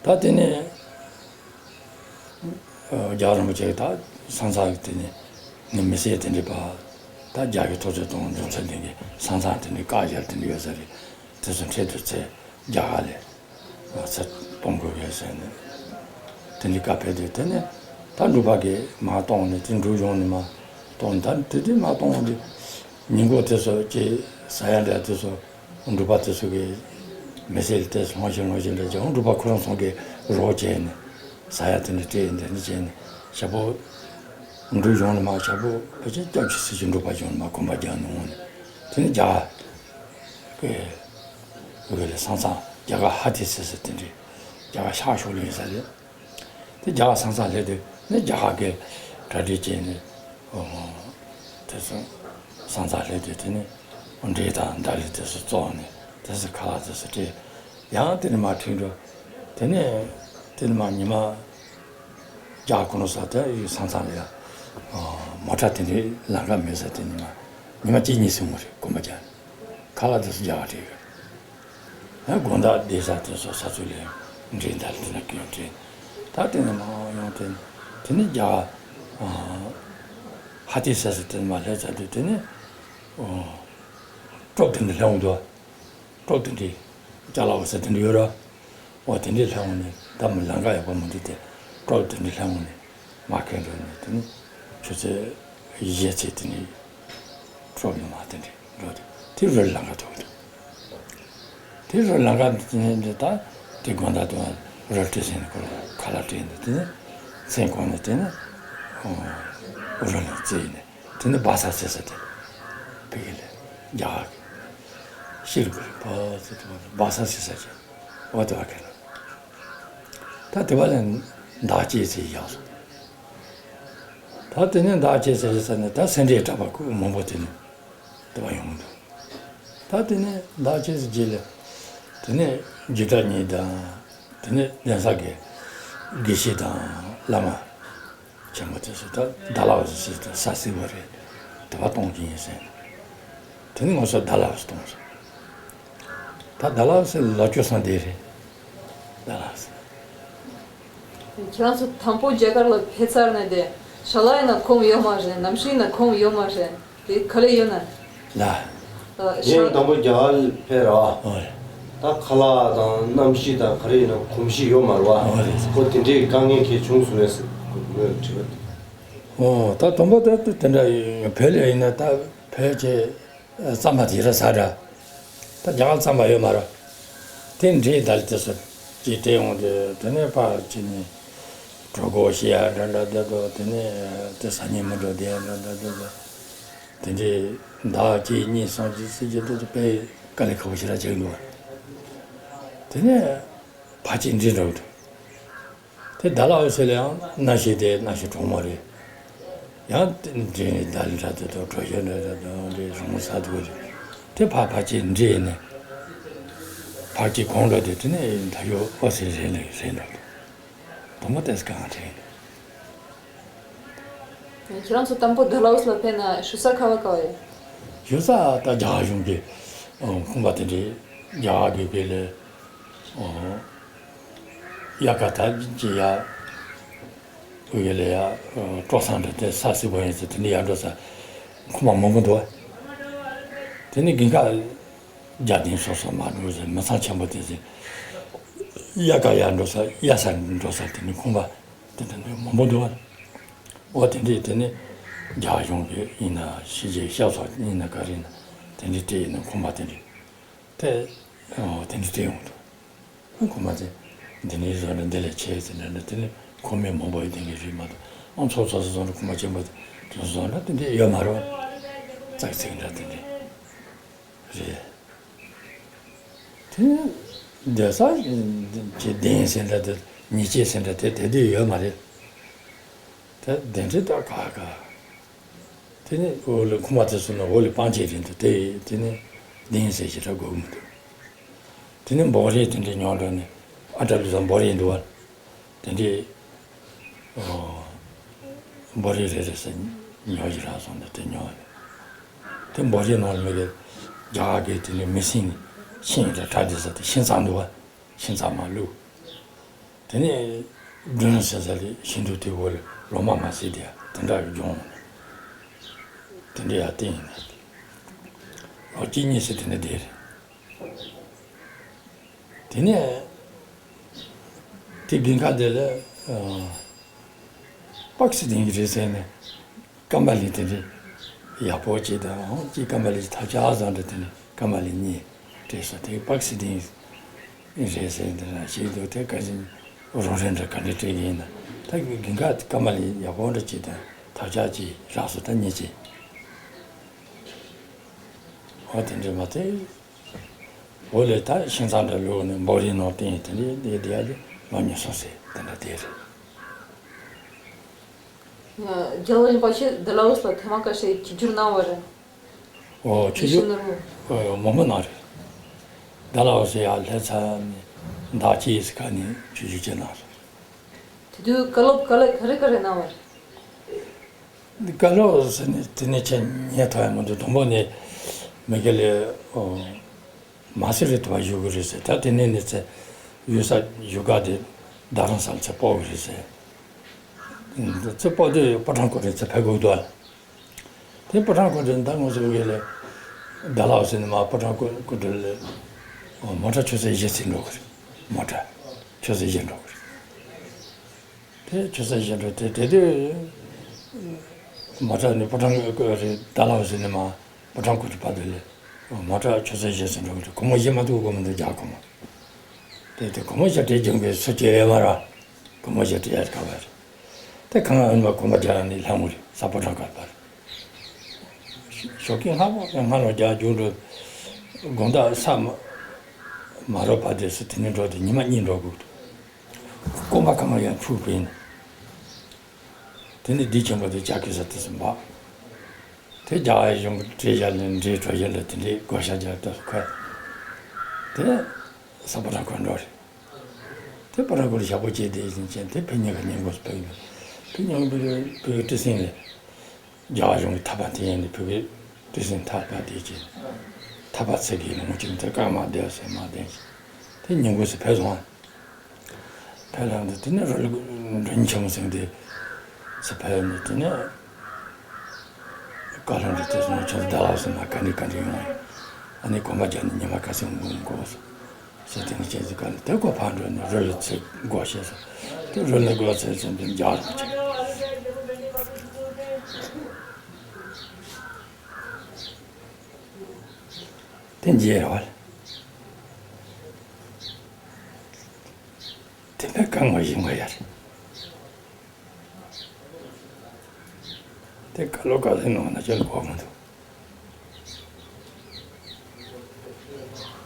ད་དེ་ནས་རྒྱལ་བ་རིན་པོ་ཆེ་ད་ས་མཚམས་དེ་ནས་ནི་མི་སེར་དེ་འདྲ་པ་ད་རྒྱ་གི་ཐོ་ཚོད་གཏོང་འདུག་ཚོད་དེ་གི་ས་མཚམས་དེ་འདྲ་བཀག་རྒྱ་དེ་འདྲ་ཡོད་ས་རེད། དེ་ཚོ་འཕྲལ་དུ་ཚེ་རྒྱ་གར་ལས། ང་ཚོ་སྤོང་དགོས་ཡོད་ཟེར་ནས། དེ་འདྲའི་བཀའ་ཕེབས་དུས་དེ་ནས་ད་ ད་འབྲུག་པ་གིས་མར་བཏང་ནས་དེ་འབྲུག་གཞུང་ནས་མར་བཏང་ནས། ད་དེ་དུས་མར་བཏང་དུས་ཉིན་གུང་དེ་ཚོ་ཅིག་ཟ་ཡ་འདྲ་དེ་ཚོ་འབྲུག་པ་དེ་ཚོ་གིས་མི་སེར་དེ་ཚོ་ཧོན་ཤེ་ངོ་ཤེ་འདྲ་བྱས། འབྲུག་པ་ཁོ་རང་ཚོ་གིས་རོགས་བྱས་ནས་ཟ་ཡ་དེ་འདྲ་སྤྲད། འདི་འདྲ་བྱས་ནས་ཞག་པོ་འབྲུག་གཞུང་ནས་མར་ཞག་པོ་ཕལ་ཆེར་སྐྱབས་ཆུ་ཚོད་ཅིག་འབྲུག་པ་གཞུང་ནས་མར་གོམ་པ་རྒྱག་ནས་འོང་ནས། དེ་ནས་རྒྱ་གར་གི་ལ་ས་མཚམས། རྒྱ་གར་ཧ་ཏི་སི་ཟེར་དེ་འདྲའི་རྒྱ་གར་ཤར་ཕྱོགས་ལ་ཡོད་ས་རེད། དེ་རྒྱ་གར་ས་མཚམས་སླེབས་དུས་ནི་རྒྱ་གར་གྱི་གྲ་སྒྲིག་བྱས་ནས། ཨོ། དེ་ཚོ་ས་མཚམས་སླེབས་དུས་དེ་ནི་འབྲས་དང་ད་རེས་དེ་ཚོ་བཙོངས་ནས་དེ་ཚོ་ཁ་ལག་དེ་ཚོ་སྤྲད། ཡང་དེ་ནས་མར་ཁྲིད་འགྲོ། དེ་ནས་དེ་ནས་མར་ཉི་མ་རྒྱ་གར་ཁོ་ན་ས་དེ་ཡི་ས་མཚམས་ལ་ཡ། ཨོ། མོ་ཊ་དེ་འདྲའི་ལམ་ཁ་མེད་ས་དེ་ཉི་མ་ཉི་མ་གཅིག་གཉིས་སོང་བ་རེད། གོམ་པ་རྒྱག་ནས་ཁ་ལག་དེ་ཚོ་རྒྱ་གར་སྤྲད་ཡོད། ཡང་དགོང་དག་བསྡད་ས་དེ་ཚོ་ས་ཚུགས་ལ་འབྲས་དང་དེ་ན་གྱོན་སྤྲད། ད་དེ་ནས་མར་ཡོང་དེ་དེ་ནས་རྒྱ་གར་ཧ་ཏི་སི་ཟེར་དེ་ནས་མར་སླེབས་ཚར་དུས་དེ་ནས་ཀྲོབ་དེ་འདྲ་སླེབས་འོང་དུས། ཀྲོབ་དེ་འདྲའི་ཅ་ལག་འོ་ཟེར་དེ་འདྲ་ཡོད་ར། འོ་དེ་འདྲའི་སླེབས་འོང་ནས་ད་མི་ལམ་ཁ་ཡག་པོ་མི་འདུག་སྟེ། ཀྲོབ་དེ་འདྲའི་སླེབས་འོང་ནས་མར་ཁྱེར་འགྲོ་ནས་དེ་ནས་ཆུ་ཚོད་བཞི་ཚེ་དེ་ནས་ཀྲོབ་ནས་མར་དེ་འདྲའི་འགྲོ་དུས་དེ་རུ་ལམ་ཁ་ཐུག་འདུག་དེ་རུ་ལམ་ཁ་འདི་ད་དེ་དགོང་དག་དུ་རལ་གྲི་ཟིན་ནས་ཁོ་ལ་ཁ་ལག་སྤྲད་ནས་དེ་ནས་མཚན་གང་ནས་དེ་ནས་རུ་ནས་རྩེ་ནས་དེ་ནས་སྦ་ས་ཟེར་ས་དེ་བོད་སྐད་ལས་རྒྱ་གར་གྱི་ཤེལ་སྒོ་རེད། སྦ་ས་ཟེར་ས་ཅིག་འོ་དེ་བ་ཁེལ། ད་དེ་བ་ལས་མདའ་སྐྱེས་ཚེ་ཡག་སོང་། ད་དེ་ནས་མདའ་སྐྱེས་ཚེ་ས་ནས་ད་སེ་འབྲས་གྲྭ་པ་མང་པོ་དེ་ནས་དེ་བ་ཡོང་འདུག་ད་དེ་ནས་མདའ་སྐྱེས་ཚེ་རྗེས་ལ་དེ་ནས་རྒྱུད་གྲྭ་གཉིས་དང་། དེ་ནས་གདན་ས་གི་དགེ་བཤེས་དང་བླ་མ་ཆེན་པོ་དེ་ཚོ་ད་ཌལ་ཧོ་སི་ཟེར་ས་སྲིད་པ་རེད། དེ་བ་གཏོང་གི་ཡིན་ཟེར། དེ་ནས་ང་ཚོ་ཌལ་ཧོ་སི་གཏོང་སོང་། ད་ཌལ་ཧོ་སི་ལོ་བཅུ་སོང་དེ་རེད། ཌལ་ཧོ་སི། ཁྱེད་རང་ཚོ་དང་པོ་རྒྱ་གར་ལ་ཕེབས་ཚར་ནས་དེ་ཞལ་ལག་ཡིན་ན་ཁོམ་ཡོད་མ་རེད། གནམ་གཤིས་ཡིན་ན་ཁོམ་ཡོད་མ་རེད། དེ་ག་ལེ་ཡོད་ན། ལ། ཨ། ངས་ཞལ། དང་པོ་རྒྱ་གར་ཕེབས་ར་བ། ཨོ་རེད། ད་ཁ་ལག་དང་གནམ་གཤིས་དང་ག་རེ་ཡིན་ན་གོམས་གཤིས་ཡོད་མ་རེད་བ། ཨོ་རེད། ཁོ་དེ་འདྲའི་དཀའ་ངལ་གལ་བྱུང་སོང་ངས་ངོས་དྲི་བ་དེ། ཨོ། ད་དང་པོ་ད་དེ་འདྲ་བོད་ལ་ཡིན་ན་ད་བོད་ཀྱི་རྩམ་པ་དེ་ར་ཟ་འདྲ། ད་རྒྱ་གར་རྩམ་པ་ཡོད་མ་རེད། དེ་འདྲའི་ད་དེ་ཚོ་ཅིག་སྤྲད་ཡོང་དུས་དེ་ནས་ཕར་ཅིག་ནས་གྲོད་ཁོག་བཤལ་ཡ་འདྲ་འདྲ་བསྡད་འདུག་དེ་ནས་དེ་ཟ་སྙིང་མི་འདོད་བསྡད་ཡ་འདྲ་འདྲ་བསྡད་འདུག་དེ་འདྲའི་ཟླ་གཅིག་གཉིས་གསུམ་ཅིག་ཚེ་གཅིག་དེ་ཚོ་དཔེ་དཀའ་ལས་ཁག་པོ་ཞེ་དྲག་བྱེད་ཀྱི་འདུག་དེ་ནས་ཕར་ཅིག་འགྲིལ་འགྲོ་གི་འདུག་དེ་ཌལ་ཧོ་སི་ལ་ཡང་གནམ་གཤིས་དེ་གནམ་གཤིས་གྲང་མོ་རེད། ཡང་དེ་འདྲའི་ནས་ཌལ་ཧོ་སི་འདྲ་དེ་དང་གྲོ་ཞོ་འདྲ་དེ་དང་འདྲའི་རང་ས་འདུག་རེད། དེ་ཕར་ཕར་ཅིག་འགྲིལ་ནས་ཕར་ཅིག་གོང་འགྲོ་དུས་དེ་ནས་ད་ཡོ་ཨོ་སི་རེད་ལེ་རེད་འགྲོ་དུས་དུ་མོ་ཏེས་གང་དྲན། ཁྱེད་རང་ཚོ་དང་པོ་ཌལ་ཧོ་སི་ལ་ཕེབས་ན་བཞུགས་ས་ག་བ་ག་བ་ཡོད། བཞུགས་ས་ད་རྒྱ་གར་གཞུང་གི་ཁང་པ་དེ་འདྲའི་རྒྱ་གར་གི་བོད་ལ། ཨོ། དབྱར་ཁ་ད་ཅི་ཡ། དབུས་ལ་ཡ། ཀྲོ་སང་འདྲ་དེ་ས་སྲིད་པོ་ཡིན་ཟེར་དེ་ནས་ཡར་འགྲོ་ས་ཁང་པ་མང་པོ་འདུག་དེ་ནས་དགུན་ཁ་རྒྱ་གདན་སོ་སོ་མར་འགྲོ་ཟེར་མི་ཚང་ཆེན་པོ་དེ་ཟེར། དབྱར་ཁ་ཡར་འགྲོ་ས་དབྱར་ས་འགྲོ་ས་དེ་ནས་ཁང་པ་དེ་འདྲ་འདྲ་མང་པོ་འདུག་འོ་དེ་འདྲས་དེ་ནས་རྒྱ་གཞུང་གི་ཡིན་ན་ཕྱི་རྒྱལ་ཤག་སོགས་ཡིན་ན་ག་རེ་ཡིན་ན་དེ་འདྲས་སྤྲད་ཡིན་ན་ཁང་པ་དེ་འདྲས་དེ་དེ་འདྲས་སྤྲད་ཡོང་འདུག་ཁོ་མ་ཚད་འདི་ནས་བཟོ་འདྲ་འདི་ལས་ཆེ་ཟེར་འདྲ་འདྲ་དེ་ནི་ཁོ་མི་མང་པོ་ཡི་དེང་གི་རིགས་མ་གཏོགས་ཨང་ཚོགས་ཚོགས་སུ་བཟོ་འདྲ་ཁོ་མ་ཆེན་པོ་དེ་བཟོ་འདྲ་དེ་འདྲ་ཡོད་མ་རེད། ཙག་ཙིག་འདྲ་དེ་འདྲ་རེད། དེ་ནི་བསྡད་ས་ཀྱི་གདན་ཟེར་འདྲ་དེ་ཉེས་ཆད་ཟེར་འདྲ་དེ་དེ་དུས་ཡོད་མ་རེད། དེ་གདན་ཁྲི་ད་ག་ག་དེ་ནི་འོག་ལ་ཁུག་མ་དེ་སོང་ན་འོག་ལ་པང་ཆེན་རེད་འདུག་དེ་དེ་ནི་གདན་ཟེར་ཞེ་དྲག་དགོས་ཀྱི་མི་འདུག་དེ་ནི་འབོག་རེས་དེ་འདྲའི་ཉོ་འགྲོ་ནས་ཨ་ཏྲ་ལུ་ཟམ་འབོག་རེས་འདུག་བ། དེ་འདྲའི་འབོག་རེས་རེ་རེ་ཟེར་ཉོ་ཞིག་རག་སོང་ནས་དེ་ཉོ་བ་རེད། དེ་འབོག་རེས་ནང་ལ་མི་གི་རྒྱ་གར་གི་དེ་ནི་མི་སེང་ཤིང་རེ་གྲ་དེ་ཟེར་དེ་ཤིང་ཚང་འདུག་བ། ཤིང་ཚང་མ་བླུགས། དེ་ནས་སྒྲོན་ཟེར་ས་ལས་ཤིང་འབྲུག་དེ་བོ་ལས་ལོ་མ་མ་ཟེར་དེ་དེ་འདྲ་གི་སྦྱོང་། དེ་འདྲ་ཡ་བསྟན་ཡིན་ན། ལོ་གཅིག་གཉིས་ཟེར་དེ་འདྲ་བསྡད་རེད། དེ་ནས་དེ་དགུན་ཁ་དེ་ལ་ཨ། པག་སི་ལྡིང་གི་རེད་ཟེར་ནས། ཀམ་པ་ལི་དེ་འདྲའི་ཡག་པོ་ཅིག་དང་ཅིག་ཀམ་པ་ལི་ཐབས་ཆག་བཟང་འདྲ་དེ་ནས་ཀམ་པ་ལི་གཉིས་སྤྲད་སོང་། དེ་པག་སི་ལྡིང་རེད་ཟེར་འདི་འདྲ་ཞིག་འདུག་དེ་ག་ཅིག་རོ་རེ་འདྲ་ག་འདྲ་སྤྲད་ཀྱི་ཡིན་ན། ད་རྒན་ག་ཀམ་པ་ལི་ཡག་པོ་འདྲ་ཅིག་དང་ཐབས་ཆག་ཅིག་རག་སོང་། ད་གཉིས་ཅིག་འོ་དེ་འདྲ་མ་ཚད། འོ་ལས་ད་ཤིང་ཚང་འདྲ་ལོག་ནས་འབོ་རིའི་ནང་བསྟན་དེ་འདྲའི་བསྡད་བསྡད་ཡ་དེ་ལོ་ཉེས་སོང་ཟེར་དེ་འདྲ་དེ་རེད། རྒྱལ་བ་རིན་པོ་ཆེ་ཌལ་ཧོ་སི་ལ་ཐེངས་མ་ཁ་ཤས་ཆིབས་བསྒྱུར་གནང་བ་རེད། ཨོ་ཆིབས་བསྒྱུར། ཨོ་མང་པོ་གནང་རེད། ཌལ་ཧོ་སི་ཡར་སླེབས་ཚར་ནས་ཟླ་གཅིག་ཙམ་ཁ་ནས་ཆིབས་བསྒྱུར་བྱས་གནང་རེད། དེ་དུས་བཀའ་སློབ་ག་ལེ་ག་རེ་ག་རེ་གནང་བ་རེད། བཀའ་སློབ་ཟེར་ནས་དེ་ནས་ཆེ་ཉན་ཐོས་ཡ་མི་འདུག་དང་པོ་ནས་མི་དགེ་ལས་ཨོ་མ་སི་རི་ཐུ་བ་བཞུགས་གི་རེད་ཟེར། ད་དེ་ནས་ནི་ཚེ་ཡུལ་ས་བཞུགས་སྒར་དེ་རྡ་རམ་ས་ལ་ཚེ་སྤོ་གི་རེད་ཟེར། ཚེ་སྤོ་དུས་ཕོ་བྲང་སྐོར་རེ་ཚེ་ཕེབས་དགོས་འདུག་ཨ། དེ་ཕོ་བྲང་སྐོར་དེ་ད་ངོ་སོ་བའི་ལས་ཌལ་ཧོ་སི་ནས་མར་ཕོ་བྲང་སྐོར་སྐོར་དེ་ལས་མོ་ཊ་ཆུ་ཚོད་བཞི་ཙམ་འགྲོ་གི་རེད། མོ་ཊ་ཆུ་ཚོད་བཞི་འགྲོ་གི་རེད། དེ་ཆུ་ཚོད་བཞི་འགྲོ་དེ་དེ་དུས་མོ་ཊ་ནི་ཕོ་བྲང་སྐོར་རེད། ཌལ་ཧོ་སི་ནས་མར་ཕོ་བྲང་སྐོར་དེ་བར་དུ་ལས་མོ་ཊ་ཆུ་ཚོད་བཞི་ཙམ་འགྲོ་གི་རེད། སྒོར་མོ་བཞི་མ་གཏོགས་སྒོར་མོ་འདི་རྒྱག་དགོས་མ། དེ་དེ་སྒོར་མོ་བཞི་སྤྲད་རྒྱུ་གི་སུ་སྐྱེ་ཡོད་མ་རེད། སྒོར་མོ་བཞི་སྤྲད་ཡ་ག་བ་རེད། དེ་གང་ཡིན་པ་གོམ་པ་རྒྱག་ནས་ལྷང་ངུ་རེད། ས་ཕོ་བྲང་དཀར་པར། ཞོགས་ཀས་སྔ་མོ་སྔ་ལོ་རྒྱག་རྒྱུག་འགྲོ། དགོང་དག་ས་མ་མ་རོ་བ་དེ་སུ་དེ་ནས་འགྲོ་དེ་ཉི་མ་གཉིས་འགྲོ་དགོས། སྐོམ་པ་གང་ཡང་ཆུ་བིན། དེ་ནས་ལྡེ་ཆེན་པོ་དེ་ཇག་གི་ས་དེ་སུ་འབག་དེ་རྒྱག་ཡ་གཞུང་གི་བྲེལ་བཞག་ལས་འདྲེ་གྲོ་ཞིབ་ལ་དེ་འདྲའི་བགོ་བཤའ་རྒྱག་ཏུ་ཁ། དེ་ས་ཕོ་བྲང་ཁ་འགྲོ་རེད། དེ་ཕོ་བྲང་ཁུལ་ཞག་པོ་སྐྱེལ་དེ་བཞིན་ཅན་དེ་ཕི་ཉག་གི་ཉིན་གུང་སུ་ཕེབས་ཡོད། ཕི་ཉག་བོད་ཀྱི་བོད་ཀྱི་ཏི་སིང་ལས་རྒྱ་གར་གཞུང་གི་ཐག་པ་དེ་ཡན་ནས་བོད་ཀྱི་ཏི་སིང་ཐག་པ་དེ་ཅན་ཐག་པ་ཚིག་གི་ལུང་ཅིག་དེ་ཀར་མ་བསྡད་ཟེར་མ་བསྡད་ཅིག་དེ་ཉིན་གུང་སུ་ཕེབས་སོང་། ཕེབས་ལ་འདི་དེ་ནས་རོལ་མགྲོན་ཆེན་མོ་ཟེར་དེ་སུ་ཕེབས་ནས་དེ་ནས་བཀའ་ལུང་དེ་ཚོ་སོང་ཆེན་ཟླ་ལག་སོང་ན་ག་འདྲི་ག་འདྲི་ཡོང་། ཨ་ནི་གོམ་པ་རྒྱག་ནས་ཉི་མ་ཁ་སང་འགོར་འགོར་སོང་། ཟེར་དེ་ནས་ཁྱེད་ཚོ་ག་ནས་དེ་གོ་ཕར་འགྲོ་ནས་རོལ་ལ་ཚིག་དགོས་ཤེས་སོ། དེ་རོལ་ལ་དགོས་ཚེ་ཚེ་འདི་འཇག་རང་བྱེད། དེ་འཇལ་བ་ལ། དེ་འདྲ་གང་མ་ཡིན་པ་ཡ་རེད། དེ་ཀ་ལོ་ཀ་ལོའི་ནང་ན་ཅང་གོ་མི་འདུག་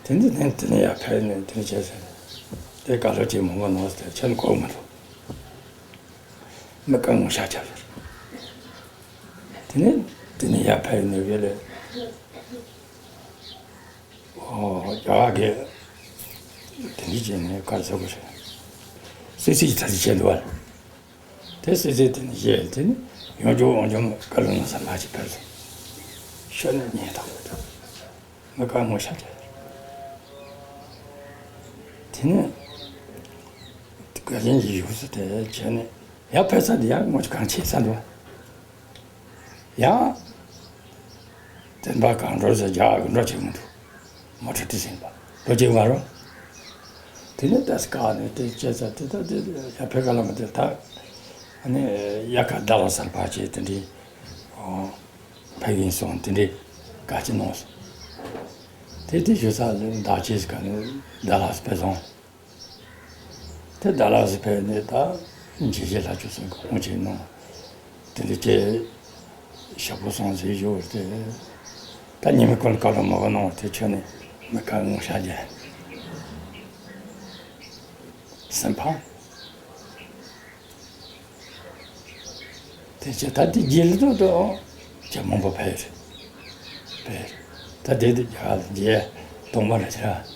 དེ་འདི་ནས་དེ་ནས་ཡར་ཕེབས་ནས་དེ་བྱས་ཟེར། དེ་ཀ་ལོ་ཅིག་མང་པོ་ནང་དེ་ཅང་གོ་མི་འདུག་མི་ཀ་ངོ་ཤ་ཆགས་ཟེར། དེ་ནས་དེ་ནས་ཡར་ཕེབས་ནས་བེ་ལེ། ཨོ་རྒྱ་གར་གྱི་དེ་འདྲ་བྱས་ནས་ག་རེ་ཟེར་དགོས་རེད། སི་སི་ཅིག་ད་ཅིག་བྱས་འདུག་བ། དེ་སི་སི་དེ་ནས་བཤད་དེ་ནི་ཡང་བསྐྱར་འོང་རྒྱུ་བཀའ་སློབ་གནང་ས་ལ་ཅིག་ཕེབས་སོང་། ཤོད་ནས་ཉན་དང་མི་དགའ་ངོ་ཤ་ཆེ། དེ་ནས་དགའ་ཞེན་གྱི་ཡུགས་སུ་དེ་བྱས་ནས་ཡར་ཕེབས་ས་དེ་ཡང་ངོ་ཅིག་གང་ཆེ་ས་འདུག་བ། ཡང་། བསྟན་པ་གང་འགྲོ་ཟེར་རྒྱ་གར་གི་འགྲོ་བྱེད་མི་འདུག་མོ་ཊ་ཏི་སིང་པ་འགྲོ་བྱེད་མ་རོ། དེ་ནས་ཏཱ་སི་ཀ་ནས་དེ་བྱས་ཚར་དེ་ད་དེ་ཡ་ཕེ་ཀ་ལ་མ་དེ་ད། ཨ་ནི་ཡ་ཁ་ད་ལ་སར་པ་བྱས་དེ་འདྲའི་ཕ་གིན་སོང་དེ་འདྲའི་ག་ཅི་གནང་སོང་། དེ་དེ་ཞུ་ས་ལ་ད་ཅི་ཟིག་ག་ནས་ད་ལ་སར་ཕེབས་སོང་། དེ་ད་ལ་སི་ཕེབས་ནས་ད་འཇིགས་བྱེད་ལྷ་ཆོས་སེང་གེ་ཁོང་ཆེན་ནང་དེ་འདྲ་བྱས་ཞབས་པོ་སོང་ཟེར་ཞུ་བར་དེ། ད་ཉི་མ་ཀུན་བཀའ་སློབ་མ་གོ་གནང་བར་དེ་ཆོས་ནས་མི་དགའ་ངོ་ཤ་རྒྱལ་སེམས་ཕམ། དེ་བྱས་ད་དེ་རྗེས་ལ་ཏོག་ཏོག་ཅེས་མང་པོ་ཕེབས་རེད། ཕེབས་རེད། ད་དེ་དུས་རྒྱ་གར་ལ་རྗེ་སྟོང་པ་ལ་བྱ། ཁྱེད་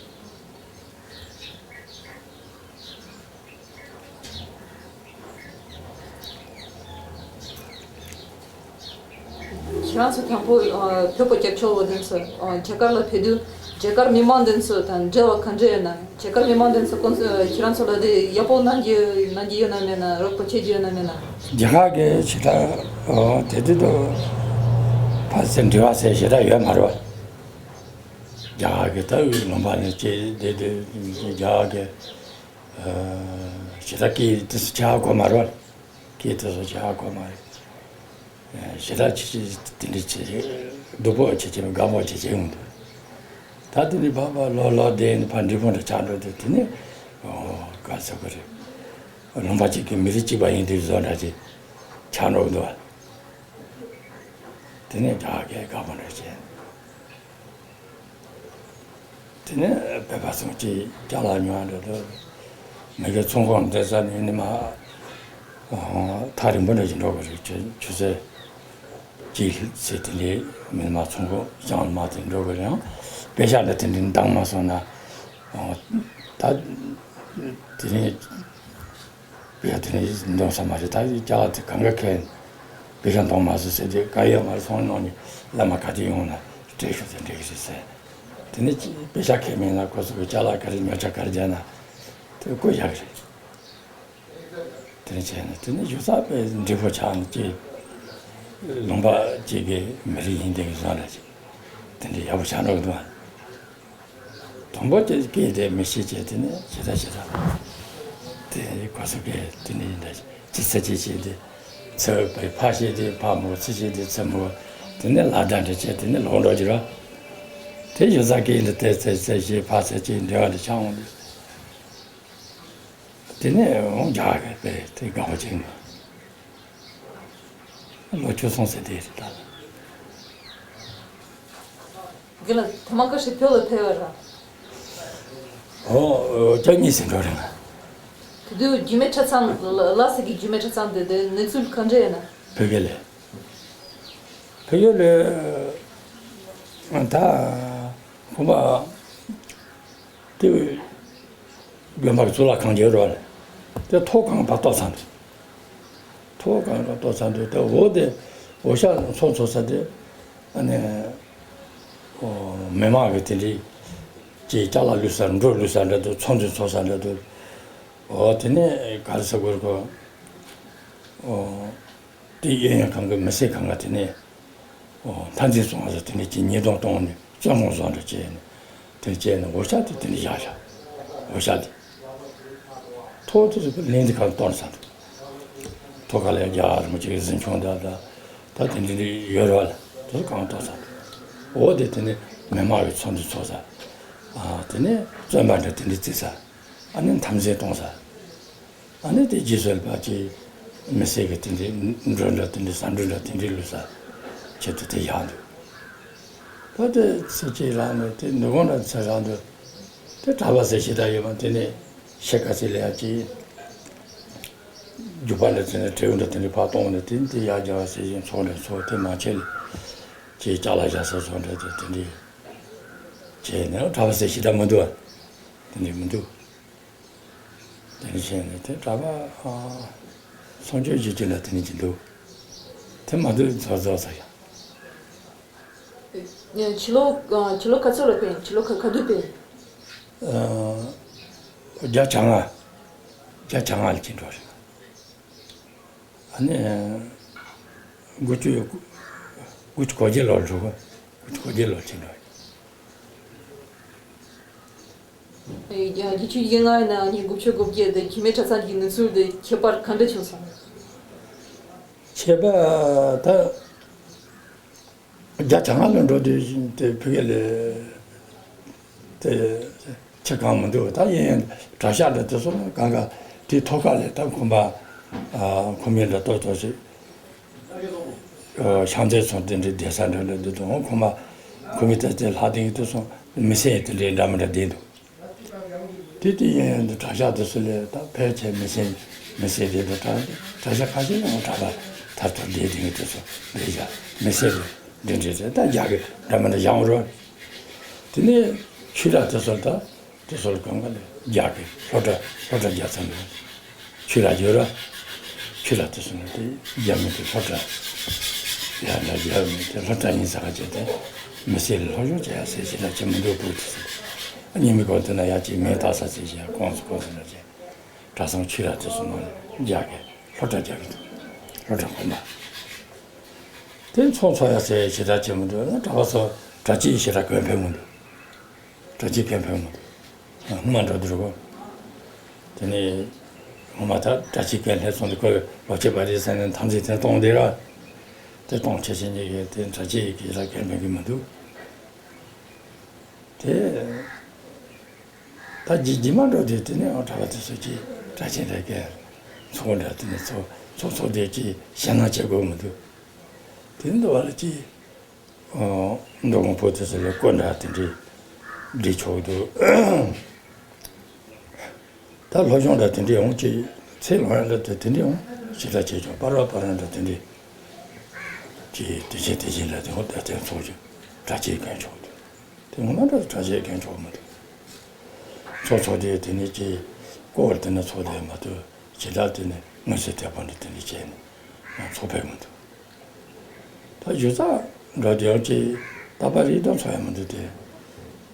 རང་ཚོ་དང་པོ་བོད་པ་སྐྱབས་བཅོལ་བ་དེ་ཚོ་རྒྱ་གར་ལ་ཕེབས་དུས་རྒྱ་གར་མི་མང་དེ་ཚོ་དང་འབྲེལ་བ་ག་འདྲ་ཡོད་ན། རྒྱ་གར་མི་མང་དེ་ཚོ་ཁོང་ཚོ་ཁྱེད་རང་ཚོ་ལ་དེ་ཡག་པོ་གནང་གི་གནང་གི་ཡོད་ན་མེད་ན། རོགས་པ་བྱེད་ཀྱི་ཡོད་ན་མེད་ན། རྒྱ་གར་གྱི་ཞེ་དྲག་དེ་དུས་དུ་ཕར་ཚུར་འབྲེལ་བ་ཟེར་ཞེ་དྲག་ཡོད་མ་རེད་བ། རྒྱ་གར་གྱི་ད་དབུས་ལུང་པ་ནས་ཅེས་བསྡད་དུས་རྒྱ་གར་གྱི་ཞེ་དྲག་གི་དེ་ཚོ་ཆགས་དགོས་མ་རེད་བ། སྐད་དེ་ཚོ་བྱ་གོ་མ་རེད། ཞེ་དྲག་ཆེ་ཆེ་དེ་འདྲ་བྱེད་ཀྱི་སྡུག་པོ་བྱེད་ཀྱི་དགའ་པོ་བྱེད་ཀྱི་ཡོང་འདུག་ད་དེ་འདྲ་བབ་པ་ལོ་ལོ་བསྡད་ནས་ཕར་འབྲས་སྤུངས་འདྲ་ཆགས་འགྲོ་དུས་དེ་ནས་ཨོ་ག་ཟེར་དགོས་རེད། ལུང་པ་གཅིག་གི་མི་རིགས་གཅིག་པ་ཡིན་དུས་བཟོ་འདྲ་ཅིག་ཆགས་འགྲོ་གི་འདུག་བ། དེ་ནས་དགྲ་བགེགས་དགའ་པོ་འདྲ་བྱས། དེ་ནས་བོད་པ་ཚོ་གཅིག་ཅ་ལག་ཉོ་བ་འགྲོ་དུས་མི་གི་ཚོང་ཁང་འདི་ས་ནས་ནི་མ་ཐག་རིང་པོ་འདྲ་ཞིག་འགྲོ་དགོས་རེད། ཆུ་ཆུ་ཚོད་གཅིག་ཚེ་དེ་འདྲའི་མི་མ་ཚོང་ཁང་བཞེངས་མ་དེ་འགྲོ་དགོས་རེད། ཡང་པེ་ཤག་འདྲ་དེ་འདྲའི་འདང་མ་སོང་ན་ད་དེ་ནས། པེ་ཤག་དེ་ནས་འདོན་ས་མ་རེད། ད་ཅ་ལག་དེ་གང་ག་ཁེལ། པེ་ཤག་འདོན་མ་སོང་ཟེར་དུས་ག་ཡོད་མ་རེད། སོང་ནང་ནས་བླ་མ་ག་དུས་ཡོང་ན་སྤྲད་ཤོག་དེ་འགྲིག་གི་རེད་ཟེར། དེ་ནས་པེ་ཤག་ཁེལ་མེད་ན་ཁོ་ཚོ་གི་ཅ་ལག་ག་རེ་ཉོ་ཆ་ག་རེ་བརྒྱབ་ན་དེ་བསྐུར་བཞག་གི་རེད། དེ་ནས་བྱས་ནས་དེ་ནས་ཞུ་ས་དཔེ་འགྲིག་པོ་ཆགས་ནས་ཅིག་ལུང་པ་གཅིག་གི་མི་རིགས་ཡིན་དེ་གི་བཟོ་འདྲ་ཅིག་དེ་འདྲ་ཡག་པོ་ཆགས་འགྲོ་གི་འདུག་ཨ། དང་པོ་དེ་སྐད་དེ་མི་ཤེས་བྱས། དེ་ནས་ཇི་ལྟར་ཇི་ལྟར་དེ་གོ་ས་སྐད་དེ་ནས་འདྲ་ཅི་ཚེ་ཅི་བྱས་དེ་ཚེ་བའི་ཕ་བཤད་དེ་ཕ་མོ་ཚེ་བཤད་དེ་ཚེ་མོ། དེ་ནས་ལ་བརྡ་འདྲ་བྱས་དེ་ནས་ལོག་འགྲོ་རྒྱུ་ར། དེ་ཡོད་ས་སྐད་འདི་དེ་ཚེ་ཚེ་བཤད་ཕ་ཚེ་བཤད་འབྲེལ་བ་འདི་ཆགས་འོང་དུས། དེ་ནས་འོང་རྒྱག་གི་པས་དེ་དགའ་བ་ཅན་ལོ་ཆུ་སོང་ཟེར་དེ་རེད་ད། རྒན་ལགས་ཐོག་མ་ག་ཞིག་བོད་ལ་ཕེབས་པ་ར། ཨོ་ཨོ་བཅུ་གཉིས་ཟིན་འགྲོ་རེད་ང་། དེ་དུས་རྒྱུད་སྨད་གྲྭ་ཚང་ལ་ལ་ཟེར་གི་རྒྱུད་སྨད་གྲྭ་ཚང་དེ་དེ་གནས་ཚུལ་ག་འདྲ་ཡིན་ན། བོད་སྐད་ལས། བོད་སྐད་ལས། ད་ཁོ་མ། དེ་དགོན་པ་གི་གཙུག་ལག་ཁང་རྒྱབ་རོགས་ལ། དེ་ཐོག་ཁང་ཕར་གཏོར་ཚར་འདུག་ཐོག་ཁང་ཕར་གཏོར་ཚར་འདུག་དེ་འོག་དེ་འོག་ཤག་ཚོགས་འཚོགས་ས་དེ་ཨ་ནི་ཨོ་མི་མང་གི་དེ་འདྲའི་ཅིག་ཅ་ལག་བླུགས་ས་འགྲོ་བླུགས་ས་འདྲ་འདུག་ཚོགས་འདུ་ཚོགས་ས་འདྲ་འདུག་ཨོ་དེ་ནས་ག་རེ་ཟེར་དགོས་རེད་གོ་ཨོ། དེ་གཡས་གཡོན་གང་གི་མི་སེར་གང་ག་དེ་ནས་ཨོ་མཐའ་འཛིན་སོང་བ་ཟེར་དེ་ནས་ཅིག་ཉེས་རྡུང་གཏོང་ནས་བཙོན་ཁང་བཟོ་འདྲ་བྱས་ནས་དེ་བྱས་ནས་འོ་ཤག་དེ་དེ་ནས་བཞག་བཞག་འོ་ཤག་དེ་ཐོག་དེ་ཚོ་གླིང་དེ་གང་གཏོར་ས་འདུག་ཐོག་ཁ་ལས་རྒྱ་རིན་པོ་ཆེ་གི་གཟིམ་ཆུང་འདྲ་འདྲ་ད་དེ་འདྲ་འདྲ་ཡོད་རེད་བ་ལ་དེ་ཚོ་གང་གཏོར་ས་འདུག་འོ་དེ་དེ་ནས་མི་མང་གི་ཚོགས་འདུ་ཚོགས་ས་ཨ་དེ་ནས་བཙོན་པ་འདྲ་དེ་འདྲ་བརྩིགས་ས་ཨ་ནི་མཐའ་འཛིན་གཏོང་ས། ཨ་ནི་དེ་རྗེས་སུ་ལ་ཕར་ཅིག་མི་སེར་གྱི་དེ་འདྲའི་འགྲོ་འདྲ་དེ་འདྲའི་ཟ་འགྲོ་འདྲ་དེ་འདྲའི་ལུས་ས་ཆེད་དུ་དེ་བཞག་འདུག་ད་དེ་ཚེ་གཅིག་རང་འདུག་དེ་ནུ་གུང་འདྲ་ཚེ་རང་འདུག་དེ་གྲྭ་པ་ཟེར་ཞེ་དྲག་ཡོད་མ་དེ་ནས་ཤེལ་དཀར་ཚེ་ལས་ཡ་ཅིག་རྒྱུག་པ་འདྲ་ཚེ་ནས་དྲེའུ་འདྲ་དེ་འདྲའི་ཕར་གཏོང་འདྲ་དེ་འདི་ཡར་རྒྱག་ཟེར་བཞིན་ཚོགས་འདྲ་ཚོགས་དེ་མ་ཆེ་ལ་ཅིག་ལྕགས་ལ་བཞག་ས་ཚོགས་འདྲ་དེ་དེ་འདྲའི་བྱས་ནས་གྲྭ་པ་ཟེར་ཞེ་དྲག་མི་འདུག་བ། དེ་འདྲའི་མི་འདུག་དེ་འདྲ་བྱས་ནས་དེ་གྲྭ་པ་ཨ་ཚོང་ཆོས་བྱེད་ཀྱི་ལ་དེ་འདྲ་ཅིག་འདུག་དེ་མ་འདུག་རྫོགས་རྫོགས་ས་ཡ། ཕྱི་ལོ་ཨ་ཕྱི་ལོ་ག་ཚོད་ལ་ཕེབས། ཕྱི་ལོ་ག་ག་དུས་ཕེབས། ཨ་བརྒྱ་བྱ་ལྔ། བརྒྱ་བྱ་ལྔ་ལ་ཕྱིན་འགྲོ་རེད། ཨ་ནི་དགུ་བཅུ་དགུ་བཅུ་གོ་བརྒྱད་ལོར་འགྲོ་གི་དགུ་བཅུ་གོ་བརྒྱད་ལོར་ཕྱིན་འགྲོ་རེད། ཨེ་རྒྱ་རྒྱལ་ཆུ་ཡི་ང་ཡི་ནང་ནས་དགུ་བཅུ་གོ་བརྒྱད་དེ་རྒྱུད་སྨད་གྲྭ་ཚང་གི་གནས་ཚུལ་དེ་ཁྱད་པར་ག་འདྲ་བྱུང་སོང་། ཁྱད་པར་ད་བརྒྱ་བྱ་ལྔ་ལ་འགྲོ་དུས་དེ་ཕ་གི་ལས་དེ་ཁྱད་གང་མི་འདུག་ད་ཡིན་ཡང་གྲྭ་ཤག་འདྲ་དེ་ཚོ་ལ་གང་ག་དེ་ཐོག་ཁ་ལས་ད་ཁོམ་པ་ཨ་ཁོམ་མི་འདྲ་ཏོག་ཏོག་ཞིག་ཨ་ཤང་ཚའི་ཚོང་དེ་འདྲའི་བསྡད་ས་འདྲ་འདྲ་འདུག་དང་ཁོམ་པ་ཁོམ་མི་ད་དེ་ལྷག་དེ་དེ་ཚོ་མི་སེར་དེ་འདྲའི་འདྲ་མི་འདྲ་བསྡད་འདུག་དེ་དེ་ཡིན་ཡང་འདི་གྲྭ་ཤག་དེ་ཚོ་ལས་ད་ཕལ་ཆེར་མི་སེར་མི་སེར་རེད་འདུག་གྲྭ་གྲྭ་ཤག་ཁ་ཤས་ཡང་གྲྭ་པ་ཐར་ཐོར་བསྡད་དེ་ངས་དེ་ཚོ་བསྡད་བཞག་མི་སེར་རེད་འདི་འདྲ་རེད། ད་རྒྱ་གི་འདྲ་མི་འདྲ་བཞག་རོགས། དེ་ནས་ཆོས་གྲྭ་དེ་ཚོ་ད་དེ་ཚོ་ལ་གང་ག་ལས་རྒྱ་གི་སློབ་གྲྭ་སློབ་གྲྭ་རྒྱག་ཚར་འདུག་ཆོས་གྲྭ་ཡོད་ར། ཆོས་གྲྭ་དེ་ཚོ་ནི་དེ་རྒྱ་མི་གི་སློབ་གྲྭ། ཡང་ན་རྒྱ་མི་དེ་སློབ་གྲྭ་ཡིན་ས་ག་བྱས་ཏེ་མི་སེར་ལ་སློབ་སྦྱོང་བྱེད་ཡ་ཟེར་ཞེ་དྲག་བྱེད་མི་འདུག་བུ་དེ་ཚོ། ཉིན་མི་གོང་དེ་ན་ཡ་གཅིག་མེ་བཏགས་ས་ཟེར་ཞེ་ཡ་ཁོངས་སུ་ཁོངས་སུ་ན་བྱས། གྲྭ་ཚང་ཆོས་གྲྭ་དེ་ཚོ་ནང་ལ་རྒྱ་གི་སློབ་གྲྭ་རྒྱག་གི་འདུག་སློབ་གྲྭ་དགོན་པ། དེ་ཚོང་ཚོགས་ཡ་ཟེར་ཞེ་དྲག་བྱེད་མི་འདུག་ན་གྲྭ་པ་ཚོ་གྲྭ་ཆས་ཞེ་དྲག་གོན་ཕོད་མི་འདུག་གྲྭ་ཆས་གོན་ཕོད་མི་འདུག་སྔོན་མ་འགྲོ་དུས་རུ་དེ་ནས་ ངོ་མ་ད་གྲྭ་ཆས་གྱོན་སླེབས་སོང་དུས་ཁོས་ལོ་ཆེ་བ་རེད་ཟེར་ནས་འཐབ་འཛིང་དེ་གཏོང་བསྡད་ར། དེ་གཏོང་བྱེད་བྱེད་ཉེ་གི་དེ་གྲྭ་ཆས་ཀྱི་ལ་གྱོན་མེད་གི་མི་འདུག་དེ་ད་རྗེས་རྗེས་མ་འགྲོ་དུས་དེ་ནས་ཨོ་གྲྭ་པ་དེ་ཚོ་ཀྱིས་གྲྭ་ཆས་འདྲ་གྱོན། ཚོགས་འདྲ་དེ་ནས་ཚོགས་ཚོགས་ཚོགས་དེ་ཀྱིས་ཞེད་སྣང་བྱེད་དགོས་མི་འདུག་དེ་འདྲ་བ་ལ་ཅིག་མདོ་ཁམས་ཕོ་དེ་ཚོ་ལ་སྐོར་འདྲ་དེ་འདྲའི་སྒྲིག་ཆོག་འདུག་ད་སློབ་སྦྱོང་འདྲ་དེ་འདྲའི་ཡོང་ཅིག་ཚེ་ལོ་ཡ་ལ་དེ་དེ་འདྲའི་ཡོང་ཞེ་དྲག་བྱེད་ཆོག་པར་བ་པར་འདྲ་དེ་འདྲའི་ཅིག་དེ་བཞིན་དེ་བཞིན་ལ་དེ་འོང་ད་དེ་ཚོགས་ཀྱི་གྲྭ་ཆས་གྱོན་ཆོག་འདུག་དེ་ངོ་མ་འདྲ་གྲྭ་ཆས་གྱོན་ཆོག་མི་འདུག་ཚོགས་ཚོགས་དེ་དེ་ནས་ཅིག་སྐོར་དེ་ན་ཚོགས་དེ་མ་གཏོགས་ཞེ་དྲག་དེ་ནས་མངོན་གསལ་དོད་པོ་འདྲ་དེ་འདྲ་བྱས་ནས་ཚོགས་ཕེབས་མི་འདུག་ད་གཞུང་ཚང་འགྲོ་དེ་ཡང་ཅིག་རྟག་པར་རིགས་དང་ཚོགས་ཡ་མི་འདུག་སྟེ།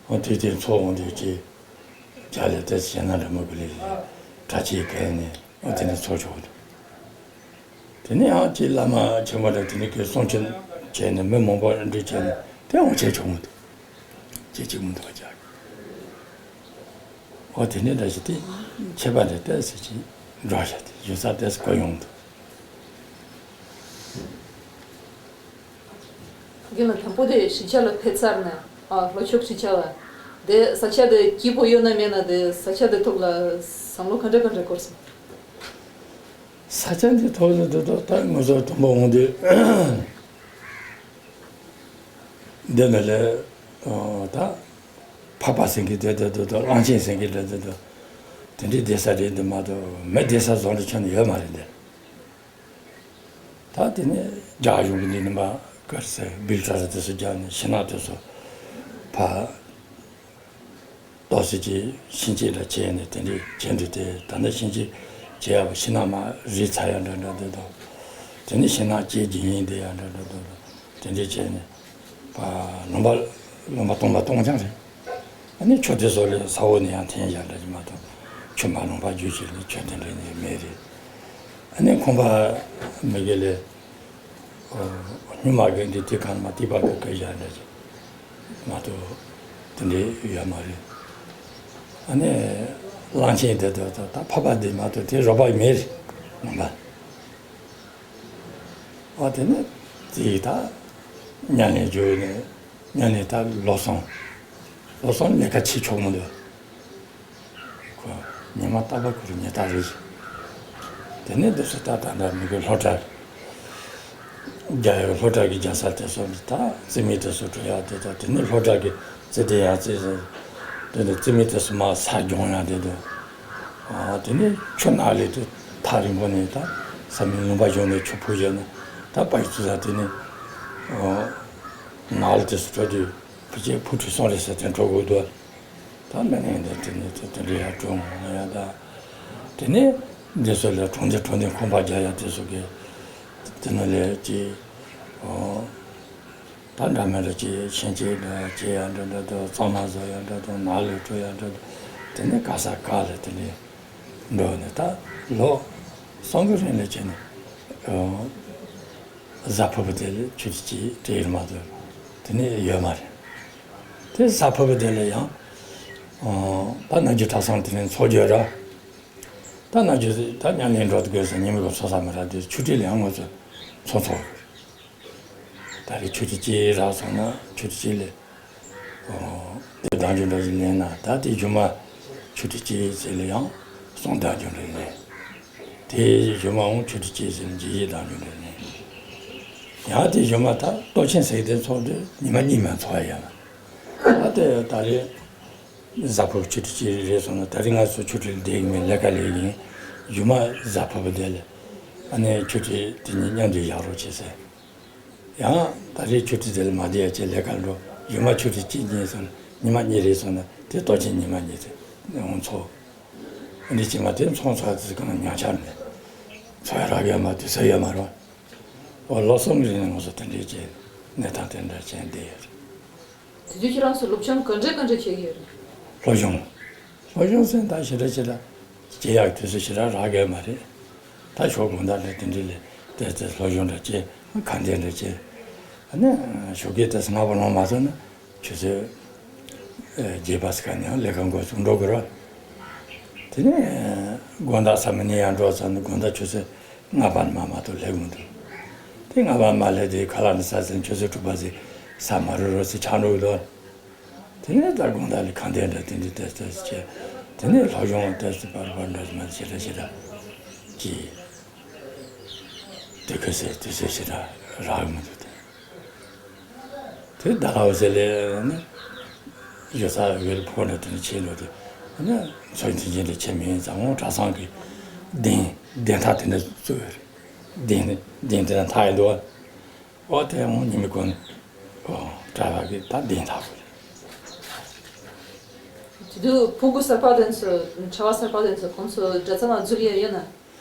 འོ་དེ་དེ་ཚོགས་འོང་དུས་ཅིག་རྒྱ་ལས་ཏེ་ཞེད་སྣང་འདྲ་མི་དགོས་ལེ་ལེ་གྲྭ་ཆས་གྱོན་ནས་འོ་དེ་ནས་ཚོགས་ཆོག་འདུག་དེ་ནས་ཡང་ཅིག་བླ་མ་ཆེན་པོ་འདྲ་དེ་ནས་ཁོས་གསུང་ཆོས་བྱས་ནས་མི་མང་པོ་འདྲ་བྱས་ནས་དེ་འོང་བྱས་ཆོག་མི་འདུག་ཅིག་ཅིག་མི་འདུག་བ་རྒྱ། འོ་དེ་ནས་འདྲ་ཞིག་དེ་ཁྱད་པར་འདྲ་ཏོག་ཙམ་ཅིག་འགྲོ་བཞག་སྟེ་གཞུང་ཚང་ཏོག་ཙམ་གོ་ཡོང་འདུག་རྒན་ལགས། དང་པོ་དེ་གཞིས་ཆགས་ལ་ཕེབས་ཚར་ནས་ཨ་ལྷོ་ཕྱོགས་གཞིས་ཆགས་ལ་དེ་ས་ཆ་དེ་སྐྱིད་པོ་ཡོད་ན་མེད་ན་དེ་ས་ཆ་དེ་ཐོག་ལ་བསམ་བློ་ག་འདྲ་ག་འདྲ་འཁོར་སོང་། ས་ཆ་འདི་ཐོག་ལ་དེ་ཐོག་ད་ང་ཚོ་དང་པོ་འོང་དུས་འདི་ནས་ལས་ད་འཕགས་པ་ཟེར་གི་དེ་དེ་དེ་དེ་གླང་ཆེན་ཟེར་གི་དེ་དེ་དེ་དེ་འདྲའི་སྡོད་ས་རེད་འདི་མ་གཏོགས་མི་སྡོད་ས་བཟོ་འདྲ་ཁྱོན་ནས་ཡོད་མ་རེད་འདི། ད་དེ་ནས་རྒྱ་གཞུང་གི་འདི་ནི་མ་ཀར་སེ་བིལ་ཊར་དེ་ཚོ་རྒྱག་ནས་ཤིང་ནགས་དེ་ཚོ་ཕར་ཏོག་ཙམ་ཅིག་ཤིང་བཅད་འདྲ་བྱས་ནས་དེ་འདྲའི་བྱས་འདུག་སྟེ། ད་ནི་ཤིང་བཅད་བྱས་ཡག་པོ་ཤིང་ནགས་མར་རིལ་ཚར་ཡག་འདྲ་འདྲ་འདི་དང་། དེ་ནས་ཤིང་ནགས་བཅད་རྒྱུ་ཡིན་བསྡད་ཡག་འདྲ་འདྲ་འདི་དང་། དེ་འདྲའི་བྱས་ནས་པ་ལུང་པ་ལུང་པ་སྟོང་པ་སྟོང་རྐྱང་རེད། ཨ་ནི་ཆུ་དེ་ཚོ་ལས་ས་འོག་ནས་ཡང་འཐེན་ཡག་འདྲ་ཅིག་མ་གཏོགས་ཆུ་མར་ལུང་པ་བརྒྱུད་བྱས་ནས་ཆུ་དེ་འདྲ་ནས་མེད་རེད། ཨ་ནི་ཁང་པ་མི་དགེ་ལས་སྨྱུག་མ་གི་འདི་དེ་གང་མ་ཏི་པ་གི་སྐད་ཆ་འདྲ་ཅིག་མ་གཏོགས་དེ་འདྲའི་ཡོད་མ་རེད། ཨ་ནི་གླང་ཆེན་དེ་དག་ད་ད་འཕགས་པ་འདི་མ་གཏོགས་དེ་རོགས་པ་མེད་རེད་ནང་པ། ཨ་དེ་ནས་དེ་ད་མཉམ་ལས་བརྗོད་ནས་མཉམ་ལས་ད་ལོ་གསུམ། ལོ་གསུམ་ལས་ཀ་བྱེད་ཆོག་མི་འདུག་ཁོ་ཉི་མ་རྟག་པར་ཁོ་རང་ཉལ་ཐག་རེད། དེ་ནས་འདི་ཚོ་ད་ད་ལྟ་མི་དགེ་སློབ་གྲྭ་རྒྱག་ཡག་སློབ་གྲྭ་གི་རྒྱག་ས་དེ་ཚོ་ད་རྩིས་མེད་དེ་ཚོ་འགྲོ་ཡག་དེ་དང་། དེ་ནས་སློབ་གྲྭ་གི་རྩིས་དེ་ཡང་རྩིས་ཟེར། དེ་ནས་རྩིས་མེད་དེ་ཚོ་མར་ས་སྦྱོང་ཡག་དེ་དང་། ཨ་དེ་ནས་ཆུ་ནགས་ལས་དེ་ཐག་རིང་པོ་ནས་ད་ས་མིག་ལུང་པ་གཞུང་ནས་ཆུ་ཕུད་བཞག་ན་ད་པ་ཡི་ཚུ་ས་དེ་ནས་ཨ་ནགས་ལས་དེ་ཚོ་འགྲོ་དུས་ཕུ་ཆེ་ཕུ་ཁྲུ་སོང་རེད་ཟེར་དེ་འགྲོ་དགོས་འདུག་ད་མི་ནས་འདི་དེ་ནས་དེ་དེ་འདྲ་ཡག་གྲོང་ཡག་ད། དེ་ནས་འདི་ཚོ་ལ་གྲོང་སྡེ་གྲོང་སྡེ་ཁང་པ་རྒྱག་ཡག་དེ་ཚོ་གི་དེ་ནང་ལས་ཀྱི་ཨོ། ད་འདྲ་མི་འདྲ་ཅིག་ཤིང་བཅད་འདྲ་བཅད་ཡག་འདྲ་འདྲ་དང་། གཙང་མ་བཟོ་ཡག་འདྲ་དང་། ནགས་ལས་སྤྲོ་ཡག་འདྲ་དང་། དེ་ནས་ག་ས་ག་ལ་དེ་ནས་འགྲོ་ནས་ད་ལོ་གསུམ་གི་རིང་ལ་བྱས་ནས་ཨོ། གཟའ་ཕུར་བུ་དེ་ལ་ཆུ་ཚོད་གཅིག་དེ་ཡིན་མ་གཏོགས་དེ་ནས་ཡོད་མ་རེད། དེ་གཟའ་ཕུར་བུ་དེ་ལ་ཡང་ཨོ། ད་ནམ་རྒྱུན་གྲྭ་ཚང་དེ་ནས་ཚོགས་རྒྱུ་ར། ད་ནམ་རྒྱུན་ད་མཉམ་ལས་འགྲོ་དགོས་ཟེར་ཉིན་མོ་གི་ཚོགས་ས་མི་རག་དུས་ཆུ་ཊི་ལ་ཡང་ང་ཚོ་ཚོགས་ཚོགས། ད་རེས་ཆུ་ཊི་གཅིག་རག་སོང་ན་ཆུ་ཊི་གཅིག་ལས་ཨོ། དེ་བདག་འཇོག་འདྲ་ཞིག་ལེན་ན། ད་དེ་རྗེས་མ་ཆུ་ཊི་གཅིག་ཙམ་ལ་ཡང་གསུམ་བདག་འཇོག་འདྲ་ཞིག་ལེན། དེ་རྗེས་མ་འོང་ཆུ་ཊི་གཅིག་ཙམ་ལ་བཞི་བདག་འཇོག་འདྲ་ཞིག་ལེན། ཡང་དེ་རྗེས་མ་ད་སྟོབས་ཆེན་ཟེར་གི་དེ་ཚོགས་དུས་ཉི་མ་གཉིས་མ་ཚོགས་ཡ་ཡང་། ད་དེ་ད་རེས་གཟའ་ཕུར་བུ་ཆུ་ཊི་གཅིག་རེད་སོང་ན། ད་རེས་ང་ཚོ་ཆུ་ཊི་ལ་བསྡད་ཀྱི་མེད། ལས་ཀ་ལས་ཀྱི་ཡིན། རྗེས་མ་གཟའ་ཕུར་བུ་དེ་ལ་ཨ་ནི་ཆུ་ཊི་དེ་གཉིས་མཉམ་དུ་བཞག་རོགས་བྱེད་ཟེར། ཡང་ད་རེས་ཆུ་ཊི་དེ་ལ་མ་བསྡད་ཡ་བྱས་ལས་ཀ་འགྲོ། རྗེས་མ་ཆུ་ཊི་གཅིག་གཉིས་སོང་ན། ཉི་མ་གཉིས་རེད་སོང་ན་དེ་སྟོབས་ཆེན་ཉི་མ་གཉིས་དེ་འོང་ཚོགས། འདི་ཕྱི་མ་དེ་ཚོང་ཚོགས་དེ་གང་ཉག་ཆར་ནས་ཚོགས་ཡ་རག་ཡོད་མ། དུས་ཚོད་ཡོད་མ་རེད། འོ་ལོ་གསུམ་གྱི་རིང་ལ་ང་ཚོ་དེ་འདྲའི་བྱས་གནས་སྟངས་དེ་འདྲ་བྱས་བསྡད་ཡོད་རེད། དེ་དུས་ཁྱེད་རང་ཚོ་སློབ་སྦྱོང་ག་འདྲ་ག་འདྲ་བྱེད་ཀྱི་ཡོད་རེད། སློབ་སྦྱོང་། སློབ་སྦྱོང་ཟེར་ན་ད་ཞེ་དྲག་ཞེ་དྲག་བྱེད་ཡག་དུས་ཚོད་ཞེ་དྲག་རག་གི་མ་རེད། ད་ཞོགས་དགོང་དག་ལ་དེ་འདྲ་ལས་དེ་དེ་སློབ་སྦྱོང་འདྲ་བྱེད། ག་འདྲ་འདྲ་བྱེད། ཨ་ནི་ཞོགས་ཀས་དེ་སྔ་པོ་ལངས་མ་ཐུབ་ན་ཆུ་ཚོད་ཨེ་བརྒྱད་པ་ཙམ་ནས་ལས་ཀ་འགོ་ཚུགས་འགྲོ་དགོས་རེད། དེ་ནས་དགོང་དག་ས་མ་ཉལ་ཡར་འགྲོ་ཙམ་ནས་དགོང་དག་ཆུ་ཚོད་ལྔ་པ་ནས་མར་མ་གཏོགས་སླེབས་མི་འདུག་དེ་ལྔ་པ་ནས་མར་སླེབས་དུས་ཁ་ལག་ནི་ཟ་ཟིན་ཆུ་ཚོད་དྲུག་པ་ཟིན་ས་མ་རུབ་རུབ་ཟིན་ཆགས་འགྲོ་གི་འདུག་དེ་ནས་ད་དགོང་དག་ལ་ཁ་འདོན་འདྲ་དེ་འདྲ་ཏོག་ཙམ་བྱས། དེ་ནས་སློབ་སྦྱོང་ཏོག་ཙམ་པར་པར་འདྲ་མ་ཞེ་དྲག་ཞེ་དྲག་གིས་དུས་ཁ་ཟེར་དུས་ཚོད་ཞེ་དྲག་རག་གི་མི་འདུག་དེ། དེ་ཟླ་ལྷག་ཟེར་ལས་ནི་ཡོད་ས་ཡོད་ཕོ་ནི་དེ་ནི་ཆེ་ལོ་དེ་ནི་ཚོད་མཐུན་ཅན་དུ་ཆེ་མིན་ཙང་ངོ་གྲྭ་ཚང་གི་གདན་གདན་ཐག་དེ་འདྲ་བཙུགས་ཡོད་རེད། གདན་ནི་གདན་དེ་ན་ཐག་ཡིན་འདུག་ཨོ་དེ་ངོ་ཉི་མ་ཀུན་ཨོ་གྲྭ་པ་གི་ད་གདན་ཐག་པོ་རེད། དེ་དུས་ཕྲུ་གུ་གསར་པ་དེ་ཚོ་གྲྭ་པ་གསར་པ་དེ་ཚོ་ཁོང་ཚོ་གྲྭ་ཚང་ནང་འཛུལ་ཡ་ཡོད་ན།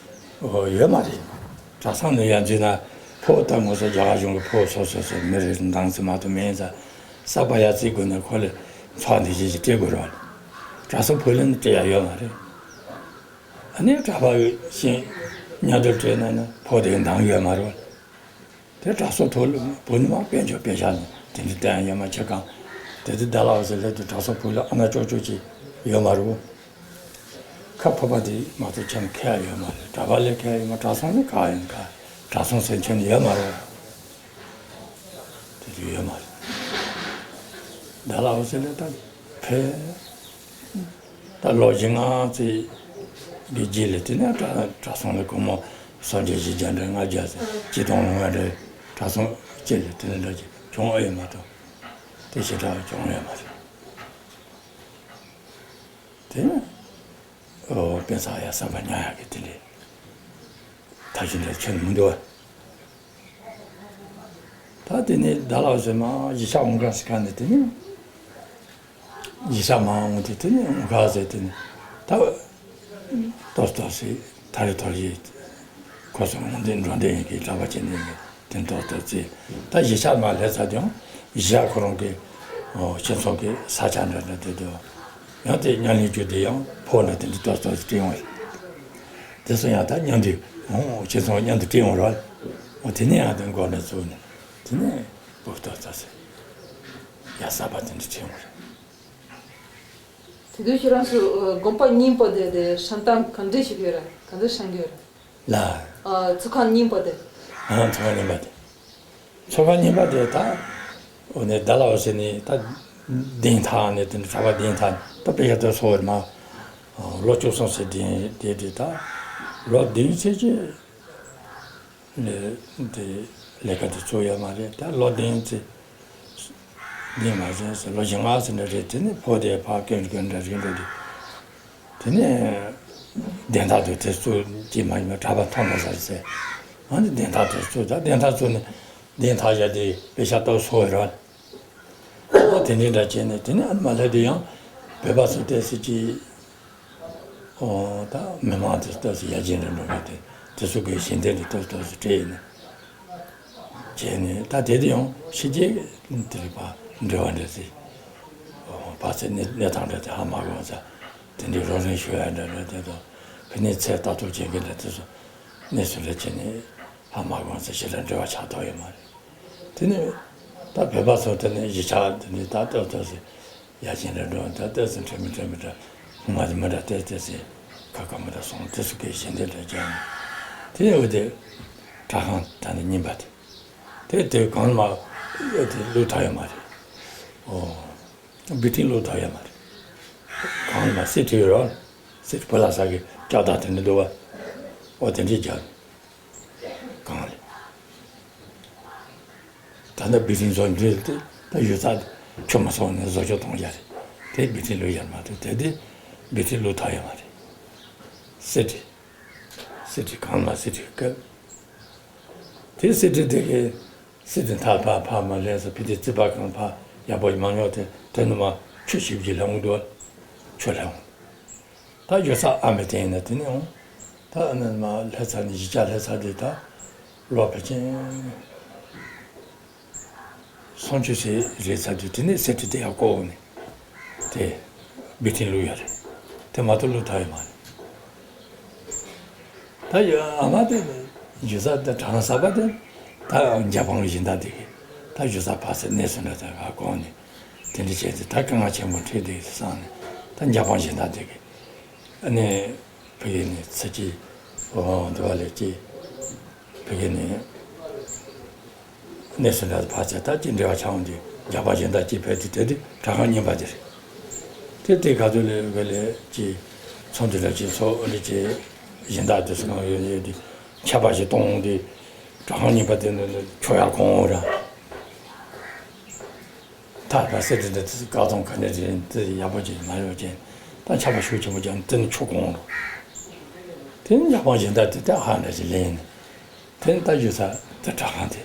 ཨོ་ཡོད་མ་རེད། གྲྭ་ཚང་ནས་ཡར་འཛུལ་ན་ཕོ་ད་ངོ་སོ་རྒྱ་གར་གཞུང་གི་ཕོ་སོ་སོ་སོ་མི་རེ་འདང་ཚིག་མ་གཏོགས་མེད་ས། གསར་པ་ཡར་བརྩི་དགོས་ན་ཁོ་ལ་ཚོགས་འདི་བཞིན་ཞིག་སྤྲད་དགོས་རེད་བ། གྲྭ་ཚང་ཕུ་ལེ་ནི་སྤྲད་ཡ་ཡོད་མ་རེད། ཨ་ནི་གྲྭ་པ་གཞན་མཉམ་དུ་སྤྲད་ན་ནི་ཕོ་དེ་འདང་ཡོད་མ་རེད་བ། དེ་གྲྭ་ཚང་ཐོག་ལ་བུ་ནི་མ་དཔལ་འབྱོར་དཔེ་བཞག་ནས་དེ་འདྲ་བསྟན་ཡོད་མ་ཆེ་གང་། དེ་དུས་ཟླ་ལྷག་ཟེར་སླེབས་དུས་གྲྭ་ཚང་ཕུ་ལ་ཨ་ན་ཅོག་ཅོག་ཅིག་ཡོད་མ་རེད་བ། ཁ་ཕོ་པ་དེ་མ་གཏོགས་ཁྱེད་ཁ་ཡ་ཡོད་མ་རེད། གྲྭ་པ་ལས་ཁ་ཡ་ཡོད་མ། གྲྭ་ཚང་ནི་ཁ་ཡིན་ཁ། གྲྭ་ཚང་ཟེར་ཁྱོན་ནས་ཡོད་མ་རེད། དེ་དུས་ཡོད་མ་རེད། ཟླ་ལྷག་ཟེར་ལས་ད་ཕེ། ད་ལོ་བཞི་ལྔ་ཙམ་གྱི་རྗེས་ལ་དེ་ནས་གྲྭ་གྲྭ་ཚང་ལ་སྒོར་མོ་སུམ་བརྒྱ་བཞི་བརྒྱ་འདྲ་ལྔ་བརྒྱ་ཙམ་སྤྱི་གཏོང་ལོང་བ་འདྲ་གྲྭ་ཚང་སྤྱི་ལ་དེ་འདྲ་འདྲ་ཅིག་བྱུང་ཨེ་མ་གཏོགས་དེ་ཞེ་དྲག་བྱུང་ཨེ་མ་རེད། དེ་ནས་ཨོ་དཔེ་ཚང་ཡ་བསམ་པ་ཉམས་ཡག་གི་དེ་འདྲའི་ཐབས་ཤེས་འདྲ་ཁྱོན་མི་འདུག་བ། ད་དེ་ནས་ཟླ་ལྷག་ཟེར་མ་གཞིས་ཆགས་འོང་ག་ཟེར་ག་ནས་དེ་ནས། གཞིས་ཆགས་མ་འོང་དེ་དེ་ནས་འོང་ག་ཟེར་དེ་ནས་ད་ཏོག་ཏོག་ཟེར་ཐ་རི་ཐོར་ཡི་ཁོ་ཚོ་འོང་དེ་འགྲོ་འདོད་ཡིན་གི་གྲྭ་པ་བྱེད་འདོད་ཡིན་གི་དེ་ཏོག་ཏོག་ཟེར། ད་གཞིས་ཆགས་མ་སླེབས་ཚར་དེའང་གཞིས་ཆགས་ཁོ་རང་གི་ཨོ་སྤྱི་ཚོགས་ཀྱི་ས་ཆ་འདྲ་འདྲ་དེ་དུ་ཡང་དེ་མཉམ་ལས་རྒྱུ་དེ་ཡང་ཕོ་འདྲ་དེ་འདྲ་ཏོག་ཏོག་ཟེར་སྤྲད་ཡོང་བ་རེད། དེ་ཚོ་ཡང་ད་མཉམ་དུ་ཨོ་སྤྱི་ཚོགས་མཉམ་དུ་སྤྲད་ཡོང་རོགས། ཨོ་དེ་ནས་ཡང་དེ་འགོ་ནས་བཙུགས་ནས་དེ་ནས་བུ་ཏོག་ཏོག་ཟེར། ཡ་གསར་པ་དེ་འདྲ་ཁྲིད་ཡོང་རེད། དེ་དུས་ཁྱེད་རང་ཚོ་ཨ་དགོན་པ་རྙིང་པ་དེ་དེ་བཤམས་སྟངས་ག་འདྲས་ཞིག་ཡོད་རེད། ག་འདྲས་བཤམས་ཀྱི་ཡོད་རེད། ལ། ཨ་ཚོགས་ཁང་རྙིང་པ་དེ། ཨ་ཚོགས་ཁང་རྙིང་པ་དེ། ཚོགས་ཁང་རྙིང་པ་དེ་ད། འོ་ནས་ཟླ་ལྷག་ཟེར་ནས་ད། གདན་ཐག་ནས་དེ་འདྲ་གྲྭ་པ་གདན་ཐག་ད་དཔེ་ཆ་ད་ཚོགས་རེད་མ། ལོ་བཅུ་གསུམ་ཟེར་གདན་དེ་དེ་ད། ལོ་བདུན་ཚེས་ཀྱི། ལས་དེ་ལས་ཀ་དེ་ཚུགས་ཡོད་མ་རེད། ད་ལོ་བདུན་ཙམ་འདི་མ་ཟིན་ཟེར་ལོ་བཞི་ལྔ་ཙམ་འདྲ་རེད། དེ་ནས་ཕོ་དེ་ཕར་སྐྱོན་སྐྱོན་འདྲ་རེད་འགྲོ་དུས་དེ་ནས་གདན་ཐག་དུ་དེ་ཚུགས་ཀྱི་མ་ཡིན་པ་གྲྭ་པ་མཐོང་འདྲ་ཟེར་ཟེར། ཨ་ནི་གདན་ཐག་དེ་ཚུགས། ད་གདན་ཐག་ཚུགས་ནས་གདན་ཐག་བཞག་དེ་དཔེ་ཆ་ལྟ་སོ་ར། ཨོ་དེ་འདྲའི་འདྲ་བྱས་ནས་དེ་ནས་ཨ་ནི་མ་ལྷག་དུས་ཡང་བོད་པ་ཚོ་ཏོག་ཙམ་ཅིག་ཨོ་ད་མི་མང་དེ་ཏོག་ཙམ་ཡར་རྒྱས་འགྲོ་འགྲོ་གི་དེ་དེ་ཚོ་གི་ཞལ་འདེབས་དེ་ཏོག་ཏོག་ཙམ་སྤྲད་ཡིན་ནས་བྱས་ནས་ད་དེ་དུས་ཡང་ཕྱི་རྒྱལ་དེ་རིག་པ་འབྲེལ་བ་འདྲ་ཟིག་ཨོ་བར་ཚད་གནས་གནས་སྟངས་འདྲ་དེ་ཧ་མ་གོ་ས་དེ་འདྲའི་རོགས་རམ་ཞུ་ཡ་འདྲ་འདྲ་དེ་དང་ཕ་ནས་ཚད་ལྟ་རྟོག་བྱེད་མཁན་འདྲ་དེ་ཚོ་གནས་ཚུལ་འདྲ་བྱས་ནས་ཧ་མ་གོ་ས་ཞེ་དྲག་འབྲེལ་བ་ཆགས་ཐུབ་ཡོད་མ་རེད། དེ་ནས་ད་བོད་པ་ཚོ་དེ་ནས་གཞིས་ཆགས་དེ་ནས་ད་ལྟ་ལྟ་ཟེར་ཡ་ཆེན་འདྲ་འགྲོ་ད་ལྟ་ཟེར་འཕྲད་མི་འཕྲད་མི་འདྲ་ཧུ་མ་དེ་མི་འདྲ་ལྟ་ལྟ་ཟེར་ཁ་ཁ་མི་འདྲ་སོང་དེ་ཚོ་གི་ཞལ་འདེབས་འདྲ་རྒྱག་ནས་དེ་ནས་འོ་དེ་གྲྭ་ཁང་ད་ནི་རྙིང་པ་དེ་དེ་དེ་གང་མ་འོ་དེ་བླུགས་ཐག་ཡོད་མ་རེད། ཨོ་བི་ཏིང་བླུགས་ཐག་ཡོད་མ་རེད། གང་མ་སི་ཏི་ཡོད་རོགས་སི་ཏི་བུ་ལ་ས་གི་ལྕགས་ཐག་དེ་འདྲ་འདུག་བ། ཨོ་དེ་འདྲས་རྒྱག་ནས། གང་ལས། ད་ལྟ་བི་ཏིང་བཟོ་འདྲ་དེ་ད་ཡོད་ཚད་ཆུ་མ་ཚོགས་ནས་བཟོ་བཅོས་གཏོང་ཡ་རེད། དེ་བི་ཏིང་བླུགས་ཡ་མ་རེད། དེ་དེ་བི་ཏིང་བླུགས་ཐག་ཡོད་མ་རེད། སི་ཏི། སི་ཏི་གང་ལ་སི་ཏི་སྐབས། དེ་སི་ཏི་དེ་གའི་སི་ཏི་མཐའ་ཕ་ཕ་མ་ལས་ས་ཕི་དེ་རྩིག་པ་གང་ཕ་ཡག་པོ་མ་ཉོ་དེ་དེ་ནུ་མ་ཆུ་ཞིབ་ཀྱི་ལས་འོང་དུ་ཆུ་ལས་འོང་། ད་ཡོད་ས་ཨ་མའི་དེ་ཡིན་ན་དེ་ནས་འོང་། ད་ཨ་ནི་མ་ལྷ་ཚ་ནི་གཞིས་ཆགས་ལྷ་ཚ་དེ་ད་ལོ་ཕལ་ཆེན་སུམ་ཅུ་ཙམ་རེད་ཚར་དུས་དེ་ནས་སེ་ཁྲི་དེ་ཡར་བསྐོར་ནས་དེ་བི་ཏིང་བླུགས་ཡོད་རེད། དེ་མ་གཏོགས་བླུགས་ཐག་ཡོད་མ་རེད། ད་ཡ་ཨ་མ་དེ་ནི་རྒྱུ་ས་དེ་གྲྭ་ས་པ་དེ་ད་རྒྱ་སྤང་གི་སྦྱིན་བདག་དེ་གི་ད་རྒྱུ་ས་ཕ་སེ་གནས་སུ་འདྲ་དེ་ག་གོང་ནས་དེ་འདྲ་བྱས་ཏེ་ད་དཀའ་ངལ་ཆེན་པོ་འཕྲད་དེ་བསམ་ནས་ད་རྒྱ་སྤང་སྦྱིན་བདག་དེ་གི་ ཨ་ནི་ཕ་གི་ནས་ཚེ་སྐྱིད་འོང་འདི་བ་ལས་ཀྱི་ཕ་གི་ནས་གནས་ཚུལ་འདྲ་ཕར་ཆ་ད་ཀྱི་འབྲེལ་བ་ཆགས་འོང་དུས་རྒྱ་པ་གཞན་དག་ཅིག་ཕེབས་དུས་དེ་དུས་དྲ་ཁང་རྙིང་པ་དེ་རེད། དེ་དེ་ག་ཚོད་ལས་བས་ལས་ཀྱི་ཚོགས་འདུ་འདྲ་ཅིག་ཚོགས་འདི་ཀྱི་གཞན་དག་དུ་སོང་ཡོད་ཡོད་དུས་ཆད་པ་ཞིག་གཏོང་འོང་དུས་དྲ་ཁང་རྙིང་པ་དེ་ནས་ཆོག་ཡག་གོང་འོང་ར། ཐར་པ་སེ་འདྲ་འདྲ་དེ་བཀག་སྡོམ་ག་ནས་རེད་དེ་ཡག་པོ་ཅིག་མ་ཡོད་ཅིག་ད་ཆར་པ་ཤུགས་ཆེན་པོ་ཀྱང་དེ་ནི་ཆུ་གོང་རུ། དེ་ནི་འཇབ་དཔང་གཞན་དག་དེ་ད་ཧ་འདྲ་ཅིག་ལེན་ནས་དེ་ནི་ད་ཡོད་ས་དེ་དྲ་ཁང་དེ་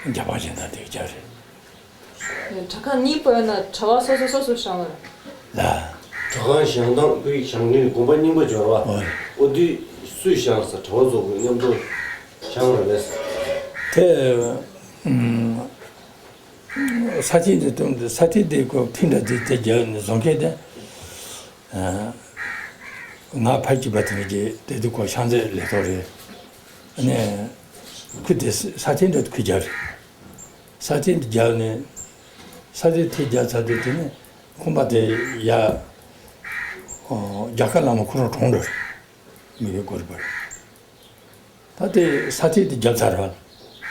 འཇབ་དཔང་གཞན་དག་དེ་རྒྱ་རེད། དྲ་ཁང་གཉིས་པོ་ཡོད་ན་གྲྭ་བ་སོ་སོ་སོ་སོ་བཞེངས་པ་རེད། ལ། དྲ་ཁང་བཞེངས་སྟངས་ཁོའི་བཞེངས་ནུས་དགོན་པ་རྙིང་པ་འབྱོར་བ། ཨོ་རེད། ཨོ་དུས་སུས་བཞེངས་ས་གྲྭ་བ་ཚོ་མཉམ་དུ་བཞེངས་རེད་པས། དེ་ས་ཐིག་འདི་སྟོན་ས་ཐིག་འདི་ཁོ་ཐིག་འདྲ་འདི་དེ་རྒྱབ་ནས་བཟོ་མཁན་དེ་ང་ཕ་གི་པ་དེ་འདྲ་གི་དེ་དུས་ཁོ་ཤང་རྩེ་ལས་ཐོག་རེད། ཨ་ནི་ཁོ་དེ་ས་ཐིག་འདྲ་ཁོ་རྒྱབ་རེད། ས་ཐིག་འདི་རྒྱབ་ནས་ས་ཐིག་དེ་རྒྱབ་ཚར་དུས་དེ་ནས་ཁོང་པ་དེ་ཡ་རྒྱ་གར་བླ་མ་ཁོ་རང་གྲོངས་འགྲོ་རེད། མི་གི་སྐོར་པར། ད་དེ་ས་ཐིག་དེ་བརྒྱབ་ཚར་བ།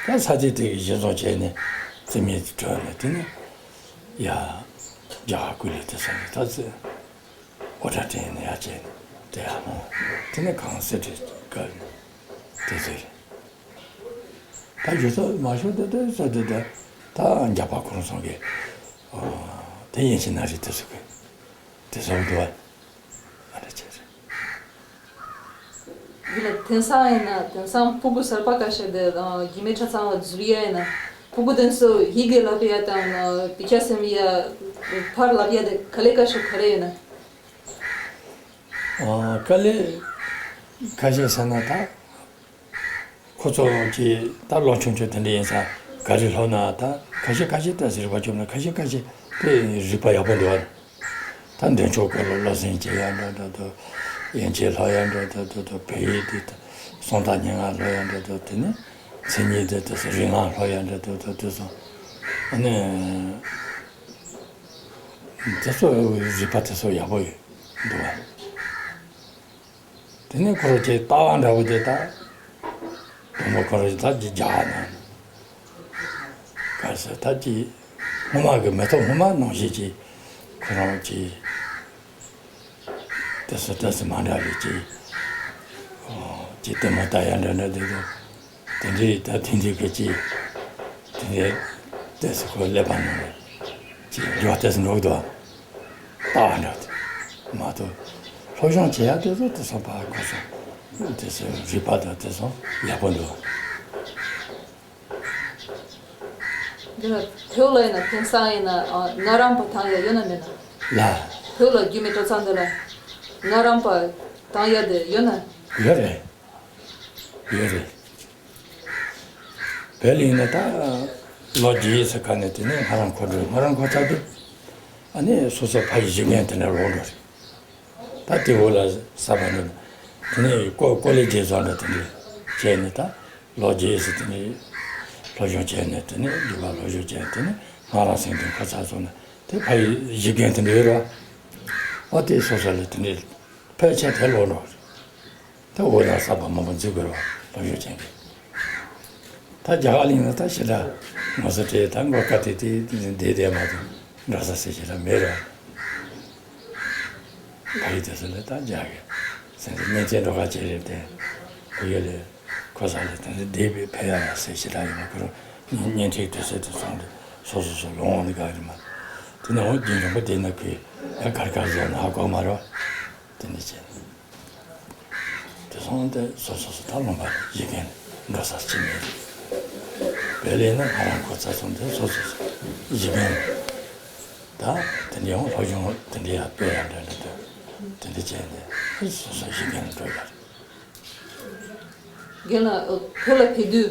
ད་ས་ཐིག་དེ་གི་བཞེས་སོང་བྱས་ནས་རྩིས་མེད་དུ་གྲོལ་ནས་དེ་ནས་ཡ་རྒྱ་གར་ཀུ་ལི་དེ་ས་ནས་ད་ཚེ་ཨོ་ཊ་དྲན་ནས་ཡ་བྱས་ནས་དེ་ཡ་མོ་དེ་ནས་གང་སེ་དྲི་བཀར་ནས་དེ་ཚེ་རེད། ད་ཞུ་ས་མ་ཞུ་དེ་དེ་ས་དེ་དེ་ད་རྒྱ་པ་ཁོང་སོང་གི་དེ་ཡན་ཆད་ན་རེད་དེ་ཚོ་གི་དེ་ཚོ་འདུག་བ། ཨ་འདྲ་བྱས་རེད། འདི་ལ་དེང་སང་ཡིན་ན་དེང་སང་ཕྲུ་གུ་གསར་པ་ཁ་ཤས་དེ་རྒྱུད་སྨད་གྲྭ་ཚང་ལ་འཛུལ་ཡ་ཡིན་ན་ཕྲུ་གུ་དེ་ཚོ་ཡི་གེ་བསླབ་ཡ་དང་དཔེ་ཆ་སེམས་ཡ་ཕར་བསླབ་ཡ་དེ་ག་ལེ་ཁ་ཤས་ག་རེ་ཡིན་ན། ཨ་དཀའ་ལས་ཁ་ཤས་ཟེར་ན་ད། ཁོ་ཚོ་གི་ད་ལོ་ཆུང་ཆུང་དེ་འདྲ་ཡིན་ས་ག་རེ་ལྷོ་ན་ད་ཁ་ཤས་ཁ་ཤས་ད་ཟེར་བ་བཅོམ་ན་ཁ་ཤས་ཁ་ཤས་དེ་རིག་པ་ཡག་པོ་འདུག་ཨ། ད་འདོན་ཆོག་གི་ལོ་ལོ་ཟིན་བྱེད་ཡ་འདྲ་འདྲ་འདུག་ཡན་ཆད་ལྷོ་ཡ་འདྲ་འདྲ་འདུག་འདུག་བོད་ཡིག་དེ་ད་སུམ་རྟགས་སྙན་ངག་ལྷོ་ཡ་འདྲ་འདུག་དེ་ནི་མཚན་ཉིད་དེ་དེ་སུ་རིག་སྔགས་ལྷོ་ཡ་འདྲ་འདུག་འདུག་དེ་སོང་ཨ་ནི་དེ་ཚོ་རིག་པ་དེ་ཚོ་ཡག་པོ་ཡོད་འདུག་ཨ། དེ་ནས་ཁོ་རང་ཅིག་ལྟ་བ་འདྲ་བོ་དེ་ད། དུ་མ་ཁོ་རང་ཅིག་ད་ཅིག་རྒྱག་ན། ག་ཟེར་ད་ཅིག་སྔོན་མ་གི་མེ་ཏོག་སྔོན་མ་ནང་བཞིན་ཅིག་ཁོ་རང་ཅིག་དེ་སུ་དེ་སུ་མ་འདྲ་བའི་ཅིག་ཅིག་ལྟད་མོ་ལྟ་ཡ་འདྲ་འདྲ་དེ་ཚོ། དེ་འདྲའི་ད་དེང་དུས་ཀྱི་ཅིག་དེ་འདྲའི་ལྟས་སུ་ཁོ་ཀླད་པ་ནང་ལ་ཅིག་འགྱུར་བ་ཏོག་ཙམ་འགྲོ་གི་འདུག་ཨ། ལྟ་བ་འདྲ་དེ་མ་གཏོགས་སློབ་སྦྱོང་བྱེད་ཡ་དེ་ཚོ་དེ་ཚོ་ཕར་ཁོ་ཚོ་དེ་ཚོ་རིག་པ་དང་དེ་ཚོ་ཡག་པོ་འདུག་འདི་ལ་བོད་ལ་ཡིན་ན་དེང་སང་ཡིན་ན་ཨ་ང་རང་པ་དང་ཡ་ཡོད་ན་མེད་ན། ལ། བོད་ལ་རྒྱུད་སྨད་གྲྭ་ཚང་འདི་ལ་ང་རང་པ་དང་ཡ་དེ་ཡོད་ན། ཡོད་རེད། ཡོད་རེད། བོད་ལ་ཡིན་ན་ད་ལོ་རྗེས་སུ་ག་ནས་དེ་ནས་ང་རང་འཁོར་འགྲོ་ང་རང་འཁོར་ཚར་དུས་ཨ་ནི་སོ་སོ་ཕ་ཡི་གཞི་རྒན་དེ་འདྲ་ལོག་འགྲོ་རེད། ད་དེ་འོག་ལ་ས་པ་འདི་དེ་ནས་ཀོ་ཀོ་ལེ་རྗེས་བཟོ་འདྲ་དེ་འདྲ་བྱས་ནས་ད་ལོ་རྗེས་སུ་དེ་ནས་སློབ་སྦྱོང་བྱས་ནས་དེ་ནས་རྒྱུད་པ་སློབ་སྦྱོང་བྱས་ནས་དེ་ནས་ང་རང་སེང་གེ་འཁོར་ཚར་སོང་ན་དེ་ཕ་ཡི་གཞི་རྒན་དེ་འདྲ་ཡོད་ར། ཨ་དེ་སོ་སོ་ལ་དེ་འདྲ་ཕལ་ཆེར་དེ་ལོག་འགྲོ་རེད། ད་འོ་ན་གསར་པ་མང་པོ་འཛུགས་དགོས་རེད་བ་སློབ་སྦྱོང་བྱེད་མཁན། ད་རྒྱ་གར་གླིང་ན་ད་ཞེ་དྲག་ངོ་སོ་བྲེལ་ད་མགོ་དཀར་དེ་དེ་བསྡད་བསྡད་མ་གཏོགས་འགྲོ་ས་ཟེར་ཞེ་དྲག་མེད་རེད་བ། ཕ་ཡི་དེ་ཚོ་ལ་ད་རྒྱ་གི་སེམས་ཅན་གཉེན་ཚན་འགྲོ་ཁ་ཆེ་རེད་དེ་བུ་ཡོད་ལས་ཁོ་ས་ལས་དེ་འདྲ་བསྡད་པའི་ཕན་ཡ་ཡ་ཟེར་ཞེ་དྲག་ཡོད་མ་ཁོ་རང་གཉེན་འཕྲད་དུས་ཚོད་དེ་སོང་དུས་སོ་སོ་སོ་ལོང་འོང་ནི་ག་རེད་མ། དེ་ནས་འོང་རྒྱུན་རིང་པོ་བསྡད་ན་ཁོས་ཡ་གར་གར་བཟོ་ན་ཧ་གོ་མ་རེད་བ། དེ་འདྲ་བྱས་ནས། དེ་སོང་སྟེ་སོ་སོ་སོ་ད་ལུང་པ་གཞི་རྒན་འགྲོ་ས་ཅི་མེད། བོད་ལས་ན་ང་རང་ཁོ་ཚ་སོང་སྟེ་སོ་སོ་སོ་གཞི་རྒན་ད་དེ་འདྲ་ཡང་སློབ་སྦྱོང་དེ་འདྲ་ཡང་སྤེལ་ཡང་འདྲ་འདྲ་འདུག་དེ་འདྲ་བྱས་ནས་སོ་སོ་གཞི་རྒན་འགྲོ་ཡ་རེད། རྒན་ལགས་བོད་ལ་ཕེབས་དུས་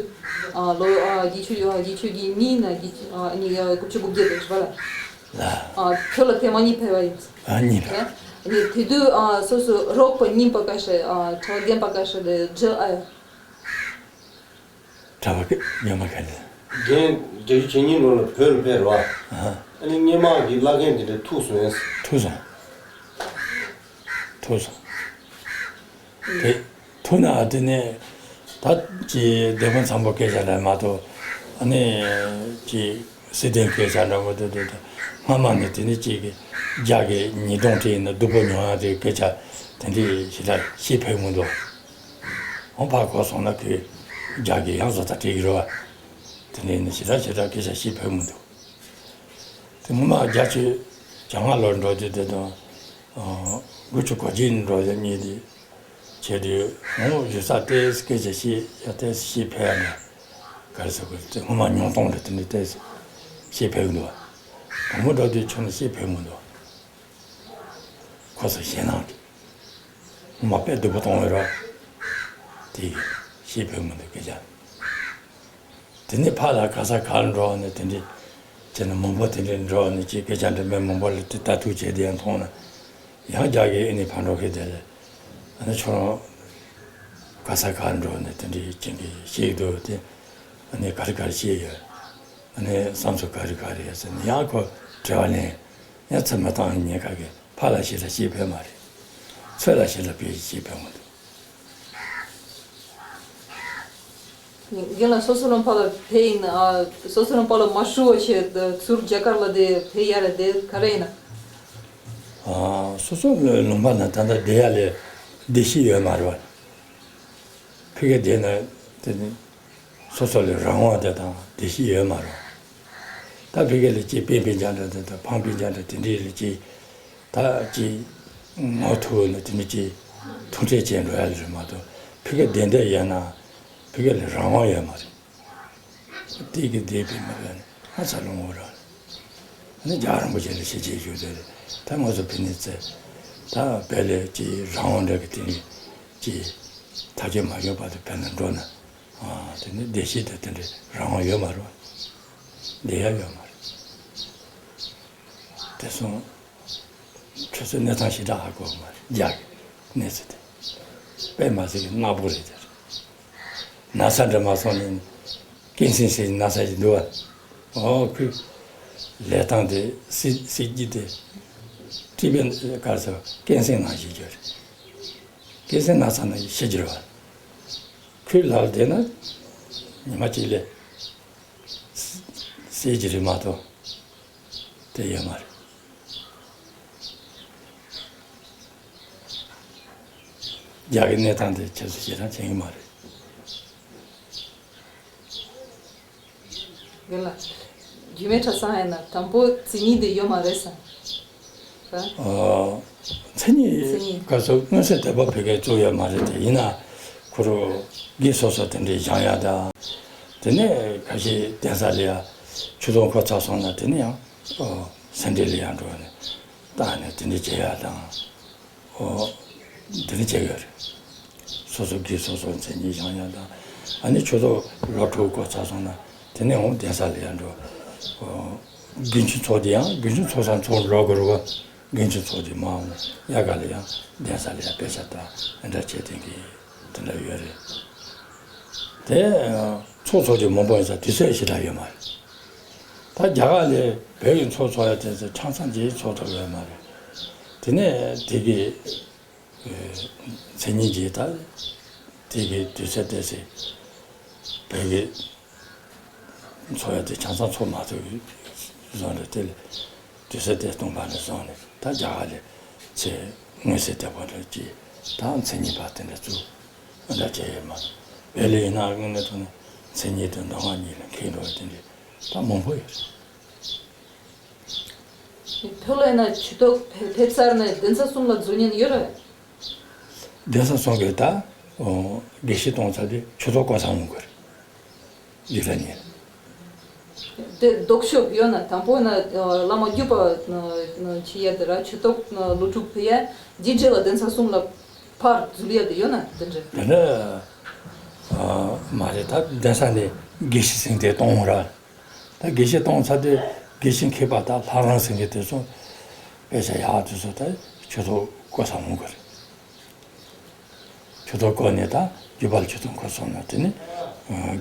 ལོ་བརྒྱད་ཅུ་བརྒྱད་ཅུ་གི་གཉིས་ན་བརྒྱད་ཅུ་གཉིས་ཡ་དགུ་བཅུ་གོ་བརྒྱད་དུ་རེད་པ་ལ། ལ། བོད་ལ་ཐེངས་མ་གཉིས་ཕེབས་པ་ཡིན། ཨ་གཉིས་རེད། དེ་དུས་སོ་སོ་རོགས་པ་རྙིང་པ་ཁ་ཤས་གྲྭ་རྒན་པ་ཁ་ཤས་དེ་འདྲ་ཨ་ཡ། གྲྭ་པ་སྐད་སྨྱོན་མ་ག་ལེ། རྒན་བརྒྱད་ཅུ་གྱ་གཉིས་ལོ་ལ་བོད་ལ་ཕེབས་རེད་བ། ཨ་ནི་སྔོན་མ་གི་བླ་རྒན་དེ་འདྲ་ཐུག་སོང་ངས། ཐུག་སོང་། ཐུག་སོང་ དེ་ཐུག་ན་དེ་ནས་ད་ཅི་སྡེ་དཔོན་ཚང་པོ་སྐད་ཆ་འདྲ་མ་གཏོགས། ཨ་ནི་ཅི་སྲིད་དོན་སྐད་ཆ་འདྲ་མ་གཏོགས། དེ་དེ་སྔ་མ་ནས་དེ་ནས་ཅིག་རྒྱ་གི་ཉིས་སྟོང་ཁྲི་ཡིན་ན་སྡུག་པོ་མྱོང་ཡ་དེ་སྐད་ཆ་དེ་འདྲའི་ཞེ་དྲག་བཤད་ཕོད་མི་འདུག་འོ་ཕར་གོ་སོང་ན་ཁོས་རྒྱ་གི་ཡང་བཟོ་ལྟ་སྤྲད་ཀྱི་རེད་བ། དེ་འདྲའི་ནི་ཞེ་དྲག་ཞེ་དྲག་སྐད་ཆ་བཤད་ཕོད་མི་འདུག་དེ་སྔོན་མ་བརྒྱད་ཅུ་གྱ་ལྔ་ལོར་འགྲོ་དུས་དེ་དང་། ཨ། དགུ་བཅུ་གོ་གཅིག་འགྲོ་དུས་གཉིས་དེ། བྱས་དུས་ངོ་བཞུགས་ས་ཏོག་ཙམ་སྐད་ཆ་བཤད་ཡ་ཏོག་ཙམ་བཤད་ཕོད་ཡ་ནི། ག་རེ་ཟེར་དགོས་རེད། དེ་སྔོན་མ་མྱོང་སྟངས་རེད། དེ་འདྲ་ཏོག་ཙམ་བཤད་ཕོད་ཀྱི་འདུག་བ། དང་པོ་འགྲོ་དུས་ཆུང་ནས་བཤད་ཕོད་མི་འདུག་ཁོ་ཚོ་ཞེད་སྣང་གི། སྔོན་མ་དཔེ་སྡུག་པོ་གཏོང་བའི་རོ། དེ་གི་བཤད་ཕོད་མི་འདུག་སྐད་ཆ། དེ་ནས་ཕར་ལ་ག་ས་གར་འགྲོ་ནས་དེ་འདྲའི་བྱས་ན། མང་པོ་དེ་འདྲའི་འགྲོ་ནས་ཅིག་སྐད་ཆ་འདྲ་མིན་མང་པོ་ལ་དེ་ལྟ་རྟོག་བྱས་དེ་ཡང་མཐོང་ན། ཡང་རྒྱ་གི་ཨ་ནི་ཕར་འགྲོ་མཁན་དེ་ལ། ཨ་ནི་ཁྱོད་རང་ག་ས་གར་འགྲོ་ནས་དེ་འདྲའི་ཅིག་གི་བཤད་འདུག་དེ། ཨ་ནི་ག་རེ་ག་རེ་བཤད་ཡོད། ཨ་ནི་བསམ་ཚུལ་ག་རེ་ག་རེ་ཡོད་ཟེར་ནས་ཡང་ཁོ་དྲི་བ་ལེན། ཡང་ཚེ་མ་བཏང་ཉེན་ཁ་གི། ཕར་ལ་ཞེ་དྲག་བཤད་ཕོད་མ་རེད། ཚུར་ལ་ཞེ་དྲག་བཤད་ཕོད་མ་འདུག་རྒན་ལགས། སོ་སོ་རང་ཕར་ལ་ཕེབས་ཡིན་ན། ཨ། སོ་སོ་རང་ཕར་ལ་མ་ཧྲུལ་བ་བྱས་ཚུར་རྒྱ་གར་ལ་དེ་ཕེབས་ཡ་རེད། དེ་ག་རེ་ཡིན་ན། ཨ། སོ་སོ་ལུང་པ་ན་ད་ལྟ་བསྡད་ཡ་ལ་བདེ་སྐྱིད་ཡོད་མ་རེད་བ། ཕ་གིར་བསྡད་ན་དེ་ནི་སོ་སོ་ལ་རང་དབང་དེ་དང་བདེ་སྐྱིད་ཡོད་མ་རེད། ད་ཕ་གི་ལ་ཅིག་སྤེན་པའི་རྒྱ་འདྲ་དེ་དང་ཕང་པའི་རྒྱ་འདྲ་དེ་འདྲའི་ལ་ཅིག་ད་ཅིག་ངོ་ཐུག་ན་དེ་འདྲ་ཅིག་ཐུག་འཕྲད་བྱས་འགྲོ་ཡ་ལ་རེད་མ་གཏོགས། ཕ་གིར་བསྡད་བསྡད་ཡོད་ན་ཕ་གི་ལ་རང་དབང་ཡོད་མ་རེད། དེ་གི་བསྡད་པའི་མི་རེད། ང་ཚ་ལོ་ངོ་ར། ཨ་ནི་རྒྱལ་བ་རིན་པོ་ཆེ་ལ་ཞེ་ཆེ་ཞུ་དེ་རེད། ད་ང་ཚོ་ཕ་ནི་ཚེ་ད་བལ་ལས་ཀྱི་རང་དབང་འདྲ་གི་དེ་ནི་ཀྱི་ཐག་གཅོད་མ་ཡོད་པ་དེ་བལ་ལ་འགྲོ་ན། ཨ། དེ་ནི་བདེ་སྐྱིད་དང་དེ་འདྲའི་རང་དབང་ཡོད་མ་རེད། བདེ་ཡ་ཡོད་མ་རེད། དེ་སོང་། ཁྱོད་ཚོའི་གནས་སྟངས་ཞེ་དྲག་ཧ་གོ་གི་མ་རེད། རྒྱ་གི་གནས་ཚུལ་དེ། དཔེ་མ་སྲིད་ཀྱི་ནག་པོ་རེད་དེ། ན་ཚ་འདྲ་མ་སོང་ནས་ཀན་སེང་ཟེར་ན་ཚ་ཞིག་འདུག་བ། ཨོ་ཁོས་ལས་སྟངས་དེ་སྲིད་སྲིད་ཀྱི་དེ་ཀྲི་བན་གར་སོ་ཀན་སེང་ནང་བཞིན་གྱི་རེད། ཀན་སེང་ན་ཚ་ན་ཤི་རྒྱུ་རེད་བ། ཁོས་ལ་ལ་བསྡད་ན་ཉི་མ་གཅིག་ལས་སྲིད་ཀྱི་རེད་མ་གཏོགས་དེ་ཡོད་མ་རེད། རྒྱ་གི་གནས་སྟངས་དེ་ཁྱེད་ཚོ་ཞེ་དྲག་མཁྱེན་གྱི་མ་རེད། རྒན་ལགས། རྒྱུད་སྨད་གྲྭ་ཚང་ཡིན་ན་དང་པོ་མཚན་ཉིད་དེ་ཡོད་མ་རེད་བསམ། ཨ། མཚན་ཉིད། མཚན་ཉིད། ག་ཚོད་མངོན་གསལ་དོད་པ་བོད་སྐད་བཙུགས་ཡོད་མ་རེད་དེ། ཡིན་ན་ཁོ་རང་དགེ་སོ་སོ་དེ་འདྲའི་སྦྱང་ཡ་དང་། དེ་ནས་ཁ་ཤས་གདན་ས་ལ་ཡ་ཆོས་ཚོགས་འཁོར་ཚར་སོང་ན་དེ་ནས་ཡང་། ཨོ། སེ་འབྲས་ལ་ཡར་འགྲོ་ནས་ད་ནས་དེ་འདྲ་བྱེད་ཡ་དང་། ཨོ། དེ་འདྲ་བྱེད་ཡོད་རེད། སོ་སོ་གིས་སོ་སོ་མཚན་ཉིད་སྦྱང་ཡ་དང་། ཨ་ནི་ཆོས་ཚོགས་ལོ་དྲུག་འགོར་ཚར་སོང་ན་དེ་ནས་འོང་གདན་ས་ལ་ཡར་འགྲོ། ཨོ། དགེ་འདུན་ཚོགས་དེ་ཡང་དགེ་འདུན་ཚོགས་སམ་ཚོགས་ལོག་དགོས་རེད་བ། དགེ་འདུན་ཚོགས་དེ་མ་འོང་ན་ཡ་ག་ལ་ཡང་གདན་ས་ལ་ཡང་དཔེ་ཆ་ལྟ། ཨ་འདྲ་བྱེད་དེ་གི། དེ་འདྲ་ཡོད་རེད། དེ་ཚོགས་ཚོགས་ཀྱི་མང་པོ་ཡིན་ཙང་དུས་ཚོད་ཞེ་དྲག་ཡོད་མ་རེད། ད་རྒྱ་གར་ལ་བོད་ཀྱི་ཚོགས་ཚོགས་ཡ་དེ་ཚོ་ཆང་ཚང་རྗེས་ཚོགས་ཐུབ་ཡོད་མ་རེད། དེ་ནས་དེ་གི་མཚན་ཉིད་ཀྱི་ད་དེ་གི་དུས་ཚོད་དེ་ཚེ་བོད་ཀྱི་ཚོགས་ཡ་དེ་ཆང་ཚང་ཚོགས་མ་ཐུབ་བཟོ་འདྲ་དེ་ལ། དུས་ཚོད་དེ་སྟོང་པ་ནས་བཟུང་ནས་ད་རྒྱ་གར་ལ་ཚེ་མངོན་གསལ་དོད་པོ་འདྲ་ཅིག་ད་མཚན་ཉིད་པ་དེ་འདྲ་བཙུགས་འདྲ་བྱས་ཡོད་མ་རེད། བོད་ལ་ཡིན་ན་དངོས་གནས་དྲང་གནས་མཚན་ཉིད་དང་མདོ་སྔགས་གཉིས་ལ་མཁས་འགྲོ་བ་དེ་འདྲ་ད་མང་པོ་ཡོད་རེད། བོད་ལ་ཡིན་ན་ཆོས་ཐོག་ཕེབས་ཚར་ནས་གདན་ས་གསུམ་ལ་འཛུལ་མཁན་ཡོད་རེད། གདན་ས་གསུམ་གྱི་ད་དགེ་བཤེས་གཏོང་ཚར་དུས་ཆོས་ཐོག་བསྐོར་ས་འོང་དགོས་རེད། ཡིག་ར་ཉིན། དེ་ལྡོག་ཕྱོགས་ཡོད་ན། དང་པོ་ན་བླ་མ་བརྒྱུད་པ་ཆེ་ཡ་དེ་ར་ཆོས་ཐོག་ལོ་དྲུག་ཕེབས་ཡ། རྗེས་འབྲེལ་ལ་གདན་ས་གསུམ་ལ་ཕར་འཛུལ་ཡ་དེ་ཡོད་ན་དེ་འདྲ། དེ་འདྲ་མ་རེད། ད་གདན་ས་ནས་དགེ་བཤེས་ཟིན་ཏེ་གཏོང་ར། ད་དགེ་བཤེས་གཏོང་ཚར་དུས་དགེ་བཤེས་མཁས་པ་ད་ལྷ་རམས་ཟིན་གྱི་དེ་ཚོ་དཔེ་ཆ་ཡག་དེ་ཚོ་ད་ཆོས་ཐོག་བསྐོར་ས་འོང་དགོས་རེད། ཆོས་ཐོག་བསྐོར་ནས་ད་རྒྱུད་པ་ལ་ཆོས་ཐོག་འཁོར་སོང་ན་དེ་ནས་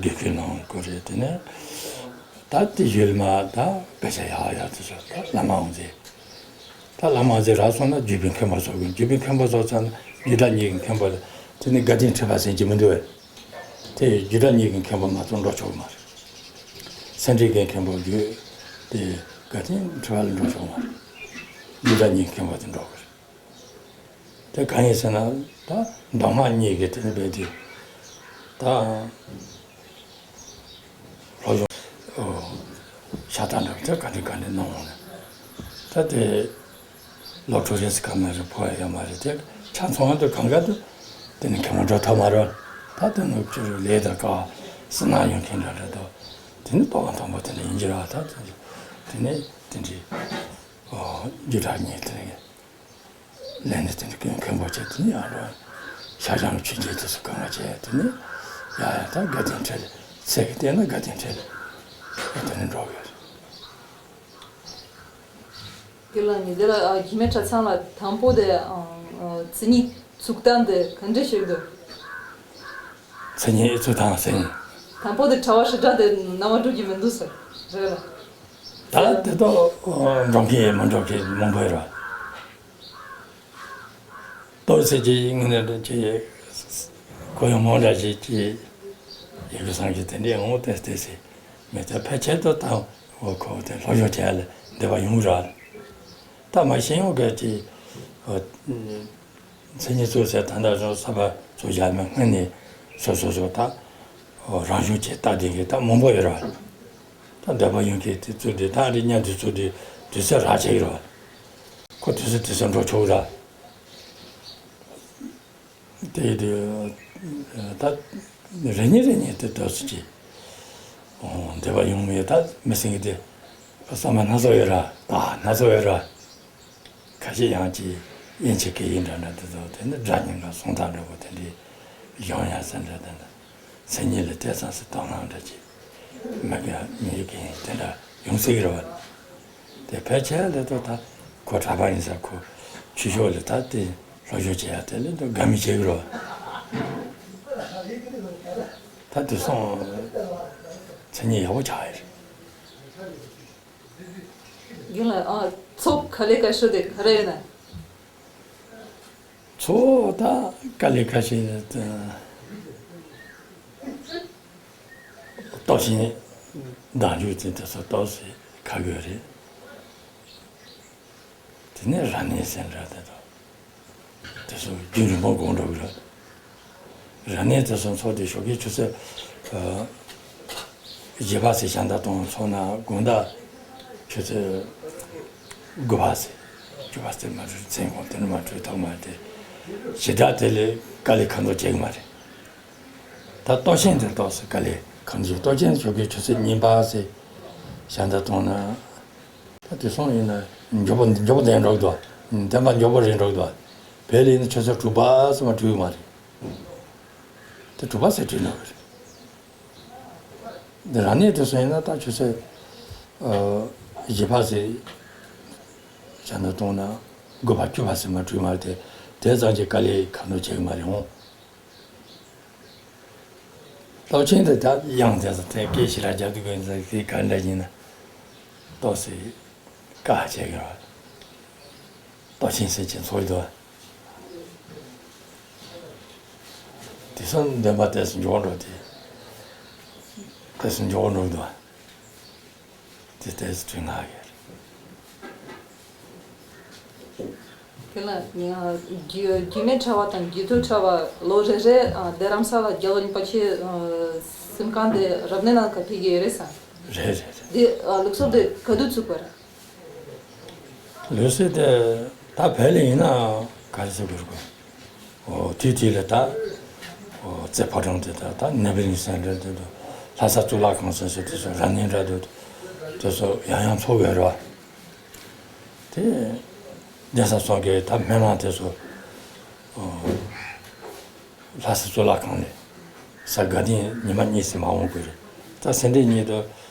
དགེ་བསྐོས་གནང་དགོས་རེད། དེ་ནས་ད་དེ་ཡུལ་མ་ད་དཔེ་ཆ་ཡག་ཡག་དེ་ཚོ་ད་བླ་མ་དབང་རྩེ། ད་བླ་མ་དབང་རྩེ་རག་སོང་ན་བརྒྱུད་པའི་མཁན་པོ་ཚོགས་དགོས། བརྒྱུད་པའི་མཁན་པོ་ཚོགས་ཚར་ན་རྒྱུད་གྲྭ་གཉིས་ཀྱི་མཁན་པོ་ལ་ དེ་ནི་དགའ་ལྡན་ཁྲི་པ་ཟེར་གྱི་མི་འདུག་བས། དེ་རྒྱུད་གྲྭ་གཉིས་ཀྱི་མཁན་པོ་མ་གཏོགས་འགྲོ་ཆོག་གི་མ་རེད། སེ་འབྲས་དགའི་མཁན་པོ་རྒྱུད་དེ་དགའ་ལྡན་ཁྲི་པ་ལ་འགྲོ་ཆོག་གི་མ་རེད། རྒྱུད་གྲྭ་གཉིས་ཀྱི་མཁན་པོ་དེ་འགྲོ་གི་རེད། དེ་གང་ཡིན་ཟེར་ན། ད་མདོ་སྔགས་གཉིས་ཀྱི་དེ་ནི་རྦད་དེ་ད་སློབ་སྦྱོང་ཤ་སྟག་འདྲ་བ་དེ་ག་འདྲ་ག་འདྲ་གནང་འོང་ན། ད་དེ་སློབ་ཕྲུག་རེ་ཟེར་ག་མ་རེ་ཕོ་ཡ་ཡོད་མ་རེད། དེ་ཆ་ཚང་བ་དུ་གང་ག་དུ་དེ་ནི་མཁན་པོ་འགྲོ་ཐུབ་མ་རེད། ད་དེ་ནི་ཅི་རུ་ལས་དང་དཀའ་བ་སུ་ན་ཡོང་མཁན་འདྲ་འདྲ་དུ་དེ་ནི་དོ་དགོང་དང་པོ་དེ་འདྲ་ཡིན་གྱི་རེད་བ། ད་དེ་ནི་དེ་འདྲའི་རྒྱུད་གྲྭ་གཉིས་དེ་ནི། ལས་ནི་དེ་འདྲ་མཁན་པོ་བྱས། དེ་ནི་ཡང་རོ་ཤ་ཞང་ཆོས་རྗེ་དེ་ཚོ་གང་ང་བྱས། དེ་ནི་ཡ་ཡ་ད་དགའ་ལྡན་ཁྲི་ལ་ཚད་ཀྱི་བལྟས་ན་དགའ་ལྡན་ཁྲི་ལ་དེ་ནི་འགྲོ་གི་རེད། དེ་ལ་ནི་དེ་ལ་ཨ་རྒྱུད་སྨད་གྲྭ་ཚང་ལ་དང་པོ་དེ་ཨ་ཨ་མཚན་ཉིད་ཚུགས་སྟངས་དེ་ག་འདྲ་ཞིག་འདུག་མཚན་ཉིད་ཚུགས་སྟངས་ཟེར། དང་པོ་དེ་གྲྭ་བ་ཧྲིལ་གྲངས་དེ་རྣམ་པ་འགྲོ་གི་མི་འདུག་ཟེར་རེད་ལ། ད་དེ་ཐོག་འགྲོ་མཁན་མི་འགྲོ་མཁན་མང་པོ་ཡོད་རེད། ཏོག་ཙམ་ཅིག་ངོས་ནས་ཅིག་ཁོ་ཡང་མང་དྲགས་ཅིག་ཅིག་ཡི་གེ་བཟང་གི་དེ་འདྲའི་འོང་སྟེ་སྟེ་སེ་མི་ཚེ་ཕལ་ཆེར་དུ་དང་འོ་ཁོ་དེ་སློབ་སྦྱོང་བྱས་ལ་འདོད་པ་ཡོང་གི་རེད། ད་མ་ཤེས་ཡོང་གི་ཅིག་འོ་མཚན་ཉིད་ཚུགས་ཟེར་ད་ལྟ་རང་ས་པ་ཚོ་བཞག་མ་སྔོན་ནས་སོ་སོ་སོ་ད་འོ་རང་བྱུང་ཅིག་ལྟ་བསྡད་མཁན་ད་མང་པོ་ཡོད་རེད། ད་འདོད་པ་ཡོང་མཁན་དེ་ཚོ་དེ་ད་རེ་མཉམ་དུ་ཚོ་དེ་དུས་ཚོད་རག་བྱས་ཡོད་རེད། ཁོ་དུས་ཚོད་དུས་ཚོད་འགྲོ་ཆོག་ར། དེ་དུས་ད་རེ་གཉིས་རེ་གཉིས་དེ་དུས་ཚོད་ཀྱི་འོ་འདོད་པ་ཡོང་མེད། ད་མི་སེང་གེ་དེ་བསམ་པ་སྣ་ཚོགས་ཡོད་ར། ད་སྣ་ཚོགས་ཡོད་ར། ཁ་ཤས་ཡང་ཅིག་དབྱིན་ཇི་སྐད་ཡིག་འདྲ་འདྲ་དེ་ཚོ་དེ་ནི་སྒྲ་སྙན་ག་སོང་ཐག་འདྲ་པོ་དེ་འདྲའི་གཞུང་ཡང་ཟེར་འདྲ་དེ་འདྲ། མཚན་ཉིད་ལ་ལྟས་ཙམ་ཞིག་དོ་སྣང་འདྲ་ཅིག་མི་དགེ་མི་ཡི་གེ་དེ་འདྲ་ཡོང་སྲིད་ཀྱི་རེད་བ། དེ་ཕལ་ཆེར་ལས་དོ་ད་ཁོ་གྲྭ་པ་ཡིན་ས་ཁོ་ཆོས་ཕྱོགས་ལ་ད་དེ་སློབ་སྦྱོང་བྱེད་ཡ་དེ་ལས་དོ་དགའ་མི་བྱེད་ཀྱི་རེད་བ། ད་དེ་སོང་མཚན་ཉིད་ཡག་པོ་ཆགས་ཡ་རེད། རྒན་ལགས་ཨ་ཚོགས་ག་ལེ་ག་ཤོ་དེ་ག་རེ་ཡོད་ན། ཚོགས་ད་དཀའ་ལས་ཁ་ཤས་ད་སྟོབས་ཆེན་བདག་འཇུག་ཅན་དེ་ཚོ་ཏོག་ཙམ་ཁག་གི་རེད། དེ་ནས་རབ་གནས་ཟེར་འདྲ་དེ་ཚོ་དེ་ཚོ་རྒྱུན་རིང་པོ་འགོར་འགྲོ་གི་རེད། རབ་གནས་དེ་ཚོ་ཚོགས་དེ་ཞོགས་ཀའི་ཆུ་ཚོད་ཨ་བཞི་པ་ཚེ་ཞག་འདའ་གཏོང་ཚོགས་ན་དགོང་དག་ཆུ་ཚོད་དགུ་པ་ཚེ་བཅུ་པ་ཚེ་མ་གྲོལ་མཚན་གུང་དེ་ནི་མ་གྲོལ་ཐོག་མ་དེ་ཞེ་དྲག་དེ་ལས་དཀའ་ལས་ཁག་འདུག་བྱེད་གི་མ་རེད། ད་སྟོབས་ཆེན་དེ་ཏོག་ཙམ་དཀའ་ལས་ཁག་འདུག་སྟོབས་ཆེན་ཞོགས་ཀའི་ཆུ་ཚོད་གཉིས་པ་ཚེ་ཞག་འདའ་གཏོང་ན་ད་དེ་སོང་ཡིན་ན་མགྱོགས་པོ་མགྱོགས་པོ་ལྡན་འགྲོ་གི་འདུག་བདེན་པ་མགྱོགས་པོ་རེད་འགྲོ་གི་འདུག་བལ་ཡིན་ན་ཆུ་ཚོད་དྲུག་པ་ཙམ་མ་གྲོལ་གི་མ་རེད། དེ་དྲུག་པ་ཚེ་གྲོལ་ན་རེད། འདི་རབ་གནས་དེ་སོང་ཡིན་ན་ད་ཆུ་ཚོད་ཨ་བཞི་པ་ཚེ་ཞག་འདའ་གཏོང་ན་དགུ་པ་བཅུ་པ་ཚེ་མ་གྲོལ་མ་རེད་དེ། དེ་ཙམ་གྱི་དཀའ་ལས་ཁག་འདུག་བྱེད་གི་མ་རེད་འོང་། སྟོབས་ཆེན་དེ་ད་དབྱངས་དེ་ཚོ་དེ་སྐད་ཞེ་དྲག་རྒྱག་དུས་དགོས་ཚེ་དེ་ག་འདྲ་ཡིན་ན་ཏོག་ཙམ་དཀའ་བྱེད་གི་རེད། སྟོབས་ཆེན་ཟེར་གྱིན་ཚོགས་ཡོད་དོ། དེ་སོང་འདོན་པ་དེ་སུ་མགྱོགས་འགྲོ་དེ། དེ་སུ་མགྱོགས་འགྲོ་དོ། དེ་དེ་སུ་དྲི་ང་གི་རེད། དེ་ལ་ཉ་རྒྱུ་རྒྱུད་སྨད་གྲྭ་བ་དང་རྒྱུད་སྟོད་གྲྭ་བ་ལོ་རེ་རེ་ཨ་དེ་རམ་ས་ལ་རྒྱལ་བ་རིན་པོ་ཆེ་ཨ་གཟིམ་ཁང་དེ་རབ་གནས་ནང་ག་ཕེབས་ཀྱི་ཡོད་རེད་ས། རེད་རེད་རེད། དེ་ཨ་ལུགས་སྲོལ་དེ་ག་དུས་བཙུགས་པ་རེད། ལུགས་སྲོལ་དེ་ད་བལ་ལ་ཡིན་ན་ག་རེ་ཟེར་དགོས་རེད་གོ། འོ་དུས་དུས་ལ་ད་འོ་རྩེ་ཕོ་བྲང་དེ་ད་ད་ནེ་བི་ལིང་སེན་ཊར་དེ་དང་ལྷ་ས་གཙུག་ལག་ཁང་སོགས་སུ་དེ་ཚོ་རབ་གནས་འདྲ་འདུག་དེ་ཚོ་ཡང་ཡང་ཚོགས་ཡོད་རེད་བ། དེ་གདན་ས་སོགས་ཀྱི་ད་སྨན་བླ་དེ་ཚོ་འོ་ལྷ་ས་གཙུག་ལག་ཁང་ནས་གཟའ་དགའ་ལྡན་ཉི་མ་གཉིས་ཙམ་མ་འོང་དགོས་རེད། ད་སེ་འབྲས་གཉིས་དུ།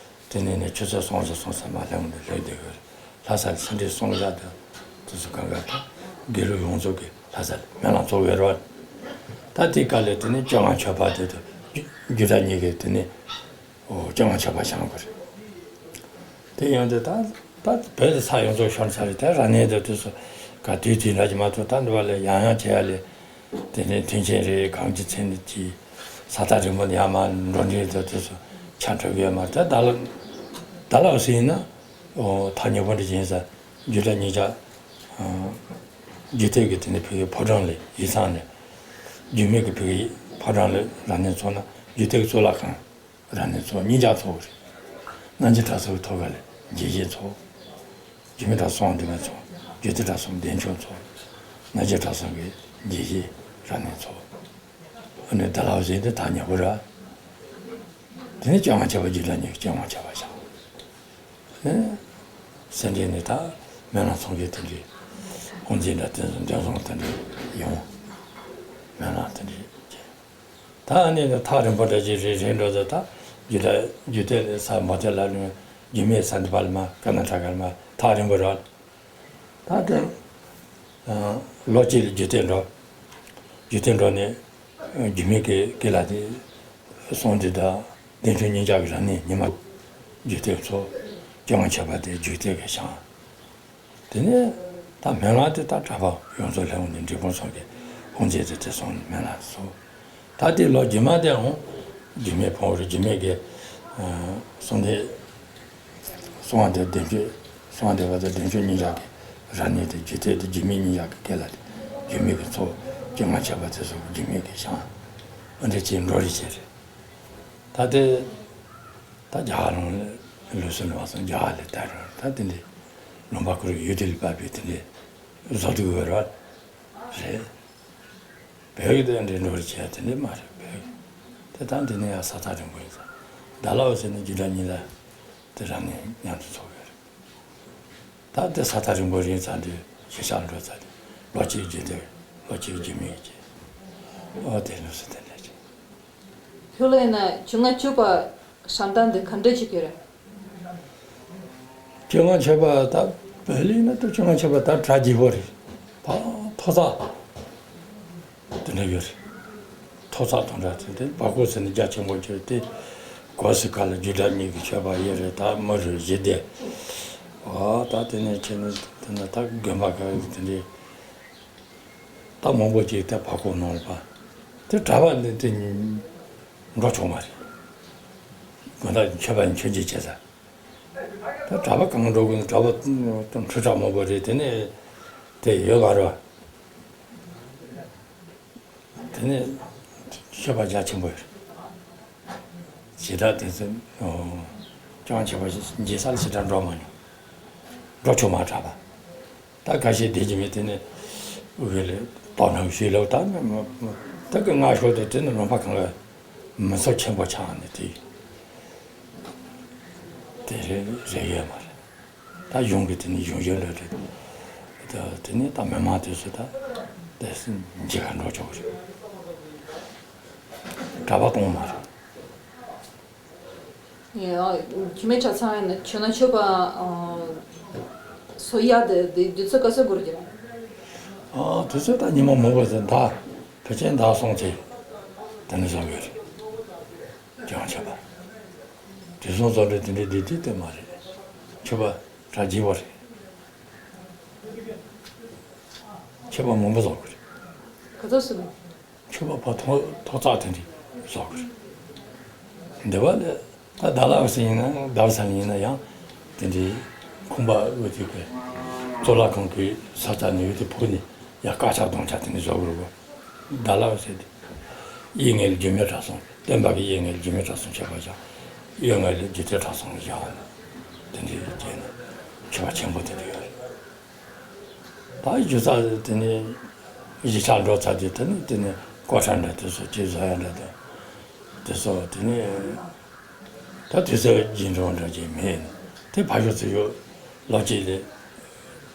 དེ་ནས་ནས་ཆུ་ཚོད་གསུམ་ཙམ་གསུམ་ཙམ་མ་ལྷག་འདི་ལྷོད་བསྡད་ཡོད་རེད། ལྷ་ས་ལ་སེ་འབྲས་གསུམ་བཞག་དུས་དེ་ཚོ་གང་ག་ད་དགེ་ལུགས་ཡོངས་རྫོགས་ཀྱི་ལྷ་ས་ལ་སྨན་བླ་ཚོགས་ཡོད་རེད་བ། ད་དེ་ག་ལས་དེ་ནས་བཅོ་ལྔ་མཆོད་པ་དེ་དང་རྒྱུད་གྲྭ་གཉིས་ཀྱི་དེ་ནས་ཨོ་བཅོ་ལྔ་མཆོད་པ་བཞེངས་པ་རེད། དེ་ཡོང་དུས་ད་ད་བོད་དེ་ས་ཡོངས་རྫོགས་ཤོར་ཚར་རེད། དེ་རབ་གནས་དེ་དུས་སུ་ག་དུས་དུས་འདྲ་གྱི་མ་གཏོགས་ད་འདི་བ་ལས་ཡང་ཡང་བྱེད་ཡ་ལས། དེ་ནས་མཐུན་རྐྱེན་རེད། གང་ཅི་ཚན་གྱི་ས་ཐག་རིང་པོ་ནས་ཡར་མར་འགྲོ་འགྲུལ་དང་དེ་ཚོ་ཆ་འགྲོ་གི་ཡོད་མ་རེད། ད་ལ་ད་ལ་ཟེར་ཡིན་ན། ཨོ། ཐག་ཉེ་པོ་འདྲ་ཅན་ས་རྒྱུད་གྲྭ་གཉིས་ཆ། ཨ། རྒྱུད་སྟོད་ཀྱི་དེ་ནས་ཕ་གི་ཕོ་བྲང་ལ་ཡིག་ཚང་ནས། རྒྱུད་སྨད་ཀྱི་ཕ་གི་ཕོ་བྲང་ལ་རབ་གནས་ཚོགས་ན། རྒྱུད་སྟོད་ཀྱི་གཙུག་ལག་ཁང་རབ་གནས་ཚོགས། གཉིས་ཆ་ཚོགས་རེད། རྣམ་རྒྱལ་གྲྭ་ཚང་གི་ཐོག་ཁ་ལ་དགྱེས་བཞེས་ཚོགས། རྒྱུད་སྨད་གྲྭ་ཚང་འདི་མ་ཚོགས། རྒྱུད་སྟོད་གྲྭ་ཚང་བདེ་མཆོག་ཚོགས། རྣམ་རྒྱལ་གྲྭ་ཚང་གི་དགྱེས་བཞེས་རབ་གནས་ཚོགས། ཨ་ནི་ད་ལ་ཟེར་དེ་ཐག་ཉེ་པོ་ར། དེ་ནས་སྤྱན་སྔ་ཁྱད་པར་རྒྱུད་གྲྭ་གཉིས་ཀྱི་སྤྱན་སྔ་ཁྱད་པར་བཞག། ཨེ། སེ་འབྲས་ནས་ད་སྨོན་ལམ་ཚོགས་རྒྱུ་དེ་འདྲའི། དབུ་མཛད་འདྲ་དེ་ཚོ་འདོན་བཟང་དེ་འདྲའི་ཡོང་། སྨོན་ལམ་དེ་འདྲའི་བྱས། ད་ཨ་ནི་ཐག་རིང་པོ་འདྲ་ཅིག་རེད། རེད་འགྲོ་ཚེ་ད་རྒྱུད་གྲྭ་རྒྱུད་སྟོད་ལ་ས་མོ་ཏེ་ལ་ལུང་། རྒྱུད་སྨད་ས་འདི་པ་ལ་མ་ཀར་ན་ཊ་ཀ་ལ་མ་ཐག་རིང་པོ་རེད། ད་དེ། ཨ། ལོ་གཅིག་ལ་རྒྱུད་སྟོད་འགྲོ། རྒྱུད་སྟོད་འགྲོ་ནས། ཨ། རྒྱུད་སྨད་ཀྱི་དགེ་ལགས་དེ་གསུང་འདི་དང་བདེ་མཆོག་གཉིས་ཆ་གི་རབ་གནས་ཉི་མ་རྒྱུད་སྟོད་ཚོགས། སྤྱན་སྔ་ཁྱད་པར་དེ་རྒྱུད་སྟོད་ཀྱི་བཞེངས། དེ་ནས་ད་སྨོན་ལམ་དེ་ད་གྲྭ་པ་ཡོངས་རྫོགས་ལྷན་དབང་འདུས་འབྲས་སྤུངས་ཚོགས་ཀྱི་དབུ་མཛད་དེ་དེ་སོང་ནས་སྨོན་ལམ་ཚོགས། ད་དེ་ལོ་རྗེས་མ་དེའང་རྒྱུད་སྨད་ཕུང་པོ་རེད། རྒྱུད་སྨད་ཀྱི། ཨ། གསུང་སྡེ། གསང་བ་འདུས་བདེ་མཆོག་གསང་བ་འདུས་པ་དང་བདེ་མཆོག་གཉིས་ཆ་གི་རབ་གནས་དེ། རྒྱུད་སྟོད་དེ་རྒྱུད་སྨད་གཉིས་ཆ་གི་དགེ་ལགས་དེ། རྒྱུད་སྨད་ཀྱི་ཚོགས་སྤྱན་སྔ་ཁྱད་པར་དེ་སོགས་རྒྱུད་སྨད་ཀྱི་བཞེངས། ཨ་འདྲ་བྱས་འགྲོ་རེ་བྱས་རེད། ད་དེ་ད་རྒྱ་གར་ལུང་ལུགས་སྲོལ་ནང་སོང་རྒྱ་གར་ལ་དར་རེད། ད་དེ་འདྲའི་ལུང་པ་ཁོ་རང་ཡུལ་དེ་ལ་བབས་པའི་དེ་འདྲའི་བཟོ་སྒྲིག་ཡོད་རེད། རེད། བོད་ཀྱི་དེ་འདྲའི་འགྲོ་རེ་བྱས་དེ་འདྲའི་མ་རེད། བོད་ཀྱི་དེ་ད་འདི་ནས་ཡང་ས་ཐག་རིང་པོ་ཡིན་ཙང་། ད་ལའོ་ཟེར་ནས་རྒྱུད་གྲྭ་གཉིས་ལ་དེ་རབ་གནས་མཉམ་དུ་ཚོགས་ཡོད་རེད། ད་དེ་ས་ཐག་རིང་པོ་རིང་ཙང་དེ་གཞིས་ཆགས་འགྲོ་ཙང་དེ་ལོ་གཅིག་རྒྱུད་སྟོད། ལོ་གཅིག་རྒྱུད་སྨད་ཀྱི། ཨོ་དེ་ལུགས་སྲོལ་དེ་འདྲ་ཅིག། ཁྱོད་ལ་ཡིན་ན་བཅོ་ལྔ་བཅུ་པ་བཤམས་སྟངས་འདི་ག་འདྲ་ཅིག་ཡོད་རེད། བཅོ་ལྔ་བཅུ་པ་ད་བོད་ལ་ཡིན་ན་ད་བཅོ་ལྔ་བཅུ་པ་ད་གྲ་རྒྱས་པོ་རེད། ཕ་ཐོག་བརྩེགས་དེ་འདྲ་ཡོད་རེད། ཐོག་བརྩེགས་དང་འདྲ་དེ་དེ་བར་སྐོར་ཟེར་ནས་རྒྱ་ཆེན་པོ་བྱས་ཏེ། སྒོ་ཟེར་ག་ལ་རྒྱུད་གྲྭ་གཉིས་ཀྱི་མཆོད་པ་ཡོད་རེད། ད་མི་རེ་བཞི་བསྡད། ཨོ་ད་དེ་ནས་ཁྱེད་ནི་དེ་ན་ད་དགོན་པ་ག་རེ་དེ་འདྲའི། ད་མང་པོ་ཅིག་ད་བར་སྐོར་ནང་ལ་ཕར། དེ་གྲྭ་པ་འདི་དེ་འགྲོ་ཆོག་མ་རེད། དགོན་བདག་མཆོད་པ་མཆོད་མཇལ་བྱེད་ས། ད་གྲྭ་པ་གང་འགྲོ་དགོས་ན་གྲྭ་པ་ཁྲི་ཕྲག་མང་པོ་རེད། དེ་ནས་དེ་ཡོད་མ་རེད། དེ་ནས་མཆོད་པ་རྒྱ་ཆེན་པོ་ཡོད་རེད། ཞེ་དྲག་དེ་ཚོ་སྐྱོང་བྱེད་པ་མཇལ་ས་ལ་ཞེ་དྲག་འགྲོ་མ་མྱོང་། འགྲོ་ཆོག་མ་གྲྭ་པ། ད་ཁ་ཤས་བསྡད་ཀྱི་མེད། དེ་ནས་དབུ་ལ་ཏོག་ནང་ཞུས་ལོག་ད་ནི་མ་མ་ད་གི་སྔ་ཤོས་དེ་དེ་ནི་ལུང་པ་གང་ག་མི་ཚོགས་ཆེན་པོ་ཆགས་ནས་དེ་དེ་རེ་རེ་ཡོད་མ་རེད། ད་གཞུང་གི་དེ་ནི་གཞུང་གཞུང་ལ་རེད། ད་དེ་ནི་ད་མི་མང་དེ་ཚོ་ད་དེ་མཇལ་ག་འགྲོ་ཆོག་རེད། གྲྭ་པ་གཏོང་མ་རེད། ཡ། ཁྱིམ་མི་གྲྭ་ཚང་ཡིན་ན་མཆོད་ན་མཆོད་པ། ཨ། སོ་ཡ་དེ་དེ་དུས་ཚོད་ག་ཚོད་འགོར་གྱི་རེད། ཨ། དུས་ཚོད་ད་ཉི་མ་མང་པོ་ཟིན་ད་ཕལ་ཆེར་ཟླ་གསུམ་ཚེ་དེ་ནས་བཟོ་གི་རེད། ཀྱང་མཆོད་པ་དུས་གསུམ་བཟོ་འདྲ་དེ་འདྲའི་བདེ་དུས་དེ་མ་རེད། མཆོད་པ་གྲ་རྒྱས་པོ་རེད། མཆོད་པ་མང་པོ་བཟོ་གི་རེད། ག་ཚོད་སོང་། མཆོད་པ་ཕར་ཐོག་ཐོག་བརྩེགས་དེ་འདྲའི་བཟོ་དགོས་རེད། འདི་བ་ལས་ད་ཟླ་ལ་བ་སི་ཡིན་ན་ཟླ་བ་ས་ནས་ཡིན་ན་ཡང་དེ་འདྲའི་ཁང་པ་འོ་དེ་གི་གཙུག་ལག་ཁང་གི་ས་ཆ་ནས་འོ་དེ་ཕུག་ནས་ཡང་དཀར་ཆག་གདོང་ཆག་དེ་འདྲའི་བཟོ་དགོས་རེད་གོ། ཟླ་ལ་བ་སི་དེ་གཡས་ངོས་ལ་རྒྱུད་སྨད་གྲྭ་ཚང་། སྟོན་པ་གི་གཡས་ངོས་ལ་རྒྱུད་སྨད་གྲྭ་ཚང་མཆོད་པ་བཞག། གཡོན་ངོས་ལ་རྒྱུད་སྟོད་གྲྭ་ཚང་བཞག་ནས་དེ་འདྲའི་བྱས་ནས་མཆོད་པ་ཆེན་པོ་དེ་འདྲ་ཡོད་རེད། ད་རྒྱུ་རྩ་དེ་ནི་གཞིས་ཆགས་འགྲོ་ཚར་དུས་དེ་ནི་དེ་ནི་ཀོ་ཁྲ་འདྲ་དེ་ཚོ་ཅིག་བཟོ་ཡ་འདྲ་དང་། དེ་ཚོ་དེ་ནི་ད་དུས་ཚོད་རྒྱུན་འགྲོ་འདྲ་ཅིག་མེད་ནི། དེ་ཕ་ཡུལ་ཚུར་ཡོད་ལོ་གཅིག་ལས་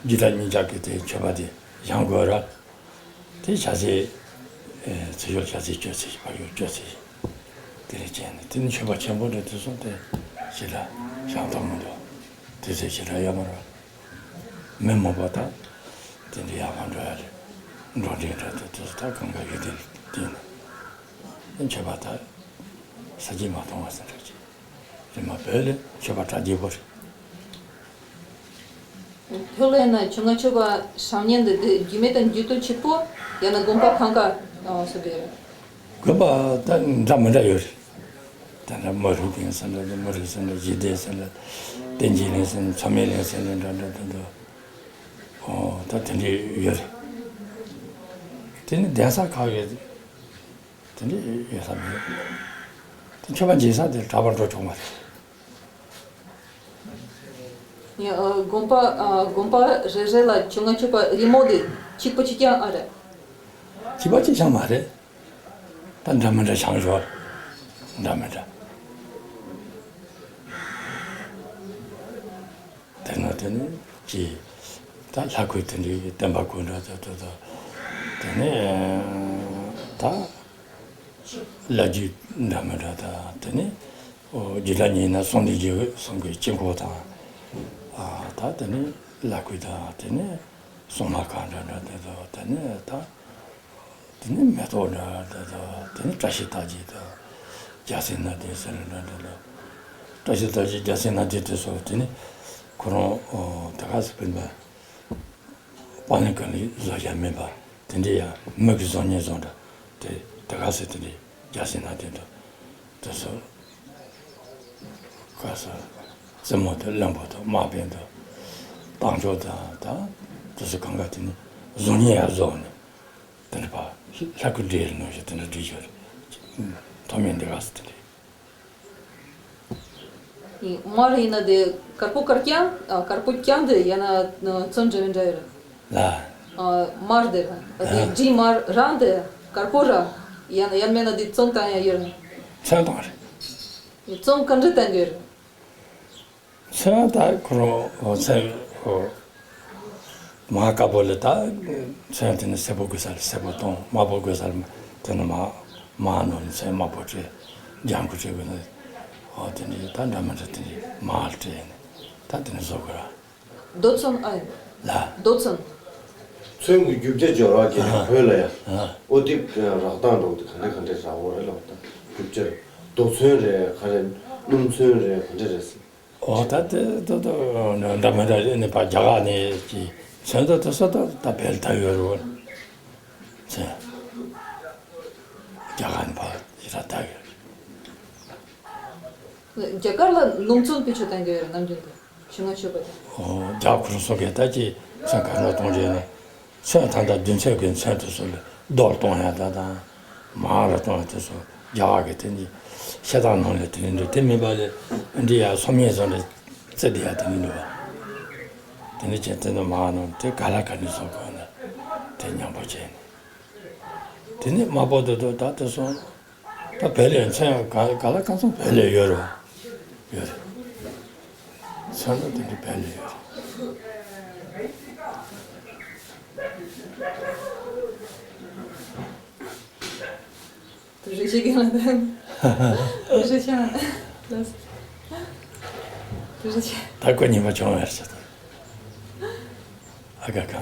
རྒྱུད་གྲྭ་གཉིས་ཆ་གི་དེ་མཆོད་པ་དེ་བཞེངས་དགོས་ར། དེ་ཞག་ཚི། ཨེ། ཚེས་ཞོགས་ཞག་ཚི་གཅོད་ཚེས་ཕ་ཡུལ་གཅོད་ཚེས། དེ་རེ་བྱས་ནས་དེ་ནི་མཆོད་པ་ཆེན་པོ་འདྲ་དེ་སོང་སྟེ་ཞེ་དྲག་བཞེངས་ཐུབ་མི་འདུག་དུས་ཚོད་ཞེ་དྲག་ཡོད་མ་རེད། མི་མང་པོ་དང་དེ་འདྲའི་ཡར་མར་འགྲོ་ཡ་རེད། འགྲོ་གྲོན་འདྲ་དེ་དུས་ད་གང་ག་ཡོད་དེ་དེ་ནི་མཆོད་པ་ད་ས་གཅིག་མ་གཏོང་བ་ཟེར་འདྲ་ཅིག་རེད་མ། བོད་ལ་མཆོད་པ་གྲ་རྒྱས་པོ་རེད། བོད་ལ་ཡིན་ན་བྱང་ཆུབ་པ་བཤམས་མཁན་འདི་འདི་རྒྱུད་སྨད་དང་རྒྱུད་སྟོད་གཅིག་པོ། ཡང་ན་དགོན་པ་གང་ག་སུ་དེ་རེད། དགོན་པ་ད་འདྲ་མི་འདྲ་ཡོད་རེད། ད་འདྲ་མ་རུ་གིན་ཟེར་འདྲ་མ་རུ་ཟེར་འདྲ་ཞི་བདེ་ཟེར་འདྲ་བསྟན་འཛིན་གླིང་ཟེར་འདྲ་མཚོ་སྨན་གླིང་ཟེར་འདྲ་འདྲ་འདྲ་འདྲ་འདྲ། ཨོ་ད་དེ་འདྲ་ཡོད་རེད། དེ་ནི་གདན་ས་ཁག་ཡོད། དེ་འདྲ་ཡོད་ས་མེད། དེ་མཆོད་པ་འབྱིན་ས་དེ་གྲྭ་པ་འགྲོ་ཆོག་མ་རེད། ཡ། ཨ། དགོན་པ། ཨ། དགོན་པ་རེ་རེ་ལ་བྱང་ཆུབ་པ་རི་མོ་དེ་གཅིག་པ་གཅིག་རྐྱང་ཨ་རེད། གཅིག་པ་གཅིག་རྐྱང་མ་རེད། ད་འདྲ་མི་འདྲ་བྱང་ཞོར། འདྲ་མི་འདྲ། དེ་ན་དེ་ནི་ཅི། ད་ལྷ་སྐུ་དེ་འདྲའི་བརྟན་པ་སྐུ་འདྲ་ད་ད་ད། དེ་ནི་ད། བླ་བརྒྱུད་འདྲ་མི་འདྲ་དང་། དེ་ནས་ཨོ་རྒྱུད་གྲྭ་གཉིས་ན་གསང་བདེ་རྒྱུད་གསུང་གི་དཀྱིལ་འཁོར་དང་། ཨ་ད་དེ་ནས་བླ་སྐུ་དང་། དེ་ནས་གསང་སྔགས་ཁང་འདྲ་འདྲ་དེ་དང་། དེ་ནས་ད་དེ་ནས་མེ་ཏོག་འདྲ་འདྲ་དང་། དེ་ནས་བཀྲ་ཤིས་རྟགས་བརྒྱད་དང་། རྒྱལ་སྲས་སྣ་བདུན་ཟེར་འདྲ་འདྲ་དང་། བཀྲ་ཤིས་རྟགས་བརྒྱད་རྒྱལ་སྲས་སྣ་བདུན་དེ་ཚོ་དེ་ནས་ཁོ་རང་ཨོ་ད་ག་ཟེ་སྤུན་པ། དཔལ་ལྡན་ཀུན་ལེགས་བཟོ་བྱ་མིན་པ། དེ་འདྲའི་ཡང་མི་གི་བཟང་ངན་བཟང་འདྲ། དེ་དེ་ག་ཟེ་དེ་འདྲའི་རྒྱལ་སྲས་སྣ་བདུན་དང་། དེ་ཚོ་ག་ས་རྩེ་མོ་དང་བློན་པོ་དང་དམག་དཔོན་དང་། རྟ་མཆོག་དང་ད་དེ་ཚོ་གང་ག་དེ་ནི་བཟང་ངན་ཡང་བཟོ་ནས། དེ་འདྲ་པ་ལྷ་སྐུ་བསྒྲིགས་ནང་བཞིན་དེ་འདྲ་བསྒྲིགས་ཡོད་རེད། ཐོག་མའི་འདི་ག་ཟེ་དེ་འདྲའི། ཡིན། མར་ཡིན་ན་དེ་དཀར་པོ་དཀར་རྐྱང་། ཨ། དཀར་པོ་རྐྱང་དེ་ཡང་ན་ཚོན་འདྲ་མི་འདྲ་ཡོད་རེད། ལ། ཨ། མར་དེ་ར་དེ་ཨ་འབྲི་མར་རང་དེ་དཀར་པོ་ར། ཡང་ན་ཡང་མིན་ན་དེ་ཚོན་བཏང་ཡ་ཡོད་རེད། ཚོན་བཏང་རེད། ཚོན་ག་འདྲ་བཏང་གི་ཡོད་རེད། ཚོན་ད་ཁོ་རང་ཚོན་ཨོ། མར་དཀར་པོ་ལ་ད་ཚོན་དེ་ནི་སེར་པོ་དགོས་ས་ལ་སེར་པོ་གཏོང་། དམར་པོ་དགོས་ས་ལ་དེ་ནི་མར་མར་ནང་ནས་ཚོན་དམར་པོ་སྤྲས། ལྗང་ཁུ་སྤྲས་དགོས་ན། ཨོ་དེ་འདྲའི་ད་འདྲ་མི་འདྲ་དེ་འདྲའི་མར་སྤྲས་ནས་ད་དེ་ནི་བཟོ་དགོས་ར། རྡོ་ཚོན་ཨ་ཡིན། ལ། རྡོ་ཚོན། ཚོན་གྱི་རྒྱུ་ཆ་སྦྱོར་བ་གྱི་ཨ་བོད་ལ་ཡ། ཨ། ཨོ་དེ་རག་སྟངས་འདྲ་བོ་དེ་ག་འདྲ་ག་འདྲ་རག་གོ་རེད་ལབ་ད། རྒྱུ་ཆ་རྡོ་ཚོན་རེད། ག་རེ་སྣུམ་ཚོན་རེད། ག་འདྲ་རེད་ཟེར། ཨོ་ད་དེ་ད་ད་འདྲ་མི་འདྲ་རེད། ནི་ཕར་རྒྱ་གར་ནས་ཀྱི་ཚོན་ད་དེ་ཚོ་ད་ད་བལ་ད་ཡོད་རེད་བ། ཚོན་རྒྱ་གར་ནས་ཕར་ཡི་ར་ད་ཡོད་རེད། རྒྱ་གར་ལ་སྣུམ་ཚོན་དཔེ་ཆ་བཏང་གི་ཡོད་རེད། ནམ་རྒྱུན་དུ་བྱུང་ང་ཆོད་པ་དེ། ཨོ་རྒྱ་ཁོ་རང་ཚོ་གིས་ད་ཀྱི་ཚོན་ག་འདྲ་གཏོང་རྒྱུ་ན། ཚོན་ད་ལྟ་རྡུལ་ཚོན་གྱི་ཚོན་དེ་ཚོ་ལ་རྡོར་གཏོང་ཡ་ད་དང་། མར་ལ་གཏོང་ཡ་དེ་ཚོ་རྒྱ་གར་གྱི་དེ་འདི་ཤ་སྟག་ནང་ལ་དེ་འདྲ་འདུག་དེ་མིན་པ་ལས་འདི་ཡ་སོམ་ཉི་བཟོ་འདྲ་རྩི་དེ་ཡ་དེ་འདྲ་འདུག་བ། དེ་འདྲ་བྱས་དེ་ནི་མར་ནང་དེ་ག་ལ་ག་འདྲ་བཟོ་དགོས་ན་དེ་མཉམ་པོ་བྱས་ནས། དེ་ནི་དམར་པོ་དེ་ཚོ་ད་དེ་སོང་། ད་བལ་ཡོད་ཚོན་ག་ག་ལ་གང་ཚང་བལ་ལས་ཡོད་རེད། ཡོད་རེད། ཚོན་ད་དེ་འདྲ་བལ་ལས་ཡོད་རེད། དུ་རེ་ཞིག་གི་ལ་དན། དུ་རེ་ཆ། དུ་རེ་ཆ། ད་ཁོ་ཉི་མ་བྱུང་བར་ཆ་དང་། ཨ་ག་གང་